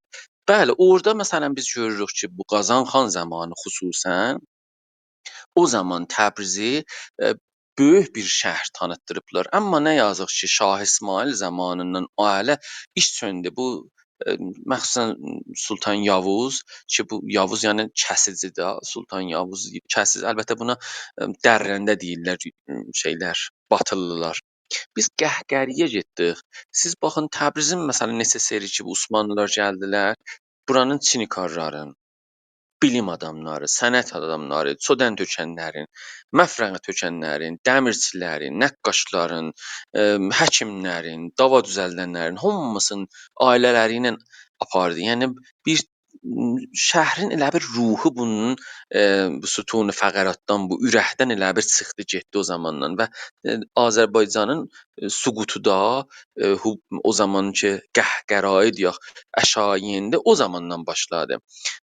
بلی، اورادا، مثلا، بیز گؤروروک کی، بو قازان خان زامانی خصوصا او زامان تبریزی، ائ، بؤیوک بیر شهر تانیتدیریبلار. آمما نه یازیق کی، شاه اسماعیل زامانیندان او اله ایش چؤندو. بو، ائ، مخصوصا سلطان یاووز کی، بو یاووز، یعنی کسیجی ده، سلطان یاووز کسیجی. البته، بونا، ائ، درنده دئییرلر، ائ، شئیلر، باتیلیلار. بیز قهقری‌یه گئتدیک. سیز باخین، تبریزین، مثلا، نئچه سری کی، بو عثمانلی‌لار گلدیلر، بورانین چینیکارلارین، بیلیم آداملاری، صنعت آداملاری، چؤدن تؤکنلرین، مفرغه تؤکنلرین، دمیرچیلرین، نقاشلارین، ائ، حکیملرین، داوا دوزلدنلرین هامیسینین عائله‌لری ایله آپاردی. یعنی، بیر، م، شهرین ائله بیر روحو بونون، ائ، بو ستون فقراتدان، بو اورکدن ائله بیر چیخدی، گئتدی او زاماندان و، ائ، آذربایجانین، ائ، سقوطو دا، ائ، هو-، او زامان کی، قهقرایی دئیک، اشایینده او زاماندان باشلادی.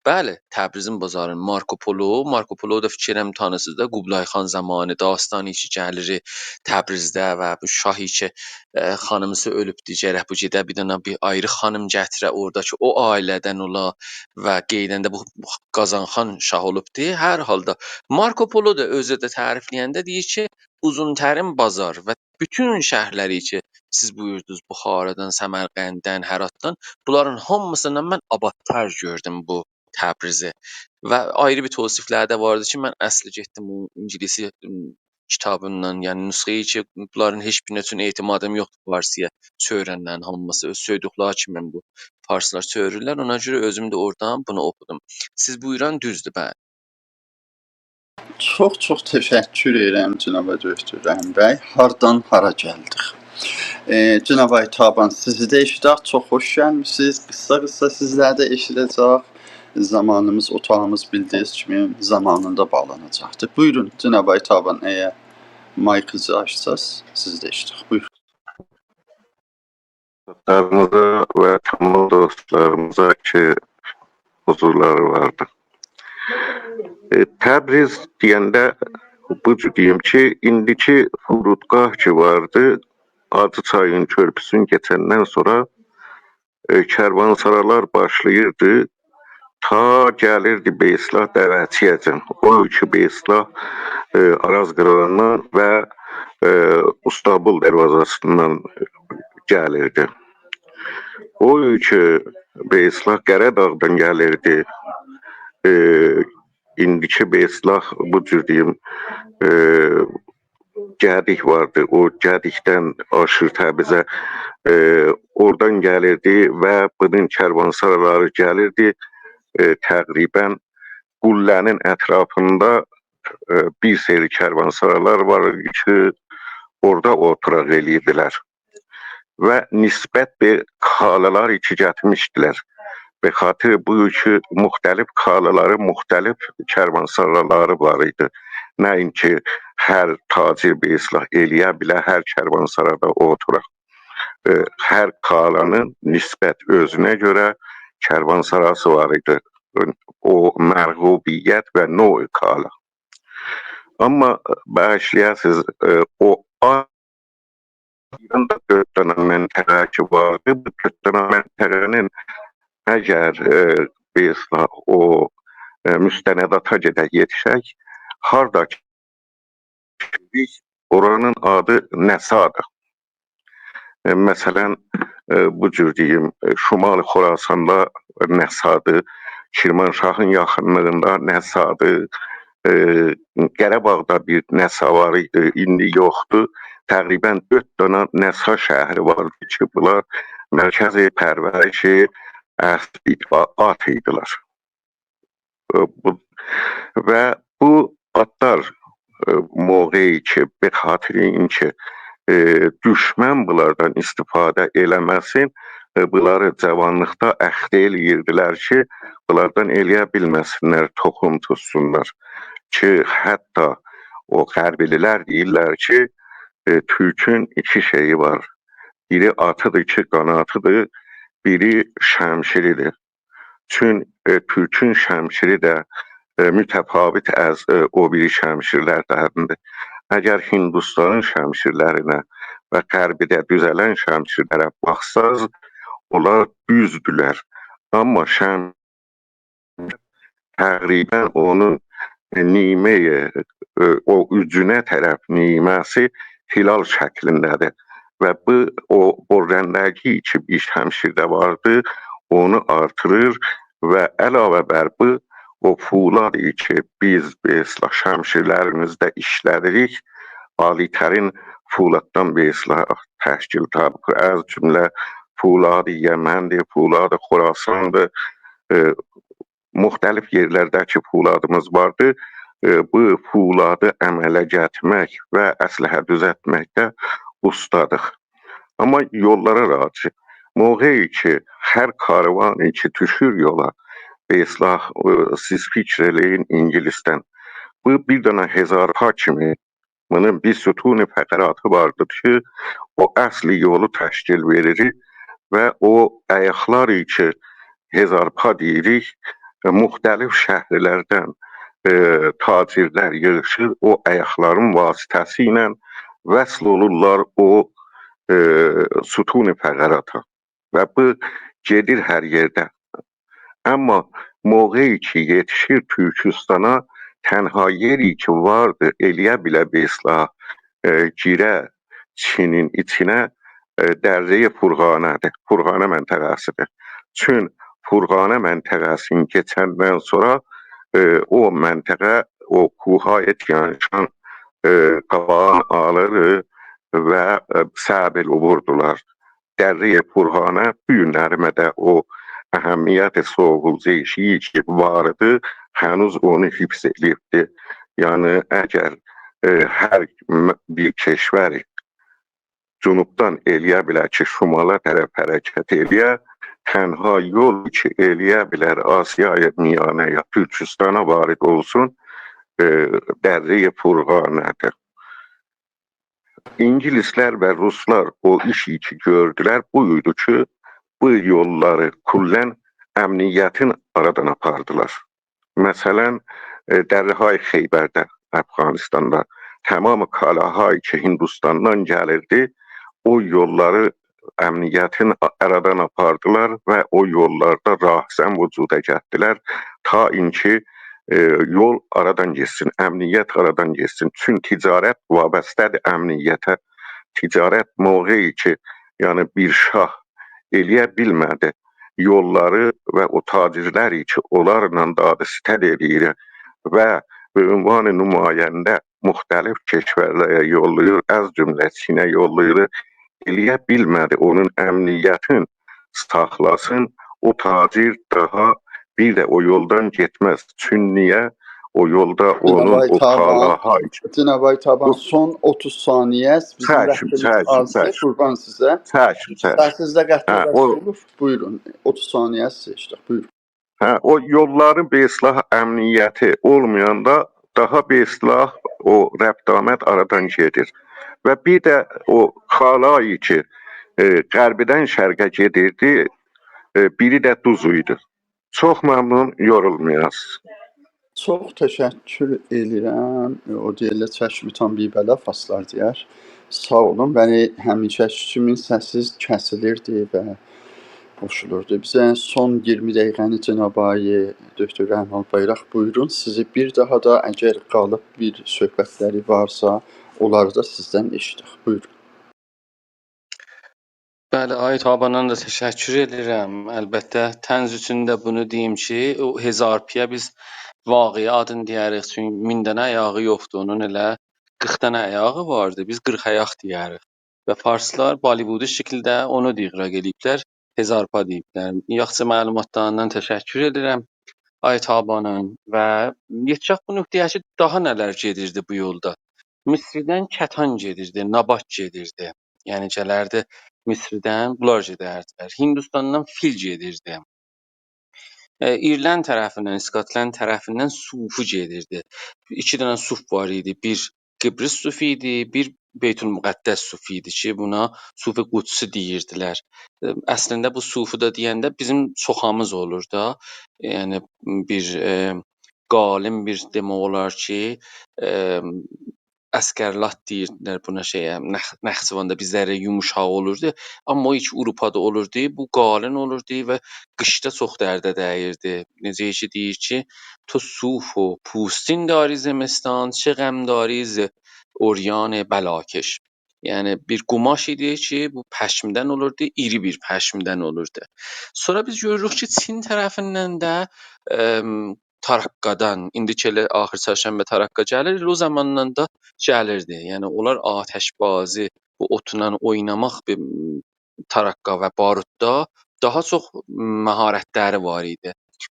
بلی، تبریزین بازارین مارکوپولو، مارکوپولو دا فیکر ائلیرم تانیسینیز دا، قوبلای خان زامانی داستانی کی، گلیر تبریزده و بو شاهی کی، ائ، خانیمیسی اؤلوبدو، گرک بو گئده بیر دنه بیر آیری خانیم گتیره اورادا کی، او عائله‌دن اولا و قئییدنده بو قازانخان شاه اولوبدو. هر حالدا مارکوپولو دا اؤزو ده تعریفله‌ینده دئییر کی، اوزون‌ترین بازار و بوتون شهرلری کی، سیز بویوردونوز، بخارادان، سمرقنددن، هراتدان، بونلارین هامیسیندان من آبادتر گؤردوم بو تبریزی. و آیری بیر توصیف‌لری ده واردی کی، من اصلی گئتدیم او اینگیلیسی، م، کیتابیندان، یعنی نسخه‌ای کی، بونلارین هئچ بیرینه چون اعتمادیم یوخدور فارسی‌یا، چؤورنلرین هامیسی اؤز سؤیدوکلری کیمی بو فارسلار چؤورورلر. اونا گؤره اؤزوم ده اورادان بونو اوخودوم. سیز بویوران دوزدور، بلی. چوخ چوخ تشکر ائدیرم جناب دکتر رحیم بی. هاردان هارا گلدیک؟ ائ، جناب آقای تابان، سیزی ده ائشیدک. چوخ خوش گلمیسینیز. قیسا قیسا سیزلری ده ائشیده‌جک. زامانیمیز، اوتاغیمیز بیلدیگینیز کیمی زامانیندا باغلاناجاقدیر. بویورون جناب آقای تابان، اگر مایکینیزی آچساز، سیزی ده ائشیدک. بویورون. دوستلاریمیزا و تمام دوستلاریمیزا کی، حضورلاری واردی. ائ، تبریز دئینده بو جور دئییم کی، ایندیکی فرودگاه کی واردی، آجی چایین کؤرپوسونو کئچندن سونرا، ائ، کروانسارالار باشلاییردی، تا گلیردی به اصطلاح دوه‌چی‌یه‌جن. او کی به اصطلاح، ائ، آراز قیراغیندان و، ائ، ایستانبول دروازه‌سیندن گلیردی. او کی به اصطلاح قره‌داغدان گلیردی، ائ، ایندیکی به اصطلاح بو جور دئییم، ائ، گدیک واردی. او گدیکدن آشیر تبریزه، ائ، اورادان گلیردی و بونون کروانسارالاری گلیردی. ائ، تقریباً قله‌نین اطرافیندا، ائ، بیر سری کروانسارالار وار ایدی کی، اورادا اوتوراق ائله‌ییردیلر. و نسبت به کالالار کی گتیرمیشدیلر. به خاطر بو کی، مختلف کالالاری، مختلف کروانسارالاری وار ایدی. نه اینکی هر تاجر به اصطلاح ائله‌یه بیله هر کروانسارادا اوتورا. ائ، هر کالانین نسبت اؤزونه گؤره کروانساراسی وار ایدی. او مرغوبیت و نوع کالا. آمما باغیشلایاسینیز، ائ، او آ-، ایراندا دؤرد دنه منطقه کی واردی. بو دؤرد دنه منطقه‌نین اگر، ائ، به اصطلاح او، ائ، مستنداتا گئدک، یئتیشک، هاردا کی، اورانین آدی نسادیر. ائ، مثلاً، ائ، بو جور دئییم، ائ، شمال خراساندا نسادیر، کرمانشاهین یاخینلیغیندا نسادیر، ائ، قاراباغدا بیر نسا وار ایدی، ایندی یوخدور. تقریباً دؤرد دنه نسا شهری واردی کی، بونلار مرکز پرورش اسب ایدی، آ-، آت ایدیلر. ائ، بو، و بو آتلار، ائ، موقعی کی، به خاطر اینکه، ائ، دوشمن بونلاردان استفاده ائله‌مه‌سین، ائ، بونلاری جاوانلیقدا اخته ائله‌ییردیلر کی، بونلاردان ائله‌یه بیلمه‌سینلر، توخوم توتسونلار. کی، حتی او غربی‌لی‌لر دئییرلر کی، ائ، تورکون ایکی شئیی وار. بیری آتیدیر، ایکی قاناتیدیر، بیری شمشیریدیر. چون، ائ، تورکون شمشیری ده، ائ، متفاوت از، ائ، او بیری شمشیرلردندیر. اگر هندوستانین شمشیرلرینه و غربیده دوزه‌لن شمشیرلره باخساز، اونلار دوزدولر. آمما شم-، تقریباً اونون، ائ، نیمه‌یی، ائ، او اوجونه طرف نیمه‌سی هلال شکلینده‌دیر. و بو، او برندگی کی، بیر شمشیرده واردی، اونو آرتیریر و علاوه بر بو، او فولاد کی، بیز، به اصطلاح، شمشیرلریمیزده ایشله‌دیریک، عالی‌ترین فولاددان، به اصطلاح، تشکیل تاپیر. از جمله فولاد یمندیر، فولاد خراساندیر، ائ، مختلف یئرلرده کی فولادیمیز واردی، ائ، بو فولادی عمله گتیرمک و اسلحه دوزلتمکده اوستادیق. آمما یوللارا راجع. موقعی کی، هر کاروانی کی دوشور یولا، به اصطلاح، ائ، سیز فیکر ائله‌یین اینگیلیسدن. بو بیر دنه هزارپا کیمی بونون بیر ستون فقراتی واردی کی، او اصل یولو تشکیل وئریر و او آیاقلار کی، هزارپا دئییریک، مختلف شهرلردن، ائ، تاجرلر ییغیشیر، او آیاقلارین واسطه‌سی ایله وصل اولورلار او، ائ، ستون فقراتا. و بو گئدیر هر یئرده. آمما موقعی کی، یئتیشیر تورکوستانا، تنها یئری کی واردی، ائله‌یه بیله، به اصطلاح، ائ، گیره، چینین ایچینه، ائ، دره‌ی فرغانه‌دیر، فرغانه منطقه‌سی‌دیر. چون فرغانه منطقه‌سینی کئچندن سونرا، ائ، او منطقه، او کوه‌های تیان‌شان، ائ، قاباغینی آلیر و، ائ، صعب العبوردولار. دره‌ی فرغانه بو گونلریمه ده او اهمیت سوغولجو ائشیگی کی وار ایدی، هنوز اونو حفظ ائله‌ییبدی. یعنی، اگر، ائ، هر م-، بیر کشوری جنوبدان ائله‌یه بیلر کی شمالا طرف حرکت ائله‌یه، تنها یول کی ائله‌یه بیلر آسیای میانه یا تورکوستانا وارد اولسون، ائ، دره‌ی فرغانه‌دیر. اینگیلیسلر و روسلار او ایشی کی گؤردولر، بو ایدی کی، بو یوللاری کلاً امنیتین آرادان آپاردیلار. مثلاً، ائ، دره‌های خیبرده، افغانستاندا تمام کالاهایی کی هندوستاندان گلیردی، او یوللاری امنیتین آ-، آرادان آپاردیلار و او یوللاردا راهزن وجودا گتیردیلر. تا اینکی، ائ، یول آرادان گئتسین، امنیت آرادان گئتسین. چون تجارت وابسته‌دیر امنیته. تجارت موقعی کی، یعنی بیر شاه ائله‌یه بیلمه‌دی یوللاری و او تاجرلری کی اونلارلا داد و ستد ائله‌ییر و به عنوان نماینده مختلف کشورلره یوللاییر، از جمله چینه یوللاییر، ائله‌یه بیلمه‌دی اونون امنیتین ساخلاسین، او تاجر داها بیر ده او یولدان گئتمز. چون نییه؟ او یولدا اونون او کالاها، جناب آقای تابان، سون اوتوز ثانیه است. بیزیم واختیمیز آزدیر، قوربان سیزه. چکیم، چکیم. سسینیز ده قطع، هه، او اولور. بویورون، اوتوز ثانیه سیزه ایشده، بویورون. هه، او یوللارین به اصطلاح امنیتی اولمایاندا داها به اصطلاح او ربط آمد آرادان گئدیر. و بیر ده او کالایی کی، ائ، غربیدن شرقه گئدیردی، ائ، بیری ده دوز ایدی. چوخ ممنون، یورولمایاسینیز. چوخ تشکر ائله‌ییرم. او دئییرلر، چشم تان بی بلا فارسلار دئیر. ساغ اولون. بلی، همیشه‌کی کیمی سسینیز کسیلیردی و قوشولوردو. بیزه سون اییرمی دقیقه‌نی جناب آقای دکتر رحمان بایراق، بویورون. سیزی بیر داها دا، اگر قالیب بیر صحبتلری وارسا، اونلاری دا سیزدن ائشیدک. بویورون. بلی، آقای تاباندان دا تشکر ائدیرم. البته، طنز اوچون ده بونو دئییم کی، او هزار پی‌یه بیز واقعی آدینی دئیه‌ریک، چونکی مین دنه آیاغی یوخدور، اونون ائله قیرخ دنه آیاغی واردی. بیز قیرخ آیاق دئیه‌ریک. و فارسلار بالیوودی شکیلده اونو دا اغراق ائله‌ییبلر، هزار پا دئییبلر. یاخشی معلوماتلاریندان تشکر ائدیرم آقای تابانین. و یئتیشک بو نقطه‌یه کی، داها نه‌لر گئدیردی بو یولدا. مصریدن کتان گئدیردی، نابات گئدیردی. یعنی گلردی مصریدن، بونلار گئدردیلر. هندوستاندان فیل گئدیردی. ائ، ایرلند طرفیندن، اسکاتلند طرفیندن صوفی گئدیردی. ایکی دنه صوف وار ایدی. بیر قبرس صوفی ایدی، بیر بیت‌المقدس صوفی ایدی کی، بونا صوف قدسی دئییردیلر. ائ، اصلینده بو صوفی دا دئینده بیزیم سوخامیز اولور دا. یعنی بیر، ائ، قالین بیر دئمک اولار کی، ائ، اسکرلات دئییردیلر بونا، شئیه، نخ-، نخجواندا بیزلره یوموشاق اولوردو. آمما او کی آوروپادا اولوردو، بو قالین اولوردو و قیشدا چوخ درده دَییردی. نئجه کی دئییر کی، «تو صوف و پوستین داری زمستان، چه غم داری ز عریان بلاکش.» یعنی بیر قوماش ایدی کی، بو پشمدن اولوردو، ایری بیر پشمدن اولوردو. سونرا بیز گؤروروک کی، چین طرفیندن ده، ام، تاراققادان، ایندی کی ائله آخر چرشنبه تاراققا گلیر، ائله او زاماندان دا گلیردی. یعنی اونلار آتش‌بازی، بو اوتونان اویناماق بیر، م، تاراققا و باروتدا داها چوخ مهارتلری وار ایدی.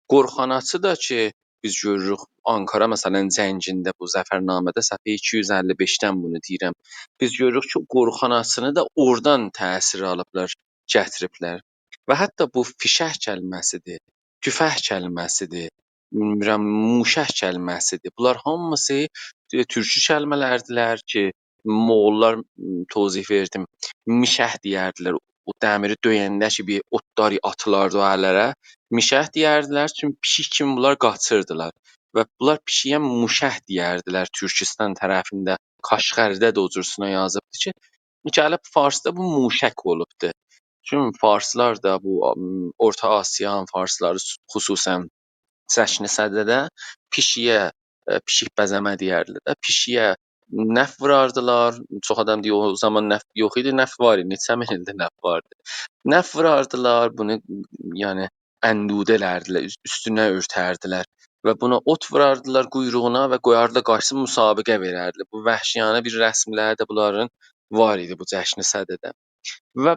قورخاناچی دا کی، بیز گؤروروک، آنکارا، مثلا، جنگینده، بو ظفرنامه‌ده، صفحه ایکی یوز اللی بئشدن بونو دئییرم. بیز گؤروروک کی، قورخاناچینی دا اورادان تأثیر آلیبلار، گتیریبلر. و حتی بو فیشک کلمه‌سی‌دیر، توفنگ کلمه‌سی‌دیر، بیلمیرم، موشک کلمه‌سی‌دیر. بونلار هامیسی، ائ، تورکی کلمه‌لردیلر کی، مغوللار، م، توضیح وئردیم، میشک دئیردیلر. او دمیری دؤینده کی، بیر اوتلاری آتیلاردی او اللره. میشک دئیردیلر، چونکی پیشیک کیمی بونلار قاچیردیلار. و بونلار پیشییه موشک دئیردیلر. تورکیستان طرفینده، کاشغری‌ده ده او جورسونه یازیبدی کی، گلیب فارسدا بو موشک اولوبدو. چون فارسلار دا بو، م، اورتا آسیانین فارسلاری، خصوصاً سککیزینجی صدده پیشییه، ائ، پیشیک بزه‌مه دئیردیلر ده. پیشییه نف ووراردیلار. چوخ آدام دئییر، او زامان نف یوخ ایدی، نف وار ایدی، نئچه مین ایلدیر نف واردی. نف ووراردیلار، بونو، یعنی، اندوده ائلردیلر، اوس-، اوستونه اؤرتردیلر و بونا اوت ووراردیلار قویروغونا و قویاردیلار قاچسین، مسابقه وئرردیلر. بو وحشیانه بیر رسم‌لری ده بونلارین وار ایدی بو جشن صده‌ده. و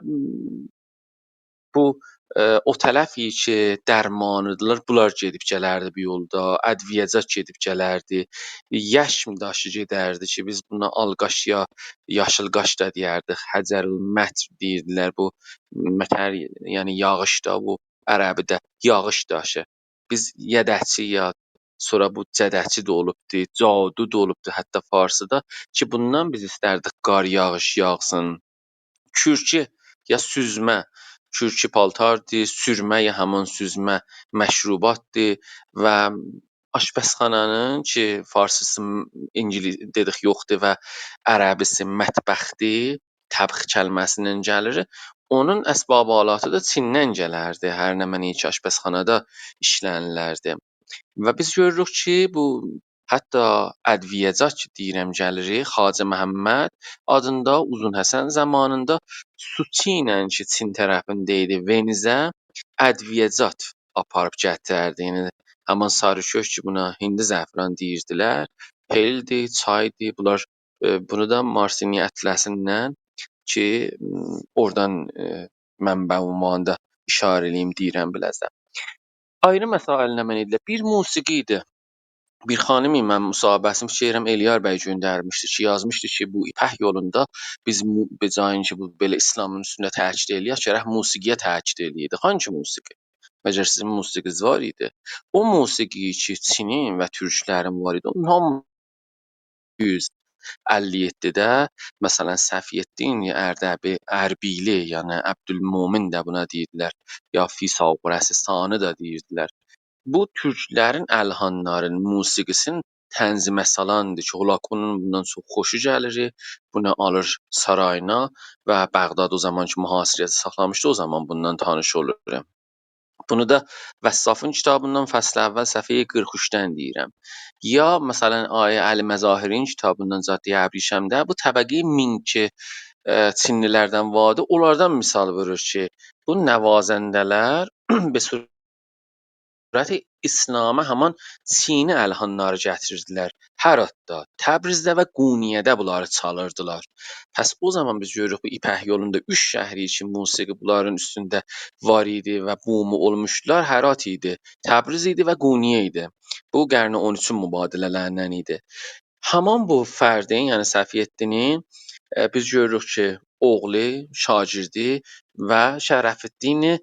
بو، ائ، او طرف کی درمانی‌دیلار، بونلار گئدیب گلردی بو یولدا، ادویه‌جات گئدیب گلردی، یشم داشی گئدردی کی، بیز بونا آلقاش یا یاشیل قاش دا دئیردیک، حجرالمطر دئییردیلر بو مطر، یعنی یاغیش دا، بو عربی‌ده یاغیش داشی. بیز یده‌چی یا سونرا بو جده‌چی ده اولوبدو، جادو دا اولوبدو حتی فارسی‌دا کی، بوندان بیز ایستردیک قار یاغیش یاغسین. کورکو یا سوزمه، کورکو پالتاردیر، سورمه یا همان سوزمه مشروباتدیر و آشپزخانانین کی، فارسی‌سی، اینگیلیس دئدیک یوخدور و عربی‌سی مطبخدیر، طبخ کلمه‌سیندن گلیر. اونون اسباب آلاتی دا چیندن گلردی، هر نمنه کی، آشپزخانادا ایشله‌نیلردی. و بیز گؤروروک کی، بو حتی ادویه‌جات کی دئییرم گلیر، خواجه محمد آدیندا اوزون حسن زامانیندا سوچو ایله کی چین طرفینده ایدی، ونیزه ادویه‌جات آپاریب گتیرردی. یعنی، همان ساری کؤک کی، بونا هندی زعفران دئییردیلر، هئلدی، چایدی، بونلار، ائ، بونو دا مارسینی اطلسیندن کی، م، اورادان، ائ، منبع عنوانیندا ایشاره ائله‌ییم، دئییرم بیله‌زه. آیری مسائل نمنه ایدیلر؟ بیر موسیقی ایدی. بیر خانیم ایله من مصاحبه‌سینی فیکر ائلیرم الیار بی گؤندرمیشدی کی، یازمیشدی کی، بو ایپک یولوندا بیز مو-، به جای اینکه بو بئله ایسلامین اوستونده تأکید ائلیک، گرک موسیقی‌یه تأکید ائلییدی. هانسی موسیقی؟ مگر سیزین موسیقی‌نیز وار ایدی؟ او موسیقی کی، چینین و تورکلرین وار ایدی، اونون هامی یوز اللی یئددیده، مثلا، صفی‌الدین اردبی-، اربیلی، یعنی عبدالمؤمن ده بونا دئییردیلر، یا فیثاغورث ثانی ده دئییردیلر. بو تورکلرین الحانلارین موسیقی‌سینی تنظیمه سالاندیر کی، هولاکویون بوندان چوخ خوشو گلیر، بونو آلیر سارایینا و بغداد او زامان کی، محاصره‌ده ساخلامیشدی، او زامان بوندان تانیش اولور. بونو دا وصافین کیتابیندان، فصل اول، صفحه قیرخ اوچدن دئییرم. یا، مثلا، آقای علی مظاهری‌نین کیتابیندان، جاده‌ی ابریشم‌ده، بو طبقه‌ی مین کی، ائ، چینلی‌لردن واردی، اونلاردان مثال وئریر کی، بو نوازنده‌لر به صورت اسلامی همان چینی الحانلاری گتیریردیلر. هراتدا، تبریزده و قونیه‌ده بونلاری چالیردیلار. پس او زامان بیز گؤروروک، بو ایپک یولوندا اوچ شهری کی، موسیقی بونلارین اوستونده وار ایدی و بومو اولموشدولار، هرات ایدی، تبریز ایدی و قونیه ایدی. بو قرن اون اوچون مبادله‌لریندن ایدی. همان بو فردین، یعنی صفی‌الدینین، ائ، بیز گؤروروک کی، اوغلو، شاگردی و شرف‌الدین، ائ،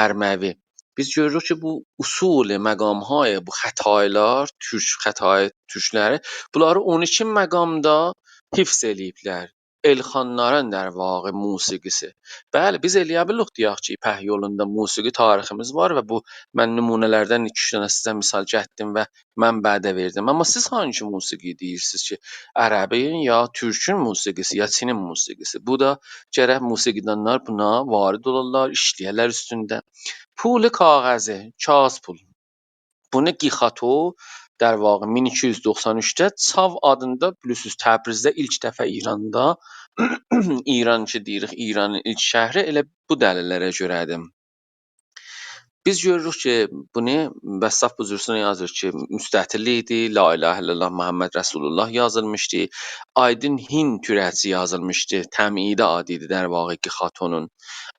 ارموی. بیز گؤروروک کی، بو اصول، مقام‌های، بو خطایی‌لار، تورک خطایی، تورکلری، بونلاری اون ایکی مقامدا حفظ ائله‌ییبلر. الخانلارین، در واقع، موسیقی‌سی. بلی، بیز ائلیه بیلیریک دئیک کی، ایپک یولوندا موسیقی تاریخیمیز وار و بو، من نمونه‌لردن ایکی-اوچ دنه سیزه مثال گتدیم و منبع ده وئردیم. آمما سیز هانسی موسیقی دئییرسینیز کی، عربین یا تورکون موسیقی‌سی، یا چینین موسیقی‌سی؟ بو دا گرک موسیقی‌دانلار بونا وارد اولالار، ایشله‌یه‌لر اوستونده. پول کاغذی، کاغیذ پول. بونو گیخاتو، در واقع، مین ایکی یوز دوخسان اوچده چاو آدیندا، بیلیرسینیز، تبریزده ایلک دفعه ایراندا، ایران کی دئییریک، ایرانین ایلک شهری ائله بو دلیل‌لره گؤره‌دیر. بیز گؤروروک کی، بونو وصاف بو جورسونه یازیر کی، مستطیل ایدی، لا اله الا الله محمد رسول الله یازیلمیشدی، آیدین هند توره‌چی یازیلمیشدی، تمهیدی آدی ایدی، در واقع، گیخاتونون.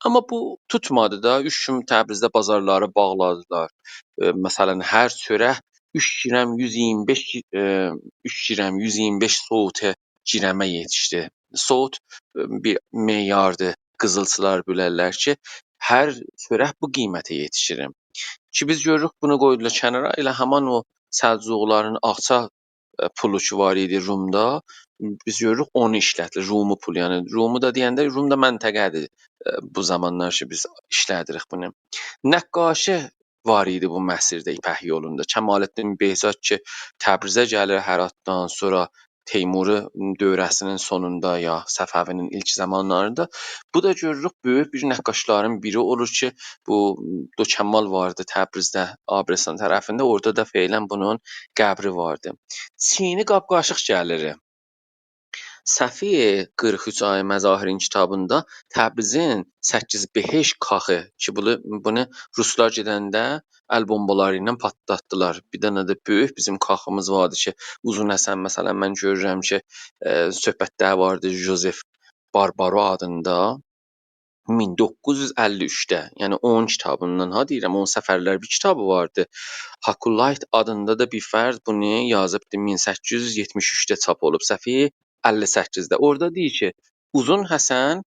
آمما بو توتمادی دا، اوچ گون تبریزده بازارلاری باغلادیلار. ائ، مثلا، هر چؤرک اوچ گرم یوز ایگیرمی بئش، ائ، اوچ گرم یوز ایگیرمی بئش سعوته گرمه یئتیشدی. سعوت، ائ، بیر معیاردیر، قیزیلچیلار بیلرلر کی، هر چؤرک بو قیمته یئتیشیر. کی بیز گؤروروک، بونو قویدولار کنارا، ائله همان او سلجوقلارین آقچا، ائ، پولو کی وار ایدی رومدا، بیز گؤروروک اونو ایشلتدیلر، رومی پول، یعنی رومی دا دئینده روم دا منطقه‌دیر، ائ، بو زامانلار کی بیز ایشلدیریک بونو. نقاشی وار ایدی بو مسیرده، ایپک یولوندا. کمال‌الدین بهزاد کی تبریزه گلیر هراتدان، سونرا تیموری دوره‌سینین سونوندا یا صفوی‌نین ایلک زامانلاریندا، بو دا گؤروروک بؤیوک بیر نقاشلارین بیری اولور کی، بو دوکمال واردی تبریزده، آبرسان طرفینده، اورادا دا فعلا بونون قبری واردی. چینی قاب-قاشیق گلیر. صفحهٔ قیرخ اوچ آقای مظاهرین کیتابیندا تبریزین سککیز بهشت کاخی کی، بونو، بونو روسلار گئدنده ال بومبالاری ایله پاتلاتدیلار. بیر دنه ده بؤیوک بیزیم کاخیمیز واردی کی، اوزون حسن، مثلا، من گؤرورم کی، ائ، صحبتلر واردی ژوزف باربارو آدیندا. مین دوققوز یوز اللی اوچده، یعنی اونون کیتابیندان ها دئییرم، اونون سفرلر بیر کیتابی واردی. هاکولایت آدیندا دا بیر فرد بونو یازیبدی، مین سککیز یوز یئتمیش اوچده چاپ اولوب، صفحهٔ اللی سککیزده. اورادا دئییر کی، اوزون حسن،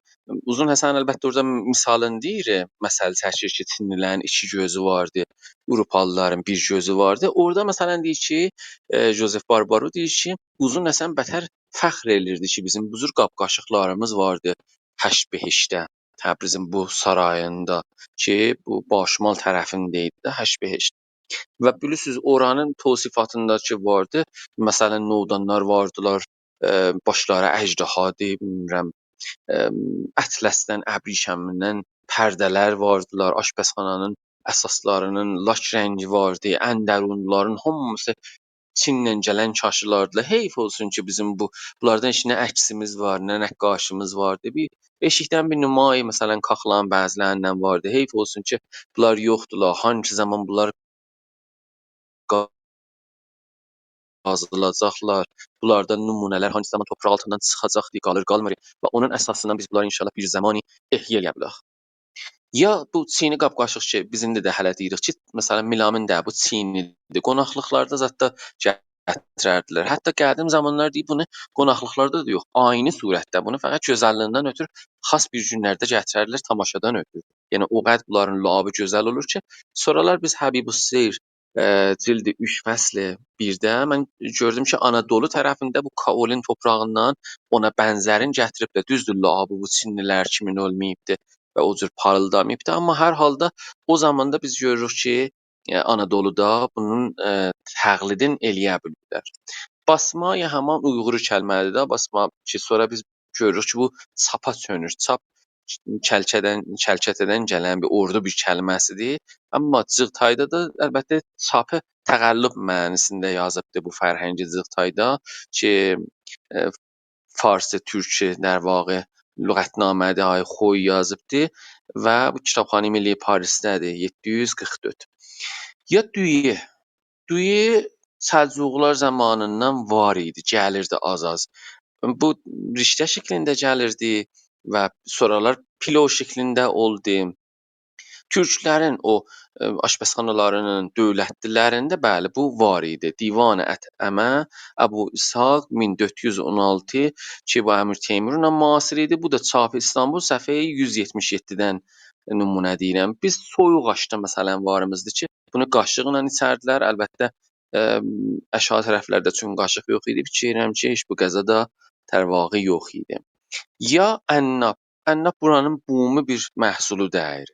اوزون حسن البته اورادا مثالین دئییر، مثل چکیر کی، چینلی‌لرین ایکی گؤزو واردی، آوروپالی‌لارین بیر گؤزو واردی. اورادا مثلا دئییر کی، ائ، ژوزف باربارو دئییر کی، اوزون حسن بتر فخر ائلیردی کی، بیزیم بو جور قاب-قاشیقلاریمیز واردی هشت بهشتده، تبریزین بو ساراییندا کی، بو باشمال طرفینده ایدی ده، هشت بهشت. و بیلیرسینیز، اورانین توصیفاتیندا کی واردی، مثلا، نودانلار واردیلار، ائ، باشلاری اژدهادیر، بیلمیرم، ائ، اطلسدن، ابریشمیندن پرده‌لر واردیلار، آشپزخانانین اساسلارینین لاک رنگی واردی، اندرونلارین هامیسی چینله گلن کاشی‌لاردیلار. حیف اولسون کی، بیزیم بو، بونلاردان هئچ نه عکسیمیز وار، نه نقاشیمیز واردی. بیر ائشیکدن بیر نمایی، مثلا، کاخلارین بعضی‌لریندن واردی. حیف اولسون کی، بونلار یوخدولار. هانسی زامان بونلار قا-، قازیلاجاقلار، بونلاردان نمونه‌لر هانسی زامان توپراق آلتیندان چیخاجاق دئیه قالیر، قالمیر. و اونون اساسیندان بیز بونلاری انشاءالله بیر زمانی احیا ائلیه بیلک. یا بو چینی قاب-قاشیق کی، بیز ایندی ده هله دئییریک کی، مثلا، ملامین ده بو چینی‌دیر. قوناقلیقلاردا زاددا گتیرردیلر. حتی قدیم زامانلار دئییب بونو قوناقلیقلاردا دا یوخ، آیینی صورتده بونو فقط گؤزللیگیندن اؤترو خاص بیر گونلرده گتیرردیلر تاماشادان اؤترو. یعنی او قدر بونلارین لعابی گؤزل اولور کی، سونرالار بیز حبیب‌السیر، ائ، جلد اوچ، فصل بیرده من گؤردوم کی، آنادولو طرفینده بو کائولین توپراغیندان اونا بنزرین گتیریبلر. دوزدور، لعابی بو چینلی‌لر کیمین اولماییبدی و او جور پاریلداماییبدی. آمما هر حالدا او زاماندا بیز گؤروروک کی، ائ، آنادولودا بونون، ائ، تقلیدین ائلیه بیلیرلر. باسما یا همان اویغوری کلمه‌دیر ده، باسما کی، سونرا بیز گؤروروک کی، بو چاپا چؤنور. چاپ کلکه‌دن، کلکته‌دن گلن بیر اوردو بیر کلمه‌سیدیر. آمما جیغتایدا دا البته چاپی تقلب معنی‌سینده یازیبدیر بو فرهنگی جیغتایدا کی، ائ، فارسی تورکی، در واقع، لغتنامه‌دیر، آقای خوی یازیبدی و بو کیتابخانهٔ ملی پاریسده‌دیر، یئددی یوز قیرخ دؤرد. یا دویه، دویه سلجوقلار زامانیندان وار ایدی، گلیردی آز-آز. بو رشته شکلینده گلیردی و سونرالار پیلو شکلینده اولدو. تورکلرین او، ائ، آشپزخانالاری‌نین، دؤولتلی‌لرینده، بلی، بو وار ایدی. دیوان اطعمه، ابواسحاق، مین دؤرد یوز اون آلتی، کی، بو امیر تیمورونلا معاصر ایدی. بو دا چاپ استانبول، صفحهٔ یوز یئتمیش یئددیدن نمونه دئییرم. بیز سویوق آشدا، مثلا، واریمیزدیر کی، بونو قاشیقلا ایچردیلر. البته، ائ، آشاغی طرفلرده چون قاشیق یوخ ایدی، فیکیر ائدیرم کی، هئچ بو غذا دا، در واقع، یوخ ایدی. یا عناب. عناب بورانین بومی بیر محصولو دئییل.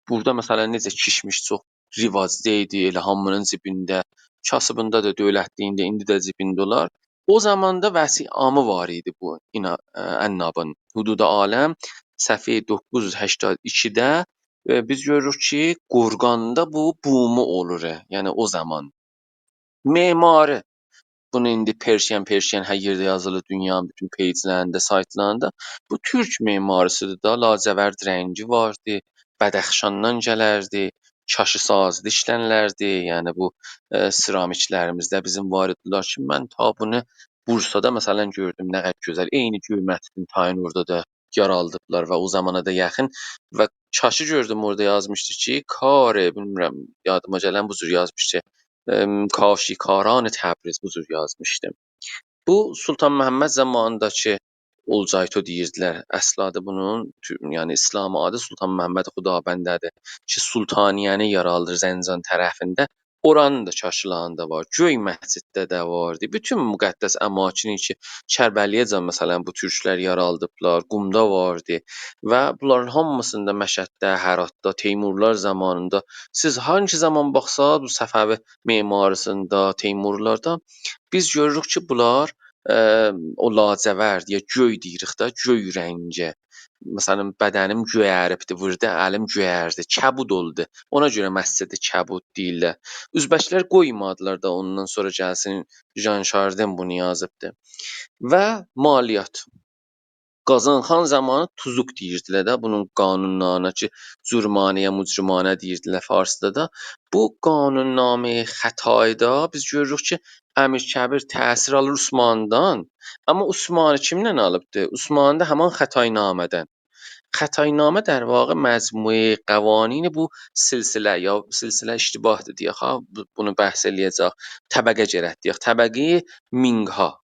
بورادا، مثلا، نئجه کیشمیش چوخ رواجدا ایدی، ائله هامینین جیبینده، کاسیبیندا دا، دؤولتلیگینده، ایندی ده جیبینده اولار. او زاماندا وسیع عامی وار ایدی بو اینا-، ائ، عنابین. حدود عالم، صفحهٔ دوققوز یوز هشتاد ایکیده، ائ، بیز گؤروروک کی، گرگاندا بو بومی اولور، ائ، یعنی او زامان. معماری. بونو ایندی پرشین، پرشین هر یئرده یازیلیر، دونیانین بوتون پیج‌لرینده، سایت‌لاریندا. بو تورک معماری‌سیدیر دا، لاجورد رنگی واردی، بدخشاندان گلردی، کاشی‌سازی‌دا ایشلنیلردی. یعنی بو، ائ، سرامیک‌لریمیزده بیزیم وار ایدیلر کی، من تا بونو بورسادا، مثلا، گؤردوم، نه قدر گؤزل. عینی گؤی مسجدین تایین اورادا دا یارالدیبلار و او زامانا دا یاخین. و کاشی گؤردوم، اورادا یازمیشدی کی، کار، بیلمیرم، یادیما گلن بو جور یازمیشدی. ائم، کاشی‌کاران تبریز، بو جور یازمیشدی. بو سلطان محمد زامانینداکی اولجایتو دئییردیلر. اصل آدی بونون، تو-، یعنی اسلامی آدی سلطان محمد خدابنده‌دیر کی، سلطانیه‌نی یارالدیر زنجان طرفینده. اورانین دا کاشی‌لاریندا وار. گؤی مسجدده ده واردی. بوتون مقدس اماکن کی، کربلایه‌جن، مثلا، بو تورکلر یارالدیبلار، قومدا واردی. و بونلارین هامیسیندا، مشهدده، هراتدا، تیمورلار زامانیندا، سیز هانسی زامان باخساز، بو صفوی معماری‌سینده، تیمورلاردا بیز گؤروروک کی، بونلار، ائ، او لاجورد، یا گؤی دئییریک ده، گؤی رنگه، مثلا، بدنیم گؤیریبدی، ووردو، الیم گؤیردی، کبود اولدو. اونا گؤره مسجد کبود دئییرلر. ازبکلر قویمادیلار دا اوندان سونرا گلسین ژان شاردن بونو یازیبدی. و مالیات. قازانخان زامانی توزوق دئییردیلر ده، بونون قانونلارینا کی، جرمانه‌یه، مجرمانه دئییردیلر فارسدا دا. بو قانوننامه‌ی ختایی‌دا بیز گؤروروک کی، امیرکبیر تأثیر آلیر عثمانلی‌دان. آمما عثمانلی کیمدن آلیبدی؟ عثمانلی ده همان ختایی‌نامه‌دن. ختایی‌نامه، در واقع، مجموعه‌ی قوانین بو سلسله، یا سلسله اشتباهدیر دئیک ها، بو-، بونو بحث ائله‌یه‌جک. طبقه گرک دئیک، طبقه‌ی مینگ‌ها.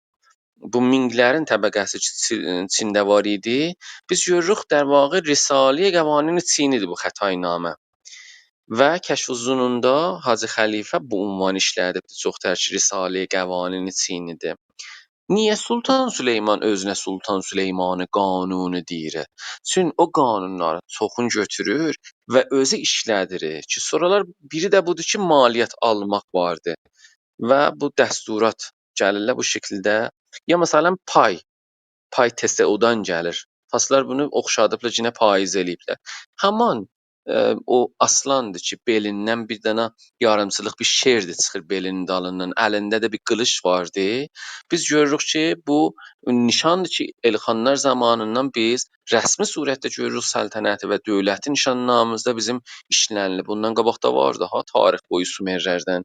بو مینگ‌لرین طبقه‌سی کی، چی-، چینده وار ایدی. بیز گؤروروک، در واقع، رساله‌ی قوانین چینی‌دیر بو ختایی‌نامه. و کشف‌الظنوندا حاجی خلیفه بو عنوانی ایشلدیبدیر چوخ‌تر کی، رساله‌ی قوانین چینی‌دیر. نییه سلطان سلیمان اؤزونه سلطان سلیمان قانونی دئییر؟ چون او قانونلارین چوخونو گؤتورور و اؤزو ایشلدیر کی، سونرالار بیری ده بودور کی، مالیات آلماق واردی. و بو دستورات گلیرلر بو شکیلده. یا، مثلا، پای. پای تسعودان گلیر. فارسلار بونو اوخشادیبلار، یئنه پاییز ائله‌ییبلر. همان، ائ، او آسلاندیر کی، بئلیندن بیر دنه یاریمچیلیق بیر شیردیر چیخیر بئلینین دالیندان. الینده ده بیر قیلیش واردی. بیز گؤروروک کی، بو نیشاندیر کی، ائلخانلار زامانیندان بیز رسمی صورتده گؤروروک سلطنتی و دؤولتی نشاننامه‌میزده بیزیم ایشلنیلیب. بوندان قاباق دا واردی ها، تاریخ بویو سومرلردن.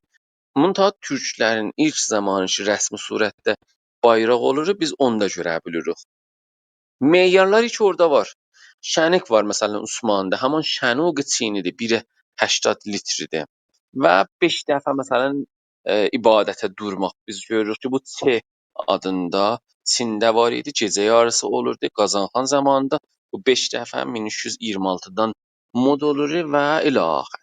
منتها تورکلرین ایلک زامانی کی، رسمی صورتده بایراق اولور، بیز اوندا گؤره بیلیریک. معیارلار کی، اورادا وار. شنوک وار، مثلا، عثمانلی‌دا. همان شنوک چینی‌دیر، بیری هشتاد لیتری‌دیر. و بئش دفعه، مثلا، ائ، عبادته دورماق. بیز گؤروروک کی، بو چه آدیندا چینده وار ایدی، گئجه یاریسی اولوردو. قازانخان زامانیندا بو بئش دفعه مین اوچ یوز اییرمی آلتیدان مد اولور و الی آخر.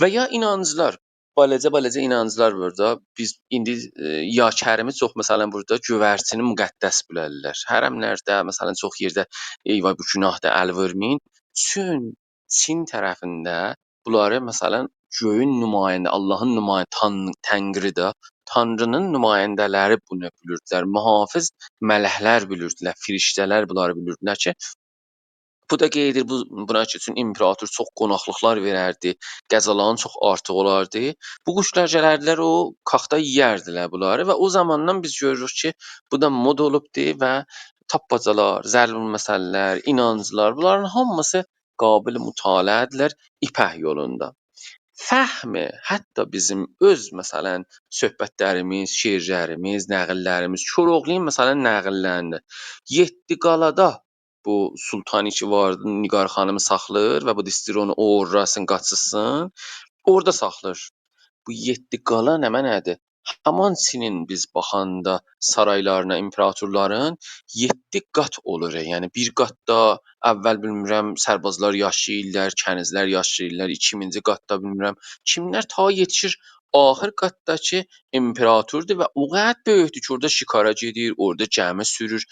و یا اینانجلار، بالاجا-بالاجا اینانجلار وار دا. بیز ایندی، ائ، یا کریمی چوخ، مثلا، بورادا گؤیرچینی مقدس بیلرلر. حرملرده، مثلا، چوخ یئرده، «ای وای، بو گناهدیر، ال وئرمه‌یین.» چون چین طرفینده بونلاری، مثلا، گؤیون نماینده، آللاهین نماینده، تان-، تنگری ده، تانرینین نماینده‌لری بونو بیلیردیلر. محافظ ملکلر بیلیردیلر، فرشته‌لر بونلاری بیلیردیلر کی، بو دا قاییدیر بو-، بونا کی، چون ایمپراتور چوخ قوناقلیقلار وئرردی، غذالارین چوخ آرتیق اولاردی. بو قوشلار گلردیلر، او کاخدا یئیردیلر بونلاری و او زاماندان بیز گؤروروک کی، بو دا مد اولوبدور و تاپماجالار، ضرب‌المثل‌لر، اینانجلار، بونلارین هامیسی قابل مطالعه‌دیرلر ایپک یولوندا. فهمی، حتی بیزیم اؤز، مثلا، صحبت‌لریمیز، شعرلریمیز، نقیل‌لریمیز، کوراوغلویون، مثلا، نقیل‌لرینده، یئددی قالادا بو سلطانی کی واردی، نیگار خانیمی ساخلاییر و بو دا ایسته‌ییر اونو اوغورلاسین، قاچیرسین. اورادا ساخلاییر. بو یئددی قالا نمنه‌دیر؟ هامان چینین بیز باخاندا سارایلارینا ایمپراتورلارین یئددی قات اولور. یعنی بیر قاتدا اول، بیلمیرم، سربازلار یاشاییرلار، کنیزلر یاشاییرلار، ایکینجی قاتدا، بیلمیرم، کیملر، تا یئتیشیر آخیر قاتداکی ایمپراتوردور و او قدر بؤیوکدور کی، اورادا شکارا گئدیر، اورادا گمی سورور،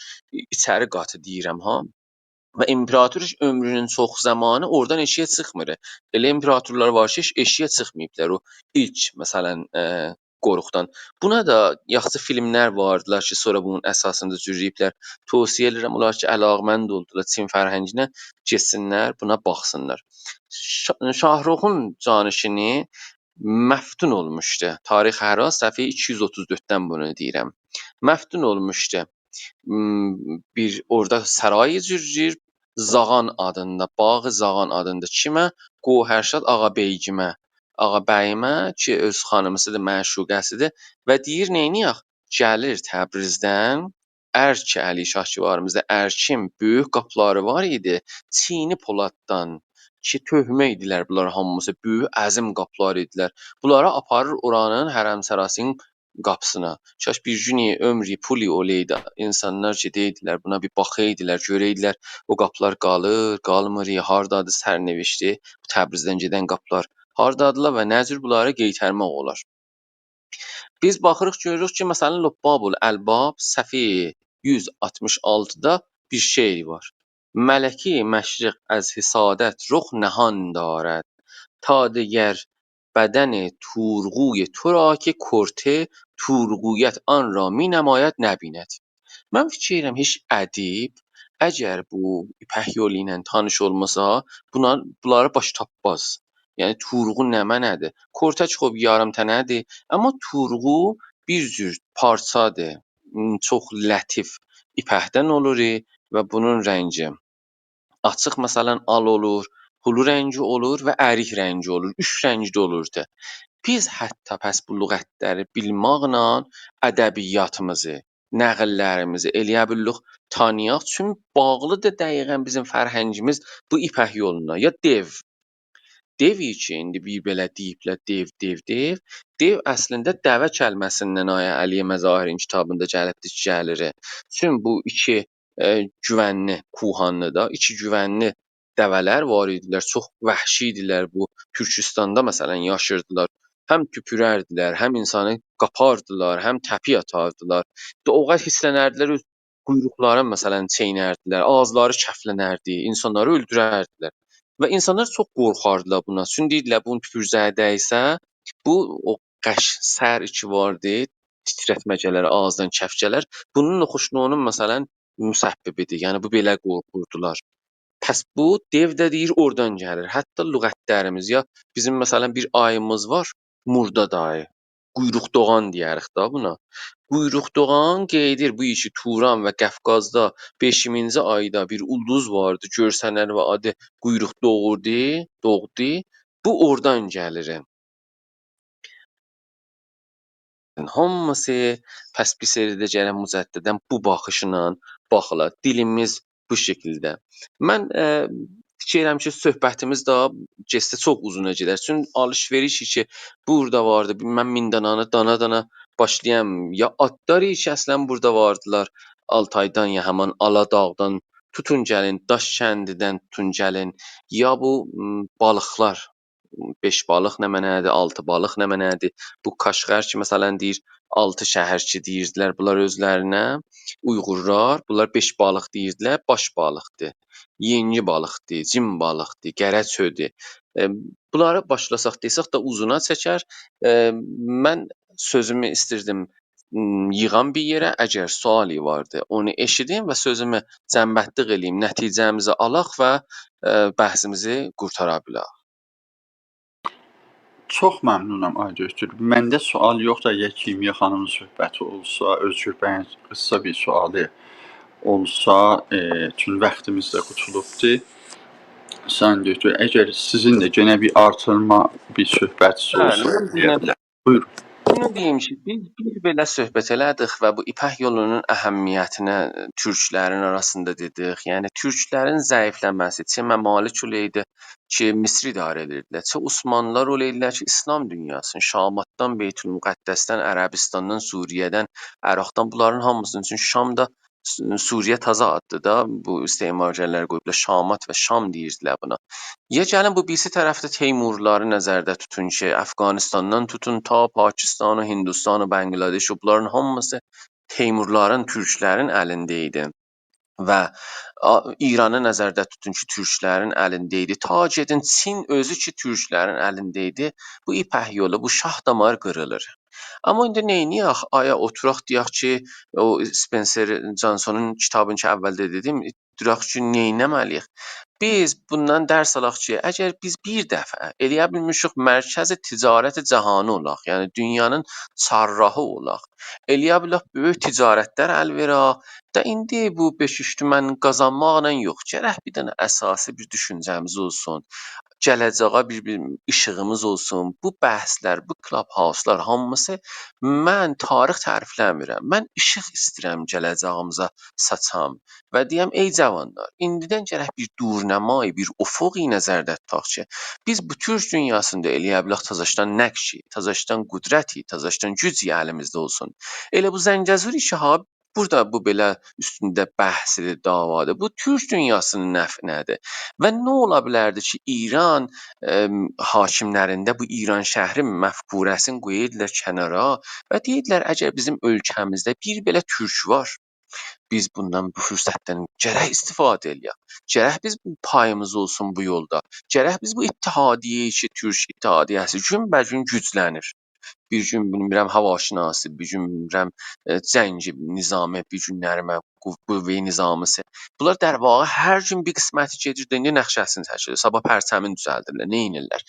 ایچری قاتی دئییرم ها. و ایمپراتور هئچ عؤمرونون چوخ زامانی اورادان ائشیگه چیخمیر. ائله ایمپراتورلار وار کی، هئچ ائشیگه چیخماییبلار او ایلک، مثلا، ائ، قوروقدان. بونا دا یاخشی فیلملر واردیلار کی، سونرا بونون اساسیندا جورله‌ییبلر. توصیه ائدیرم، اونلار کی، علاقه‌مند اولدولار چین فرهنگینه، گئتسینلر، بونا باخسینلار. شا-، شاهرخون جانشینی مفتون اولموشدو. تاریخ هرات، صفحه ایکی یوز اوتوز دؤرددن بونو دئییرم. مفتون اولموشدو. م، بیر اورادا سارایی جورله‌ییر، زاغان آدیندا، باغ زاغان آدیندا. کیمه؟ گوهرشاد آقا بیگیمه، آقا بیگیمه کی، اؤز خانیمیسیدیر، معشوقه‌سیدیر و دئییر: «نئینیه‌ک؟» گلیر تبریزدن، ارک، علی شاه کی وار بیزده، ارکین بؤیوک قاپلاری وار ایدی، چینی پولاددان کی، تؤکمه ایدیلر بونلار هامیسی، بؤیوک عظیم قاپلار ایدیلر. بونلاری آپاریر اورانین حرم‌سراسی‌نین قاپیسینا. کاش بیر گون عؤمرو، پولو اولایدی، اینسانلار گئده‌یدیلر، بونا بیر باخایدیلار، گؤره‌یدیلر او قاپلار قالیر، قالمیر، هاردادیر سرنوشتی، بو تبریزدن گئدن قاپلار هاردادیلار و نه جور بونلاری قئیترمک اولار. بیز باخیریق، گؤروروک کی، مثلا، لباب‌الالباب، صفحه یوز آلتمیش آلتیدا بیر شعر وار: «ملکهٔ مشرق از حسادت رخ نهان دارد، تا دگر بدن تورقوی تو را که کرته تورقویت آن را می‌نماید نبیند.» من فیکیر ائدیرم، هئچ ادیب اگر بو ایپک یولو ایله تانیش اولماسا، بونا، بونلاری باش تاپماز. یعنی، تورغو نمنه‌دیر؟ کورتک خوب یاریم تنه‌دیر، آمما تورغو بیر جور پارچادیر. م، چوخ لطیف ایپکدن اولور و بونون رنگی آچیق، مثلا، آل اولور، هلو رنگی اولور و اریک رنگی اولور. اوچ رنگده اولور دا. بیز حتی پس بو لغتلری بیلمکله ادبیاتیمیزی، نقللریمیزی ائلیه بیلیریک تانییاق. چونکی باغلیدیر دقیقا بیزیم فرهنگیمیز بو ایپک یولونا. یا دئو. دئو کی، ایندی بیر بئله دئییبلر، دئو، دئو، دئو. دئو اصلینده دوه کلمه‌سیندن آقای علی مظاهرین کیتابیندا گلیبدیر کی، گلیر. چون بو ایکی، ائ، گوونلی، کوهانلیدا ایکی گوونلی دوه‌لر وار ایدیلر، چوخ وحشی ایدیلر بو تورکوستاندا، مثلا، یاشیردیلار. هم توپورردیلر، هم اینسانی قاپاردیلار، هم تپیک آتاردیلار. دا، او قدر هیرسلنردیلر، اؤز قویروقلارین، مثلا، چئینردیلر، آغیزلاری کفلنردی، اینسانلاری اؤلدورردیلر. و اینسانلار چوخ قورخاردیلار بونا. چونکی دئییردیلر، بونون توپورجه‌یی دَیسه، بو او قش-، سر کی واردی، تیترتمه گلر، آغیزدان کف گلر. بونون ناخوشلوغونون، مثلا، مسببیدیر. یعنی، بو بئله قورخوردولار. پس بو دئو ده دئییر، اورادان گلیر. حتی لغتلریمیز، یا بیزیم، مثلا، بیر آییمیز وار، مرداد آیی. قویروق دوغان دئیه‌ریک دا بونا. قویروق دوغان قاییدیر، بو کی توران و قافقازدا بئشیمینجی آیدا بیر اولدوز واردی، گؤرسنر و آدی قویروق دوغوردو، دوغدو. بو اورادان گلیر. هامیسی، پس بیر سری ده گرک مجدداً بو باخیشلا باخیلا. دیلیمیز بو شکیلده. من، ائ، فیکیر ائدیرم کی، صحبتیمیز داها گئتسه چوخ اوزونا گئدر. چون آلیش-وئریش کی بورادا واردی، بیلمم مین دانانی دانا-دانا باشلایام. یا آتلار کی اصلاً بورادا واردیلار، آلتایدان، یا همان آلاداغدان توتون گلین، داشکندیدن توتون گلین، یا بو، م، بالیقلار، بئش بالیق نمنه‌دیر، آلتی بالیق نمنه‌دیر؟ بو کاشغر کی، مثلا، دئییر، آلتی شهر کی دئییردیلر بونلار اؤزلرینه، اویغورلار، بونلار بئش بالیق دئییردیلر، باش بالیقدیر، یئنگی بالیقدیر، جین بالیقدیر، قره چؤیدور. ائ، بونلاری باشلاساق، دئسک ده اوزونا چکر. ائ، من سؤزومو ایستیردیم، م، ییغام بیر یئره، اگر سؤالی واردی، اونو ائشیدیم و سؤزومو جمع‌بندلیق ائله‌ییم، نتیجه‌میزی آلاق و، ائ، بحثیمیزی قورتارا بیلک. چوخ ممنونام، آقای دکتر. منده سؤال یوخدور، اگر کیمیا خانیمین صحبتی اولسا، اؤزگور بیین قیسا بیر سؤالی اولسا، ائ، چون واختیمیز دا قوتولوبدور. سایین دکتر، اگر سیزین ده یئنه بیر آرتیرما، بیر صحبتینیز، بلی، اولسا، من دئیه دئینم، بیلر. بویورون. بونو دئییم کی، بیز بیر بئله صحبت ائله‌دیک و بو ایپک یولونون اهمیتینه تورکلرین آراسیندا دئدیک. یعنی، تورکلرین ضعیفله‌مه‌سی، چه ممالک اولایدی کی، مصری اداره ائدیردیلر، چه عثمانلیلار اولایدیلار کی، ایسلام دونیاسینی، شاماتدان، بیت‌المقدسدن، عربستاندان، سوریه‌دن، عراقدان، بونلارین هامیسینی، چونکی شام دا، س-، سوریه تازا آددیر دا، بو استعمارگرلر قویوبلار، شامات و شام دئییردیلر بونا. یا گلین بو بیریسی طرفده تیمورلاری نظرده توتون کی، افغانستاندان توتون تا پاکستان و هندوستان و بنگلادش و بونلارین هامیسی تیمورلارین، تورکلرین الینده ایدی. و آ-، ایرانی نظرده توتون کی، تورکلرین الینده ایدی. تا گئدین چین اؤزو کی، تورکلرین الینده ایدی. بو ایپک یولو، بو شاه داماری قیریلیر. آمما ایندی نئینیه‌ک؟ آیا اوتوراق دئیک کی، او اسپنسر جانسونون کیتابینی کی، اولده دئدیم، دوراق کی، نئینه‌مه‌لی‌ییک؟ بیز بوندان درس آلاق کی، اگر بیز بیر دفعه ائلیه بیلمیشیک مرکز تجارت جهانی اولاق، یعنی دونیانین چهارراهی اولاق، ائلیه بیلک بؤیوک تجارتلر ال وئرک، دا ایندی بو بئش اوچ تومن قازانماقلا یوخ، گرک بیر دنه اساسی بیر دوشونجه‌میز اولسون، گله‌جه‌یه بیر، بیر ایشیغیمیز اولسون. بو بحثلر، بو کلاب‌هاوسلار هامیسی، من تاریخ تعریفله‌میرم. من ایشیق ایسته‌ییرم گله‌جه‌ییمیزه ساچام و دئیم، ای جاوانلار، ایندیدن گرک بیر دورنمایی، بیر افقی نظرده توتاق کی، بیز بو تورک دونیاسیندا ائلیه بیلک تازاشدان نقشی، تازاشدان قدرتی، تازاشدان گوجو الیمیزده اولسون. ائله بو زنگه‌زور ایشی ها، بورادا بو بئله اوستونده بحثدیر، دعوادیر. بو تورک دونیاسینین نفعینه‌دیر. و نه اولا بیلردی کی، ایران، ائم، حاکملرینده بو ایرانشهری مفکوره‌سینی قویوردولار کنارا و دئییردیلر، اگر بیزیم اؤلکه‌میزده بیر بئله تورک وار، بیز بوندان، بو فرصتدن گرک استفاده ائلیک. گرک بیز بو پاییمیز اولسون بو یولدا. گرک بیز بو اتحادیه‌یه کی، تورک اتحادیه‌سی گون‌به‌گون گوجلنیر. بیر گون، بیلمیرم، هواشناسی، بیر گون، بیلمیرم، ائ، جنگ نظامی، بیر گون نرمه قو-، قوه نظامی‌سی. بونلار در واقع هر گون بیر قسمتی گئدیر، ایندی نقشه‌سینی چکیر، صاباح پرچمین دوزلدیرلر، نه ائدیرلر؟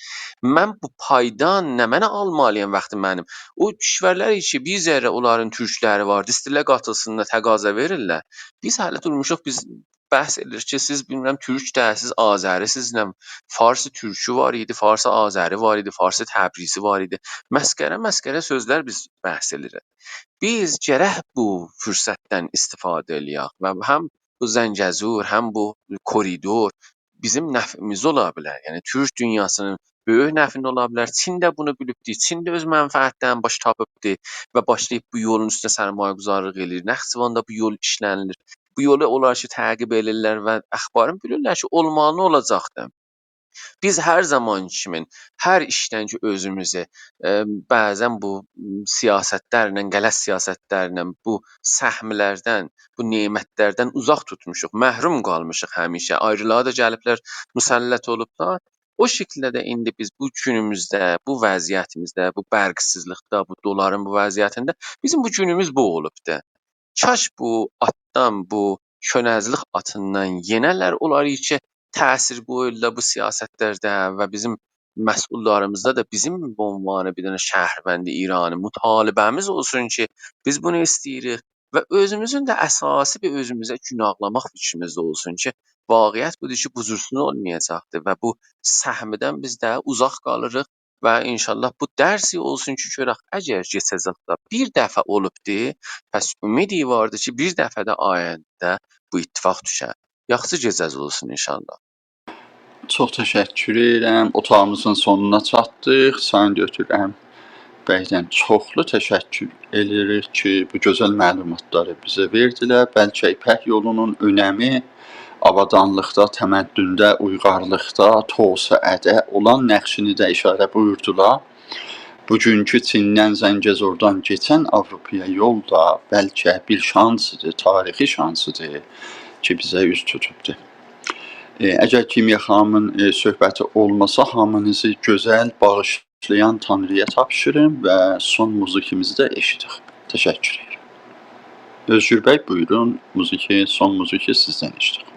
من بو پایدان نمنه آلمالی‌یام وقتی منیم؟ او کشورلر کی، بیر ذره اونلارین تورکلری وار، ایسته‌ییرلر قاتیلسینلار، تقاضا وئریرلر. بیز هله دورموشوق، بیز بحث ائدیریک کی، سیز، بیلمیرم، تورک دئییلسیز، آذری‌سیز، نه، فارس تورکو وار ایدی، فارس آذری وار ایدی، فارس تبریزی وار ایدی. مسخره، مسخره سؤزلر بیز بحث ائدیریک. بیز گرک بو فرصتدن استفاده ائله‌یک و هم بو زنگه‌زور، هم بو کوریدور بیزیم نفعیمیزه اولا بیلر. یعنی، تورک دونیاسینین بؤیوک نفعینه اولا بیلر. چین ده بونو بیلیبدی. چین ده اؤز منفعتدن باش تاپیبدی و باشلاییب بو یولون اوستونه سرمایه‌گذارلیق ائله‌ییر. نخجواندا بو یول ایشله‌نیلیر. بو یولو اولار کی، تعقیب ائدیرلر و اخبارین بیلیرلر کی، اولمالی اولاجاقدیر. بیز هر زامان کیمین، هر ایشدن کی، اؤزوموزو، ائ، بعضا بو سیاستلرله، غلط سیاستلرله، بو سهملردن، بو نعمتلردن اوزاق توتموشوق، محروم قالمیشیق همیشه. آیریلاری دا گلیبلر، مسلط اولوبلار. او شکیلده ده ایندی بیز بو گونوموزده، بو وضعیتیمیزده، بو برقسیزلیکده، بو دلارین بو وضعیتینده بیزیم بو گونوموز بو اولوبدو. کاش بو آتدان، بو کؤنه‌زلیک آتیندان یئنه‌لر، اونلار کی، تأثیر قویورلار بو سیاستلرده و بیزیم مسئوللاریمیزدا دا بیزیم به عنوان بیر دنه شهروند ایرانی مطالبه‌میز اولسون کی، بیز بونو ایسته‌ییریک و اؤزوموزون ده اساسی بیر اؤزوموزه گوناهلاما فیکریمیز ده اولسون کی، واقعیت بودور کی، بو جورسونه اولمایاجاقدیر و بو سهمدن بیز ده اوزاق قالیریق و ان‌شاءالله بو درسی اولسون کی، گؤرک، اگر کئچه‌جکده بیر دفعه اولوبدو، پس امید واردیر کی، بیر دفعه ده آینده بو اتفاق دوشر. یاخشی گئجه‌ز اولسون ان‌شاءالله. چوخ تشکر ائدیرم. اوتاغیمیزین سونونا چاتدیق. سایین دؤکتور امین بیگدن چوخلو تشکر ائدیریک کی، بو گؤزل معلوماتلاری بیزه وئردیلر. بلکه ایپک یولونون اؤنمی، آوادانلیقدا، تمدنده، اویغارلیقدا، توسعه‌ده اولان نقشینی ده اشاره بویوردولار. بوگونکو چیندن، زنگه‌زوردان کئچن آوروپایا یول دا بلکه بیر شانسیدیر، تاریخی شانسیدیر کی، بیزه اوز توتوبدور. ائ، اگر کیمیا خانیمین، ائ، صحبتی اولماسا، هامینیزی گؤزل، باغیشلایان تانری‌یا تاپشیریم و سون موزیکیمیزی ده ائشیدک. تشکر ائدیرم. اؤزگور بی، بویورون، موزیکی، سون موزیکی سیزدن ائشیدک.